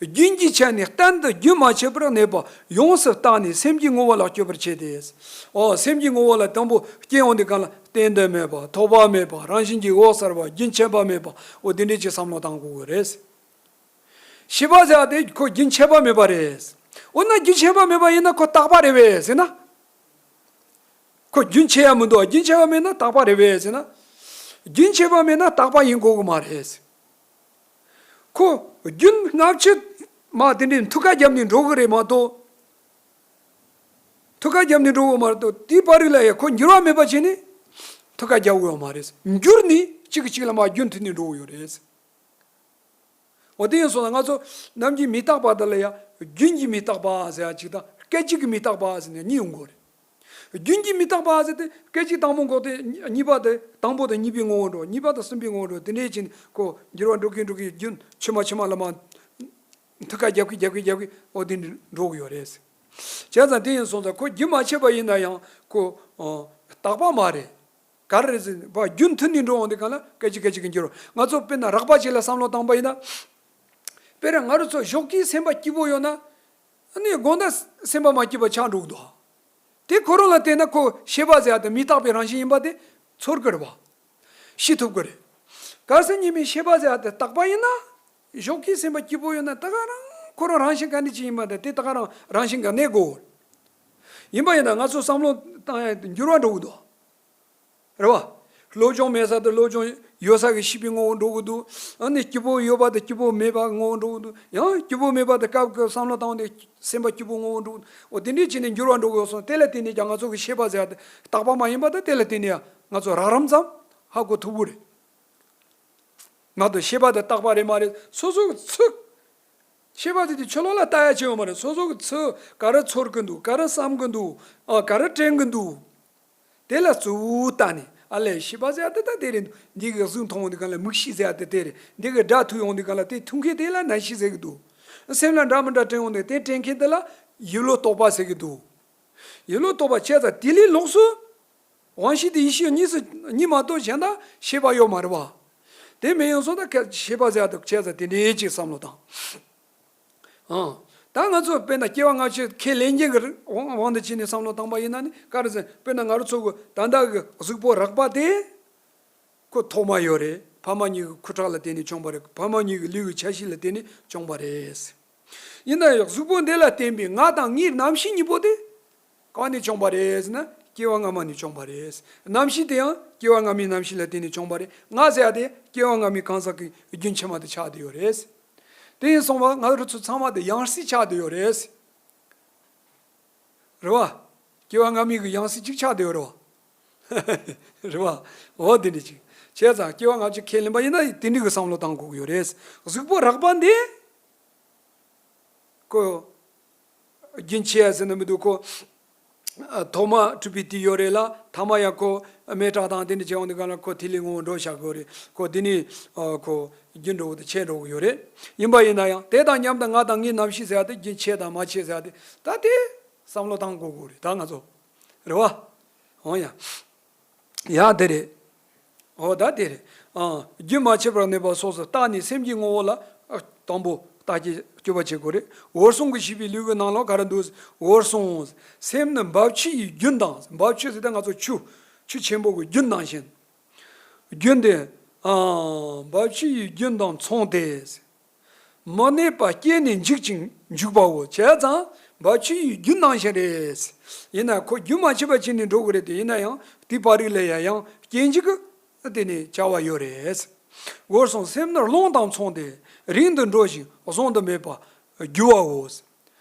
རྒྱུན་གྱི་ཆ་ནས་གཏན་དུ་རྒྱུན་མ་ཆད་པར་གནས་པ་ཡོངས་སུ་བརྟགས་ནས་སེམས་ཀྱི་ངོ་བོ་ལ་དཔྱོད་པར་བྱེད་དེ། ཨོ། སེམས་ཀྱི་ངོ་བོ་ལ་དང་པོ་སྐྱེ་ཡོང་དུས་གང་ལ་གཏན་དུ་མེད་པ། ཐོགས་པ་མེད་པ། རང་བཞིན་གྱིས་འོད་གསལ་བ། རྒྱུན་ཆད་པ་མེད་པ། ཨོ། དེ་འདྲའི་ཅིག་བསམ་བློ་བཏང་དགོས་ཀྱི་རེད། ཤེས་པ་ཟེར་བ་དེ་ཁོ་རྒྱུན་ཆད་པ་མེད་པ་རེད། འོ་ན་རྒྱུན་ཆད་པ་མེད་པ་ཡིན་ན་ཁོ་རྟག་པ་རེད་པས་ཟེར་ན། ཁོ་རྒྱུན་ཆད་ཡ་མི་འདུག་རྒྱུན་ཆད་པ་མེད་ན་རྟག་པ་རེད་པས་ཟེར་ན། རྒྱུན་ཆད་པ་མེད་ན་རྟག་པ་ཡིན་དགོས་ཀྱི་མ་རེད། ཁོ་རྒྱུན་སྔ་ཕྱི་མ་དེ་འདྲའི་ཐུགས་ཁ་བརྒྱབ་ནས་འགྲོ་གི་རེད་མ་གཏོགས། ཐུགས་ཁ་བརྒྱབ་ནས་འགྲོ་གི་མ་གཏོགས་དེའི་བར་རིགས་ལ་ཡ་ཁོ་འགྱུར་བ་མེད་པ་བྱས་ནས་ཐུགས་ཁ་བརྒྱབ་དགོས་པ་མ་རེད། འགྱུར་ནས་གཅིག་གིས་གཅིག་ལ་མར་རྒྱུན་མཐུད་ནས་འགྲོ་གི་ཡོད་རེད། འོ་དེ་ཡིན་སོང་ན་ང་ཚོ་ནམ་རྒྱུན་མི་རྟག་པ་དེ་ལ་ཡང་རྒྱུན་གྱི་མི་རྟག་པ་ཟེར་ཡ་གཅིག་དང་སྐད་ཅིག་གི་མི་རྟག་པ་ཟེར་ནས་གཉིས་ཡོང་གི་རེད། རྒྱུན་གྱི་མི་རྟག་པ་ཟེར་ཏེ་སྐད་ཅིག་དང་པོ་འགོག་སྟེ་གཉིས་པ་དེ་དང་པོ་དང་གཉིས་པའི་ངོ་བོ་འགྲོ། གཉིས་པ་དང་གསུམ་པའི་ངོ་བོ་འགྲོ། དེ་འདྲའི་ཕྱིན་ཁོ་འགྱུར་བ་འགྲོ་གིན་འགྲོ་གིན་རྒྱུན་ཕྱི་མ་ཕྱི་མ་ལ་མ་ཐུགས་ཁ་རྒྱབ་གིན་རྒྱབ་གིན་རྒྱབ་གིན་འོ་དེ་འདྲ་འགྲོ་གི་ཡོད་རེད། བྱས་ཙང་དེ་ཡིན་སོང་ཙང་ཁོ་རྒྱུན་མ་ཆད་པ་ཡིན་ན་ཡང་ཁོ་རྟག་པ་མ་རེད། ག་རེ་རེད་ཟེར་བ་རྒྱུན་མཐུད་ནས་འགྲོ་འོང་དུས་གང་ལ་སྐད་ཅིག་སྐད་ཅིག་གིས་འགྱུར་རོ། ང་ཚོ་དཔེར་ན་རགས་པ་ཅིག་ལ་བསམ་བློ་བཏང་པ་ཡིན་ན། དཔེར་ན་ང་རང་ཚོ་ཞོགས་ཀའི་སེམས་པ་སྐྱིད་པོ་ཡོད་ན། ཨ་ནི་དགོང་དག་སེམས་པ་མ་སྐྱིད་པ་ཆགས་འགྲོ་གི་འདུག་དེ་ཁོ་རང་ལ་བལྟས་ན་ཁོ་ཤེས་པ་ཟེར་ཡ་དེ་མི་རྟག་པའི་རང་བཞིན་ཡིན་པ་དེ་ཚོར་གི་རེད་བ། ཤེས་ཐུབ་གི་རེད། གལ་སྲིད་ཉི་མའི་ཤེས་པ་ཟེར་ཡ་དེ་རྟག་པ་ཡིན་ན། ཞོགས་ཀའི་སེམས་པ་སྐྱིད་པོ་ཡོད་ན་ད་ག་རང་ཁོ་རང་རང་བཞིན་ག་འདྲ་ཅིག་ཡིན་པ་དེ་དེ་ད་ག་རང་རང་བཞིན་ག་གནས་དགོས། ཡིན་པ་ཡིན་ན་ང་ཚོ་བསམ་བློ་བཏང་ཡ་དེ་འགྱུར་བ་འགྲོ་གི་འདུག་རེད་བ། བློ་སྦྱོང་མེད་ས་དེ་བློ་སྦྱོང་ཡོད་ས་གི་ཤེས་པའི་ངོ་བོ་འགྲོ་གི་འདུག་ཨ་ནི་སྐྱིད་པོ་ཡོད་པ་དེ་སྐྱིད་པོ་མེད་པ་ངོ་བོ་འགྲོ་གི་འདུག་ཡང་སྐྱིད་པོ་མེད་པ་དེ་སྐབས་ཀྱི་བསམ་བློ་བཏང་སྟེ་སེམས་པ་སྐྱིད་པོ་ངོ་བོ་འགྲོ་གི་འདུག་འོ་དེ་འདྲའི་བྱས་ནས་འགྱུར་བ་འགྲོ་གི་ཡོད་སོང་། དེ་ལ་བརྟེན་ནས་ཀྱང་ང་ཚོ་གི་ཤེས་པ་ཟེར་ཡ་དེ་རྟག་པ་མ་ཡིན་པ་དང་དེ་ལ་བརྟེན་ནས་ཡང་ང་ཚོ་རགས་རིམ་ཙམ་ཧ་གོ་ཐུབ་ཀྱི་རེད། མ་གཏོགས་ཤེས་པ་དེ་རྟག་པ་རེད་མ་རེད་སོ་སོ་གི་ཚུགས། ཤེས་པ་དེ་དེ་ཕྱི་ལོགས་ལ་ལྟ་ཡ་ཅི་ཡོད་མ་རེད། སོ་སོ་གི་ཚུགས་ག་རེ་ཚོར་གི་འདུག་ག་རེ་བསམ་གི་འདུག་ཨ་ག་རེ་དྲན་གི་འདུག་དེ་ལ་གཙོ་བོ་ལྟ་ནས་ཨ་ལས་ཤེས་པ་ཟེར་ཡ་དེ་ད་དེ་རེད་འདུག་འདི་གི་གཟུགས་མཐོང་འོང་དུས་གང་ལ་མིག་ཤེས་ཟེར་ཡ་དེ་དེ་རེད། འདི་གི་སྒྲ་ཐོས་འོང་དུས་གང་ལ་དེ་ཐོས་མཁན་དེ་ལ་རྣ་ཤེས་ཟེར་གི་འདུག་སེམས་ལ་འདྲ་མི་འདྲ་དྲན་འོང་དུས་དེ་དྲན་མཁན་དེ་ལ་ཡིད་བློ་རྟོག་པ་ཟེར་གི་འདུག་ཡིད་བློ་རྟོག་པ་བྱས་ཙང་དེ་ལས་ལོགས་སུ། དབང་ཤེས་དེ་ཡིད་ཤེས་གཉིས་སུ་གཉིས་མ་གཏོགས་གཞན་དག་ཤེས་པ་ཡོད་མ་རེད་བ། དེ་མེད་ཡོང་སོང་ད་ཁ་ཤེས་པ་ཟེར་ཡ་དེ་བྱས་ཙང་དེ་འདྲའི་ཅིག་བསམ་བློ་བཏང་། ཨང་། ད་ང་ཚོ་དཔེར་ན་སྐྱེ་བ་སྔ་ཕྱི་ཁས་ལེན་མཁན་གྱི་དབང་དབང་དུ་བྱས་ནས་བསམ་བློ་བཏང་པ་ཡིན་ན་ནི་ག་རེ་ཟེར་དཔེར་ན་ང་རང་ཚོ་གི་ད་ལྟ་གི་གཟུགས་པོ་རགས་པ་དེ། ཁོ་ཐོག་མ་ཡོད་རེད། ཕ་མ་གཉིས་ཀྱི་ཁུ་ཁྲག་ལ་བརྟེན་ནས་བྱུང་བ་རེད། ཕ་མ་གཉིས་ཀྱི་ལུས་ཀྱི་ཆ་ཤས་ལ་བརྟེན་ནས་བྱུང་བ་རེད། ཡིན་ན་ཡང་གཟུགས་པོ་འདི་ལ་བརྟེན་པའི་ང་དང་ངའི་རྣམ་ཤེས་གཉིས་པོ་དེ་གང་ནས་བྱུང་བ་རེད་ཟེར་ན་སྐྱེ་བ་སྔ་མ་ནས་བྱུང་བ་རེད། རྣམ་ཤེས་དེ་ཡང་སྐྱེ་བ་སྔ་མའི་རྣམ་ཤེས་ལ་བརྟེན་ནས་བྱུང་བ་རེད། ང་ཟེར་ཡ་དེ་སྐྱེ་བ་སྔ་མའི་གང་ཟག་གི་རྒྱུན་ཕྱི་མ་དེ་ཆགས་བསྡད་ཡོད་རེད། དེ་ཡིན་སོང་བ་ང་རང་ཚོ་ཚང་མ་དེ་ཡང་སྲིད་ཆགས་བསྡད་ཡོད་རེད། རེད་བ། སྐྱེ་བ་སྔ་མའི་གི་ཡང་སྲིད་ཅིག་ཆགས་བསྡད་ཡོད་རེད་བ། རེད་བ། འོ་དེ་འདྲ་ཅིག་བྱས་ཙང་སྐྱེ་བ་སྔ་ཕྱི་ཁས་ལེན་པ་ཡིན་ན་དེ་འདྲའི་གི་བསམ་བློ་བཏང་དགོས་ཀྱི་ཡོད་རེད། གཟུགས་པོ་རགས་པ་འདི་ཁོ་རྒྱུན་ཆད་ཟེར་ན་མི་འདུག་ཁོ། ཐོག་མ་གྲུབ་པའི་དུས་ཡོད་རེད་ལ། ཐ་མ་ཡང་ཁོ་མེ་དྲག་དང་དེ་འདྲ་བྱས་འོང་དུས་གང་ལ་ཁོ་ཐིག་ལེ་ངོ་བོ་འགྲོ་བཞག་གི་ཡོད་རེད། ཁོ་དེ་ནི་ཁོ་རྒྱུན་འགྲོ་གི་དང་ཆད་འགྲོ་གི་ཡོད་རེད། ཡིན་པ་ཡིན་ན་ཡང་དེ་དང་མཉམ་དུ་ང་དང་ངའི་རྣམ་ཤེས་ཟེར་ཡ་དེ་རྒྱུན་ཆད་དང་མ་ཆད་ཟེར་ཡ་དེ་ད་དེ་བསམ་བློ་བཏང་དགོས་ཀྱི་རེད་ད་ང་ཚོ། རེད་བ། འོང་ཡ། ཡ་དེ་རེད། འོ་ད་དེ་རེད། ཨ། རྒྱུན་མ་ཆད་པར་གནས་པ་སོགས་སུ་རྟགས་ནི་སེམས་ཀྱི་ངོ་བོ་ལ། ཨ། དང་པོ་རྟགས་ཀྱི་དཔྱོད་པ་བྱེད་དགོས་རེད། འོད་སྲུང་གི་ཤེས་པའི་ལུས་ཀྱི་ནང་ལ་ག་རེ་འདུག་འོད་སྲུང་། སེམས་ནི་འབབ་ཆུ་ཡི་རྒྱུན་དང་། འབབ་ཆུ་ཟེར་ཏེ་ང་ཚོ་ཆུ། ཆུ་ཆེན་པོ་གི་རྒྱུན་ནང་བཞིན། རྒྱུན་དེ། ཨ། འབབ་ཆུ་ཡི་རྒྱུན་དང་མཚུངས་ཏེ། མི་གནས་པ་སྐྱེས་ནས་འཇིག་ཅིང་འཇིག་པའོ། བྱས་ཙང་འབབ་ཆུ་ཡི་རྒྱུན་ནང་བཞིན་རེད། ཡིན་ན་ཁོ་རྒྱུན་མ་ཆད་པ་བྱས་ནས་འགྲོ་གི་རེད་དེ། ཡིན་ན་ཡང་དེ་བར་རིགས་ལ་ཡང་ཡང་སྐྱེ་འཇིག་གི་དེ་ནི་བྱ་བ་ཡོད་རེད། འོད་སྲུང་སེམས་ནི་རླུང་དང་མཚུངས་ཏེ། རིང་དུ་འགྲོ་ཞིང་བཟུང་དུ་མེད་པར་རྒྱུ་བའོ།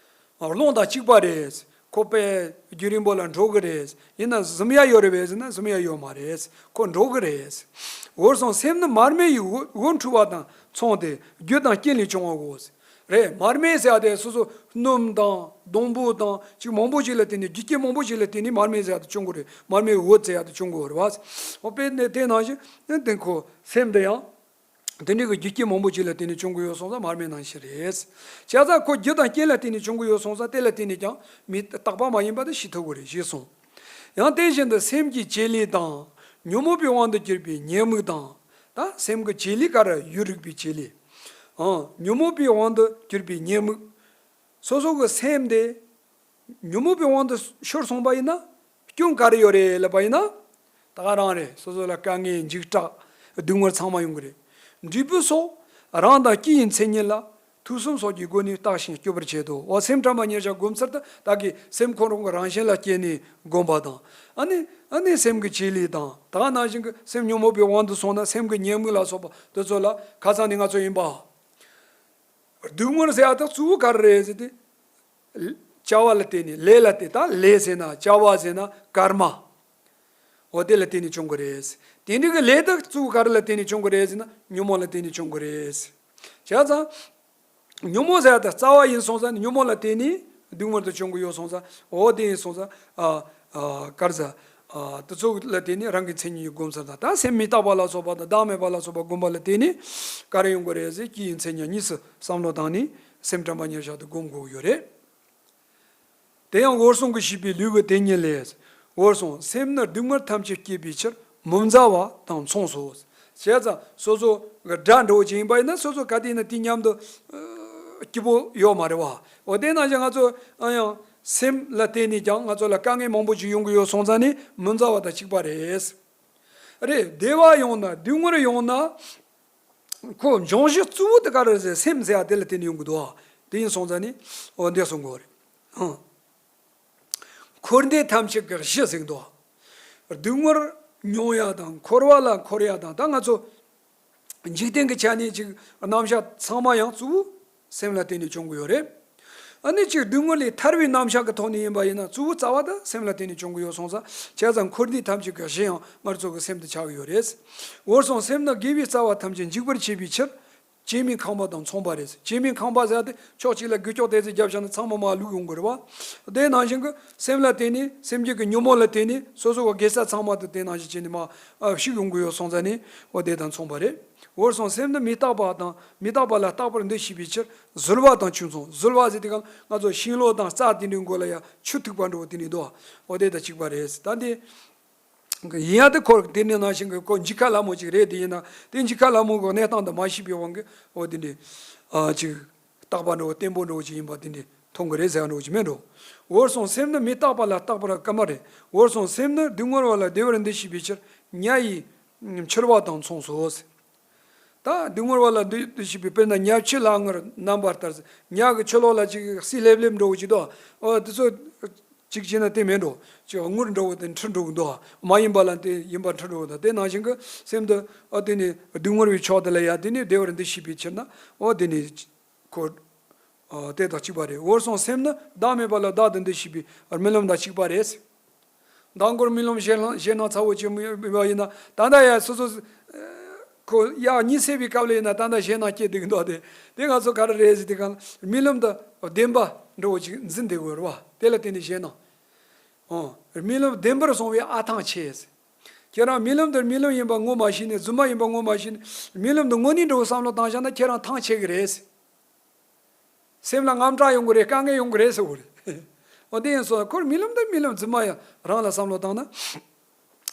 རླུང་དང་གཅིག་པ་རེད། ཁོ་པས་རྒྱུན་རིང་པོ་ལ་འགྲོ་གི་རེད། ཡིན་ན་ཟིན་ཡ་ཡོད་རེད་པས་ཟེར་ན་ཟིན་ཡ་ཡོད་མ་རེད། ཁོ་འགྲོ་གི་རེད། འོད་སྲུང་སེམས་ནི་མར་མེ་ཡི་འོད་འོད་འཕྲོ་བ་དང་མཚུངས་ཏེ་རྒྱུ་དང་རྐྱེན་ལས་བྱུང་བའོ། རེད། མར་མེ་ཟེར་ཡ་དེ་སོ་སོ་སྣུམ་དང་སྡོང་པོ་དང་ཅིག་མང་པོ་ཞིག་ལ་བརྟེན་ནས་རྒྱུ་རྐྱེན་མང་པོ་ཞིག་ལ་བརྟེན་ནས་མར་མེ་ཟེར་ཡ་དེ་བྱུང་གི་རེད། མར་མེ་འོད་ཟེར་ཡ་དེ་བྱུང་གི་རེད་བ། འོ་དཔེ་ནས་དེ་ནང་བཞིན་དེ་ཁོ་སེམས་དེ་ཡང་། དེ་འདྲའི་གི་རྒྱུ་རྐྱེན་མང་པོ་ཅིག་ལ་བརྟེན་ནས་བྱུང་གི་ཡོད་སོང་ཙང་མར་མེ་ནང་བཞིན་རེད། བྱས་ཙང་ཁོ་རྒྱུ་དང་རྐྱེན་ལ་བརྟེན་ནས་བྱུང་གི་ཡོད་སོང་ཙང་དེ་ལ་བརྟེན་ནས་ཀྱང་མི་རྟག་པ་མ་ཡིན་པ་དེ་ཤེས་ཐུབ་ཀྱི་རེད་ཞེས་གསུངས། ཡང་དེ་བཞིན་དུ་སེམས་ཀྱི་བྱེད་ལས་དང་། ཉོན་མོངས་པའི་དབང་དུ་གྱུར་པའི་ཉེས་དམིགས་དང་། ད་སེམས་ཀྱི་བྱེད་ལས་ག་རེ་ཡུལ་རིག་པའི་བྱེད་ལས། ཨང་། ཉོན་མོངས་པའི་དབང་དུ་གྱུར་པའི་ཉེས་དམིགས། སོ་སོ་གི་སེམས་དེ་ཉོན་མོངས་པའི་དབང་དུ་ཤོར་སོང་པ་ཡིན་ན། སྐྱོན་ག་རེ་ཡོད་རེད་ལབ་པ་ཡིན་ན། ད་ག་རང་རེད། སོ་སོ་ལ་དཀའ་ངལ་འཇིགས་སྐྲག་སྡུག་བསྔལ་ཚང་མ་ཡོང་གི་རེད། འབྲས་བུ་སོགས་རང་དང་སྐྱེ་བོའི་མཚན་ཉིད་ལ་ཐོས་བསམ་སོགས་ཀྱི་སྒོ་ནས་བརྟགས་ཤིང་དཔྱོད་པར་བྱེད་དོ། འོ་སེམས་ཁྲམ་པ་ཉེར་བཞག་སྒོམ་ཚུལ་དུ་བདག་གིས་སེམས་ཁོ་རང་གི་རང་བཞིན་ལ་སྐྱེས་ནས་སྒོམ་པ་དང་། ཨ་ནི་ཨ་ནི་སེམས་ཀྱི་བྱེད་ལས་དང་། ད་ག་ནང་བཞིན་གྱི་སེམས་ཉོན་མོངས་པའི་དབང་དུ་སོང་ན་སེམས་ཀྱི་ཉེས་དམིགས་ལ་སོགས་པ་དེ་ཚོ་ལ་ཁ་སང་ནས་ང་ཚོ་ཡིན་པ། སྡུག་བསྔལ་ཟེར་ཡ་དག་གཙོ་བོ་ག་རེ་རེད་ཟེར་ཏེ། བྱ་བ་ལ་བརྟེན་ནས། ལས་ལ་བརྟེན། ད་ལས་ཟེར་ན་བྱ་བ་ཟེར་ན་ཀརྨ། འོ་དེ་ལ་བརྟེན་ནས་བྱུང་གི་རེད། དེ་འདྲ་གི་ལས་དག་གཙོ་བོ་ག་རེ་ལ་བརྟེན་ནས་བྱུང་གི་རེད་ཟེར་ན་ཉོན་མོངས་ལ་བརྟེན་ནས་བྱུང་གི་རེད། བྱས་ཙང་། ཉོན་མོངས་ཟེར་ཡ་དག་རྩ་བ་ཡིན་སོང་ཙང་ཉོན་མོངས་ལ་བརྟེན་ནས་སྡུག་བསྔལ་དུ་བྱུང་གི་ཡོད་སོང་ཙང་། འོ་དེ་ཡིན་སོང་ཙང་། ཨ། ཨ། ག་རེ་ཟ། ཨ། དེ་ཚོ་ལ་བརྟེན་ནས་རང་གི་མཚན་ཉིད་ཀྱི་སྒོམ་ཚུལ་དང་། ད་སེམས་མི་རྟག་པ་ལ་སོགས་པ་དང་བདག་མེད་པ་ལ་སོགས་པ་སྒོམ་པ་ལ་བརྟེན་ནས་ག་རེ་ཡོང་གི་རེད་ཟེར། སྐྱེ་བོའི་མཚན་ཉིད་གཉིས་སུ་བསམ་བློ་བཏང་ནས་སེམས་ཁྲམ་པ་ཉེར་བཞག་དེ་སྒོམ་དགོས་ཀྱི་ཡོད་རེད། དེ་ཡང་འོད་སྲུང་གི་ཤེས་པའི་ལུས་ཀྱི་དེ་ཉིད་ལས། འོད་སྲུང་སེམས་ནི་སྡུག་བསྔལ་ཐམས་ཅད་བསྐྱེད་པའི་ཕྱིར་མི་མཛའ་བ་དང་མཚུངས་སོ། བྱས་ཙང་སོ་སོ་གི་དགྲ་འདྲ་བོ་ཅིག་ཡིན་པ་ཡིན་ན་སོ་སོ་ག་དུས་ཡིན་ན་དེ་མཉམ་དུ་སྐྱིད་པོ་ཡོད་མ་རེད་བ། འོ་དེ་ནང་བཞིན་ང་ཚོ་ཨ་ཡང་སེམས་ལ་བརྟེན་ནས་ཀྱང་ང་ཚོ་ལ་དཀའ་ངལ་མང་པོ་ཅིག་ཡོང་གི་ཡོད་སོང་ཙང་ནི་མི་མཛའ་བ་དང་གཅིག་པ་རེད། རེད། བདེ་བ་ཡོང་ན་སྡུག་བསྔལ་ཡོང་ན། ཁོ་འབྱུང་གཞི་གཙོ་བོ་དེ་ག་རེ་ཟེར། སེམས་ཟེར་ཡ་དེ་ལ་བརྟེན་ནས་ཡོང་གི་འདུག་དེ་ཡིན་སོང་ཙང་ནི་འོ་འདི་གསུང་གི་ཡོད་རེད། ཧང་། འཁོར་འདས་ཐམས་ཅད་ཀྱི་གཞི་ཟེར་གི་འདུག་སྡུག་བསྔལ་མྱོང་ཡ་དང་། འཁོར་བ་ལ་འཁོར་ཡ་དང་། ད་ང་ཚོ་འཇིག་རྟེན་གྱི་ཆ་ནས་ཅིག་རྣམ་གཞག་ཚང་མ་ཡང་གཙོ་བོ་སེམས་ལ་བརྟེན་ནས་བྱུང་གི་ཡོད་རེད། ཨ་ནི་ཅིག་སྡུག་བསྔལ་ལས་ཐར་བའི་རྣམ་གཞག་གི་ཐོག་ནས་ཡིན་པ་ཡིན་ན་གཙོ་བོ་རྩ་བ་དེ་སེམས་ལ་བརྟེན་ནས་བྱུང་གི་ཡོད་སོང་ཙང་། བྱས་ཙང་འཁོར་འདས་ཐམས་ཅད་ཀྱི་གཞི་ཡང་ང་ཚོ་གི་སེམས་དེ་ཆགས་ཀྱི་ཡོད་རེད། འོད་སྲུང་སེམས་ནི་དགེ་བའི་རྩ་བ་ཐམས་ཅད་འཇིག་པར་བྱེད་པའི་ཕྱིར། སྐྱེ་མེད་ཁང་པ་དང་མཚུངས་པ་རེད། སྐྱེ་མེད་ཁང་པ་ཟེར་ཡ་དེ་ཕྱོགས་གཅིག་ལ་སྒུལ་ཤུགས་དེ་ཚོ་བརྒྱབ་བཞག་ན་ཚང་མ་མར་བླུགས་ཡོང་གི་རེད་བ། དེ་ནང་བཞིན་གྱི་སེམས་ལ་བརྟེན་ནས་སེམས་ཅན་གྱི་ཉོན་མོངས་ལ་བརྟེན་ནས་སོ་སོ་གི་དགེ་རྩ་ཚང་མ་དེ་དེ་ནང་བཞིན་བྱས་ནས་མར་ཨ་ཞིག་ཡོང་གི་ཡོད་སོང་ཙང་ནི་འོ་དེ་དང་མཚུངས་པ་རེད། འོད་སྲུང་སེམས་ནི་མི་རྟག་པ་དང་མི་རྟག་པ་ལ་རྟག་པར་འདུ་ཤེས་པའི་ཕྱིར་བཟོད་པ་དང་ཆོས་མཚུངས། བཟོད་པ་ཟེར་དུས་སྒང་ང་ཚོ་ཤིང་ལོ་དང་རྩྭ་དེ་འདྲའི་མགོ་ལ་ཡ་ཆུ་ཐིགས་པ་འདྲ་བོ་དེ་ནས་འདུག་འོ་དེ་དང་གཅིག་པ་རེད། ད་འདི་ཡིན་ཡང་དེ་ཁོ་དེ་ནས་ནང་བཞིན་གྱི་ཁོ་འཇིགས་ཁ་སླ་མོ་ཅིག་རེད། དེ་ཡིན་ན་དེ་འཇིགས་ཁ་སླ་མོ་གི་གནས་སྟངས་དེ་མ་ཤེས་པའི་དབང་གིས་འོ་དེ་འདྲའི་ཨ་ཅིག་རྟག་པ་འདྲ་བོ་བརྟན་པོ་འདྲ་བོ་ཅིག་ཡིན་པ་དེ་འདྲའི་མཐོང་གི་རེད་ཟེར་བ་འདྲ་བོ་ཅིག་མེད་འགྲོ། འོད་སྲུང་སེམས་ནི་མི་རྟག་པ་ལ་རྟག་པར་ཀརྨ་རེད། འོད་སྲུང་སེམས་ནི་སྡུག་བསྔལ་བ་ལ་བདེ་བར་འདུ་ཤེས་པའི་ཕྱིར་ཉ་ཡིས་འཕྱུར་བ་དང་མཚུངས་སོ། ད་སྡུག་བསྔལ་བ་ལ་འདུ་འདུ་ཤེས་པའི་དཔེར་ན་ཉ་ཕྱི་ལ་ངར་རྣམ་པར་ལྟར། ཉ་གི་ཕྱི་ལོགས་ལ་ཅིག་བསིལ་ལྷེབ་ལྷེབ་འདྲ་བོ་ཅིག་འདུག་འོ་དེ་ཚོ་ཅིག་བྱས་ན་དེ་མེད་འགྲོ། ཅིག་དངུལ་འདྲ་བོ་དེ་འཁྲུ་འགྲོ་གི་འདུག་མ་ཡིན་པ་ལ་དེ་ཡིན་པ་འཁྲུ་འགྲོ་གི་འདུག་དེ་ནང་བཞིན་གྱི་སེམས་དེ་ཨ་དེ་ནི་སྡུག་བསྔལ་བའི་ཕྱོགས་དེ་ལ་ཡ་དེ་ནི་བདེ་བར་འདུ་ཤེས་པའི་ཕྱིར་ན་འོ་དེ་ནི་ཁོ་ཨ་དེ་དང་གཅིག་པ་རེད། འོད་སྲུང་སེམས་ནི་བདག་མེད་པ་ལ་བདག་ཏུ་འདུ་ཤེས་པའི་རྨི་ལམ་དང་གཅིག་པ་རེད། མདང་དགོང་རྨི་ལམ་ཞེད་སྣང་ཞེད་སྣང་ཚ་བོ་ཅིག་མི་ཡོང་བ་ཡིན་ན། ད་ལྟ་ཡ་སོ་སོ་ ཁོ་ཡག་ཉིན་སད་པའི་སྐབས་ལ་ཡིན་ན་ད་ལྟ་ཞེད་སྣང་སྐྱེ་བསྡད་ཀྱི་འདུག་སྟེ། དེ་ང་ཚོ་ག་རེ་རེད་ཟེར་དུས་སྒང་རྨི་ལམ་དང་བདེན་པ་འདྲ་བོ་ཅིག་འཛིན་བསྡད་ཀྱི་ཡོད་རེད་བ། དེ་ལ་བརྟེན་ནས་ཞེད་སྣང་། ཨོ། རྨི་ལམ་བདེན་པར་སོང་བའི་ཨ་ཐང་ཆད་ཟེར། ཁྱེད་རང་རྨི་ལམ་འདི་རྨི་ལམ་ཡིན་པ་ངོ་མ་ཤེས་ནས། རྫུན་མ་ཡིན་པ་ངོ་མ་ཤེས་ནས། རྨི་ལམ་འདི་དངོས་གནས་འདྲ་བོ་བསམ་བློ་བཏང་བཞག་ན་ཁྱེད་རང་ཐང་ཆད་ཀྱི་རེད་ཟེར། སེམས་ལ་དངངས་སྐྲག་ཡོང་གི་རེད། དཀའ་ངལ་ཡོང་གི་རེད་ཟེར་བ་རེད། འོ་དེ་ཡིན་སོང་ན་ཁོར་རྨི་ལམ་དང་རྨི་ལམ་རྫུན་མ་ཡང་རང་ལ་བསམ་བློ་བཏང་ན།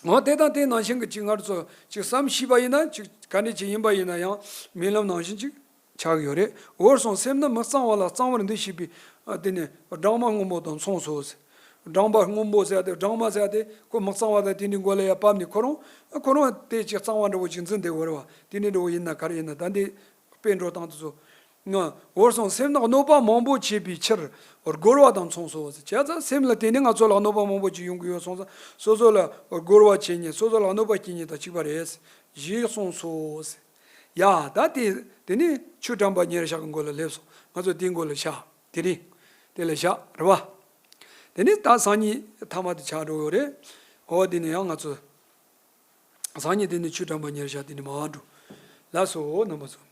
འོ་དེ་དང་དེ་ནང་བཞིན་གྱི་ཅིག་ང་ཚོ་ཅིག་བསམ་ཤེས་པ་ཡིན་ན། ཅིག་ག་འདྲ་ཅིག་ཡིན་པ་ཡིན་ན་ཡང་རྨི་ལམ་ནང་བཞིན་ཅིག་ཆགས་ཀྱི་ཡོད་རེད། འོད་སྲུང་སེམས་ནི་མི་གཙང་བ་ལ་གཙང་བར་འདུ་ཤེས་པའི། ཨ། དེ་ནི་སྦྲང་མ་སྔོན་པོ་དང་མཚུངས་སོ་ཟེར། སྦྲང་མ་སྔོན་པོ་ཟེར་ཏེ། སྦྲང་མ་ཟེར་ཏེ་ཁོ་མི་གཙང་བ་དང་དེ་འདྲའི་མགོ་ལ་ཡར་བབས་ནས་ཁོ་རང་ཁོ་རང་དེ་ཅིག་གཙང་བ་འདྲ་བོ་ཅིག་འཛིན་བསྡད་ཡོད་རེད་བ། དེ་འདྲའི་འདྲ་བོ་ཡིན་ན་ག་རེ་ཡིན་ན། ད་འདི་དཔེ་འགྲོ་སྟངས་དེ་ཚོ། ང་། འོད་སྲུང་སེམས་ནི་གནོད་པ་མང་པོ་བྱེད་པའི་ཕྱིར་རྒོལ་བ་དང་མཚུངས་སོ་ཟེར། བྱས་ཙང་སེམས་ལ་བརྟེན་ནས་ང་ཚོ་ལ་གནོད་པ་མང་པོ་ཅིག་ཡོང་གི་ཡོད་སོང་ཙང་། སོ་སོ་ལ་རྒོལ་བ་བྱེད་མཁན། སོ་སོ་ལ་གནོད་པ་སྐྱེལ་མཁན་དང་གཅིག་པ་རེད། ཞེས་གསུངས་སོ་ཟེར། ཡ། ད་དེ་དེ་ནས་ཆོས་དྲངས་པ་ཉེར་བཞག་གི་མགོ་ལ་སླེབས་སོང་། ང་ཚོ་དེའི་མགོ་ལ་བཞག་དེ་རིང་དེ་ལ་བཞག་རེད་བ། དེ་ནས་ད་སང་ཉིན་ཐ་མ་དེ་ཆགས་འགྲོ་ཡོད་རེད། འོ་དེ་ནས་ཡང་ང་ཚོ་སང་ཉིན་དེ་ནས་ཆོས་དྲངས་པ་ཉེར་བཞག་དེ་ནས་མར་འགྲོ། ལགས་སོ་རྣམ་པ་ཚོ།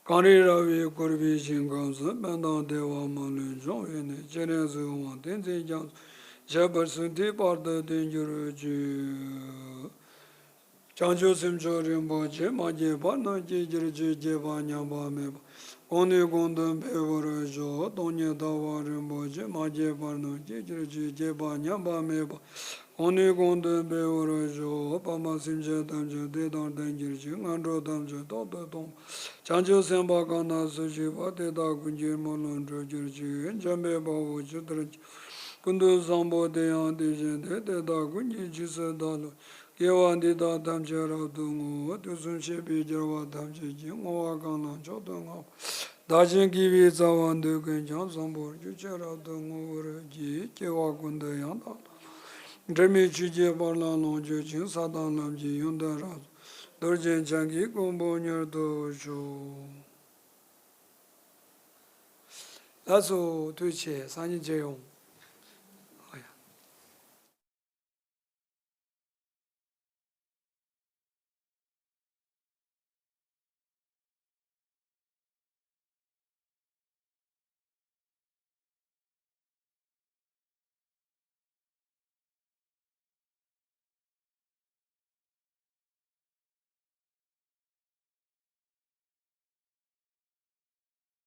གངས་རི་ར་བས་བསྐོར་བའི་ཞིང་ཁམས་སུ། སྨན་དང་བདེ་བ་མ་ལུས་འབྱུང་བའི་གནས། སྤྱན་རས་གཟིགས་དབང་བསྟན་འཛིན་རྒྱ་མཚོ། ཞབས་པད་སྲིད་མཐའི་བར་དུ་བརྟན་གྱུར་ཅིག་བྱང་ཆུབ་སེམས་མཆོག་རིན་པོ་ཆེ། མ་སྐྱེས་པ་རྣམས་སྐྱེ་གྱུར་ཅིག་སྐྱེས་པ་ཉམས་པ་མེད་པ་གོང་ནས་གོང་དུ་འཕེལ་བར་ཤོག་སྟོང་ཉིད་ལྟ་བ་རིན་པོ་ཆེ། མ་སྐྱེས་པ་རྣམས་སྐྱེ་གྱུར་ཅིག་སྐྱེས་པ་ཉམས་པ་མེད་པ་གོང་ནས་གོང་དུ་འཕེལ་བར་ཤོག་ཕ་མ་སེམས་ཅན་ཐམས་ཅད་བདེ་དང་ལྡན་གྱུར་ཅིག་ངན་འགྲོ་ཐམས་ཅད་རྟག་ཏུ་སྟོངས་པ། བྱང་ཆུབ་སེམས་དཔའ་གང་དག་སུ་གཤེགས་པ། དེ་དག་ཀུན་གྱི་སྨོན་ལམ་འགྲུབ་གྱུར་ཅིག་འཇམ་དཔལ་དཔའ་བོས་ཇི་ལྟར་མཁྱེན་པ། ཀུན་ཏུ་བཟང་པོ་དེ་ཡང་དེ་བཞིན་ཏེ། དེ་དག་ཀུན་གྱི་རྗེས་སུ་བདག་སློབ། དགེ་བ་འདི་དག་ཐམས་ཅད་རབ་ཏུ་བསྔོ། དུས་གསུམ་གཤེགས་པའི་རྒྱལ་བ་ཐམས་ཅད་ཀྱིས། བསྔོ་བ་གང་ལ་མཆོག་ཏུ་བསྔགས་པ། བདག་གཞན་དགེ་བའི་རྩ་བ་འདོད་ཀུན་ཀྱང་། བཟང་པོར་གྱུར་ཅིག་རབ་ཏུ་བསྔོ་བར་བགྱི། སྐྱེ་བ་ཀུན་ཏུ་ཡང་དག་བདག་སློབ། འབྲལ་མེད་ཆོས་ཀྱི་དཔལ་ལ་ལོངས་སྤྱོད་ཅིང་། ས་དང་ལམ་གྱི་ཡོན་ཏན་རབ་རྫོགས། རྡོ་རྗེ་འཆང་གི་གོ་འཕང་མྱུར་ཐོབ་ཤོག་ལགས་སོ། ཐུགས་རྗེ་ཆེ། སང་ཉིན་མཇལ་ཡོང་།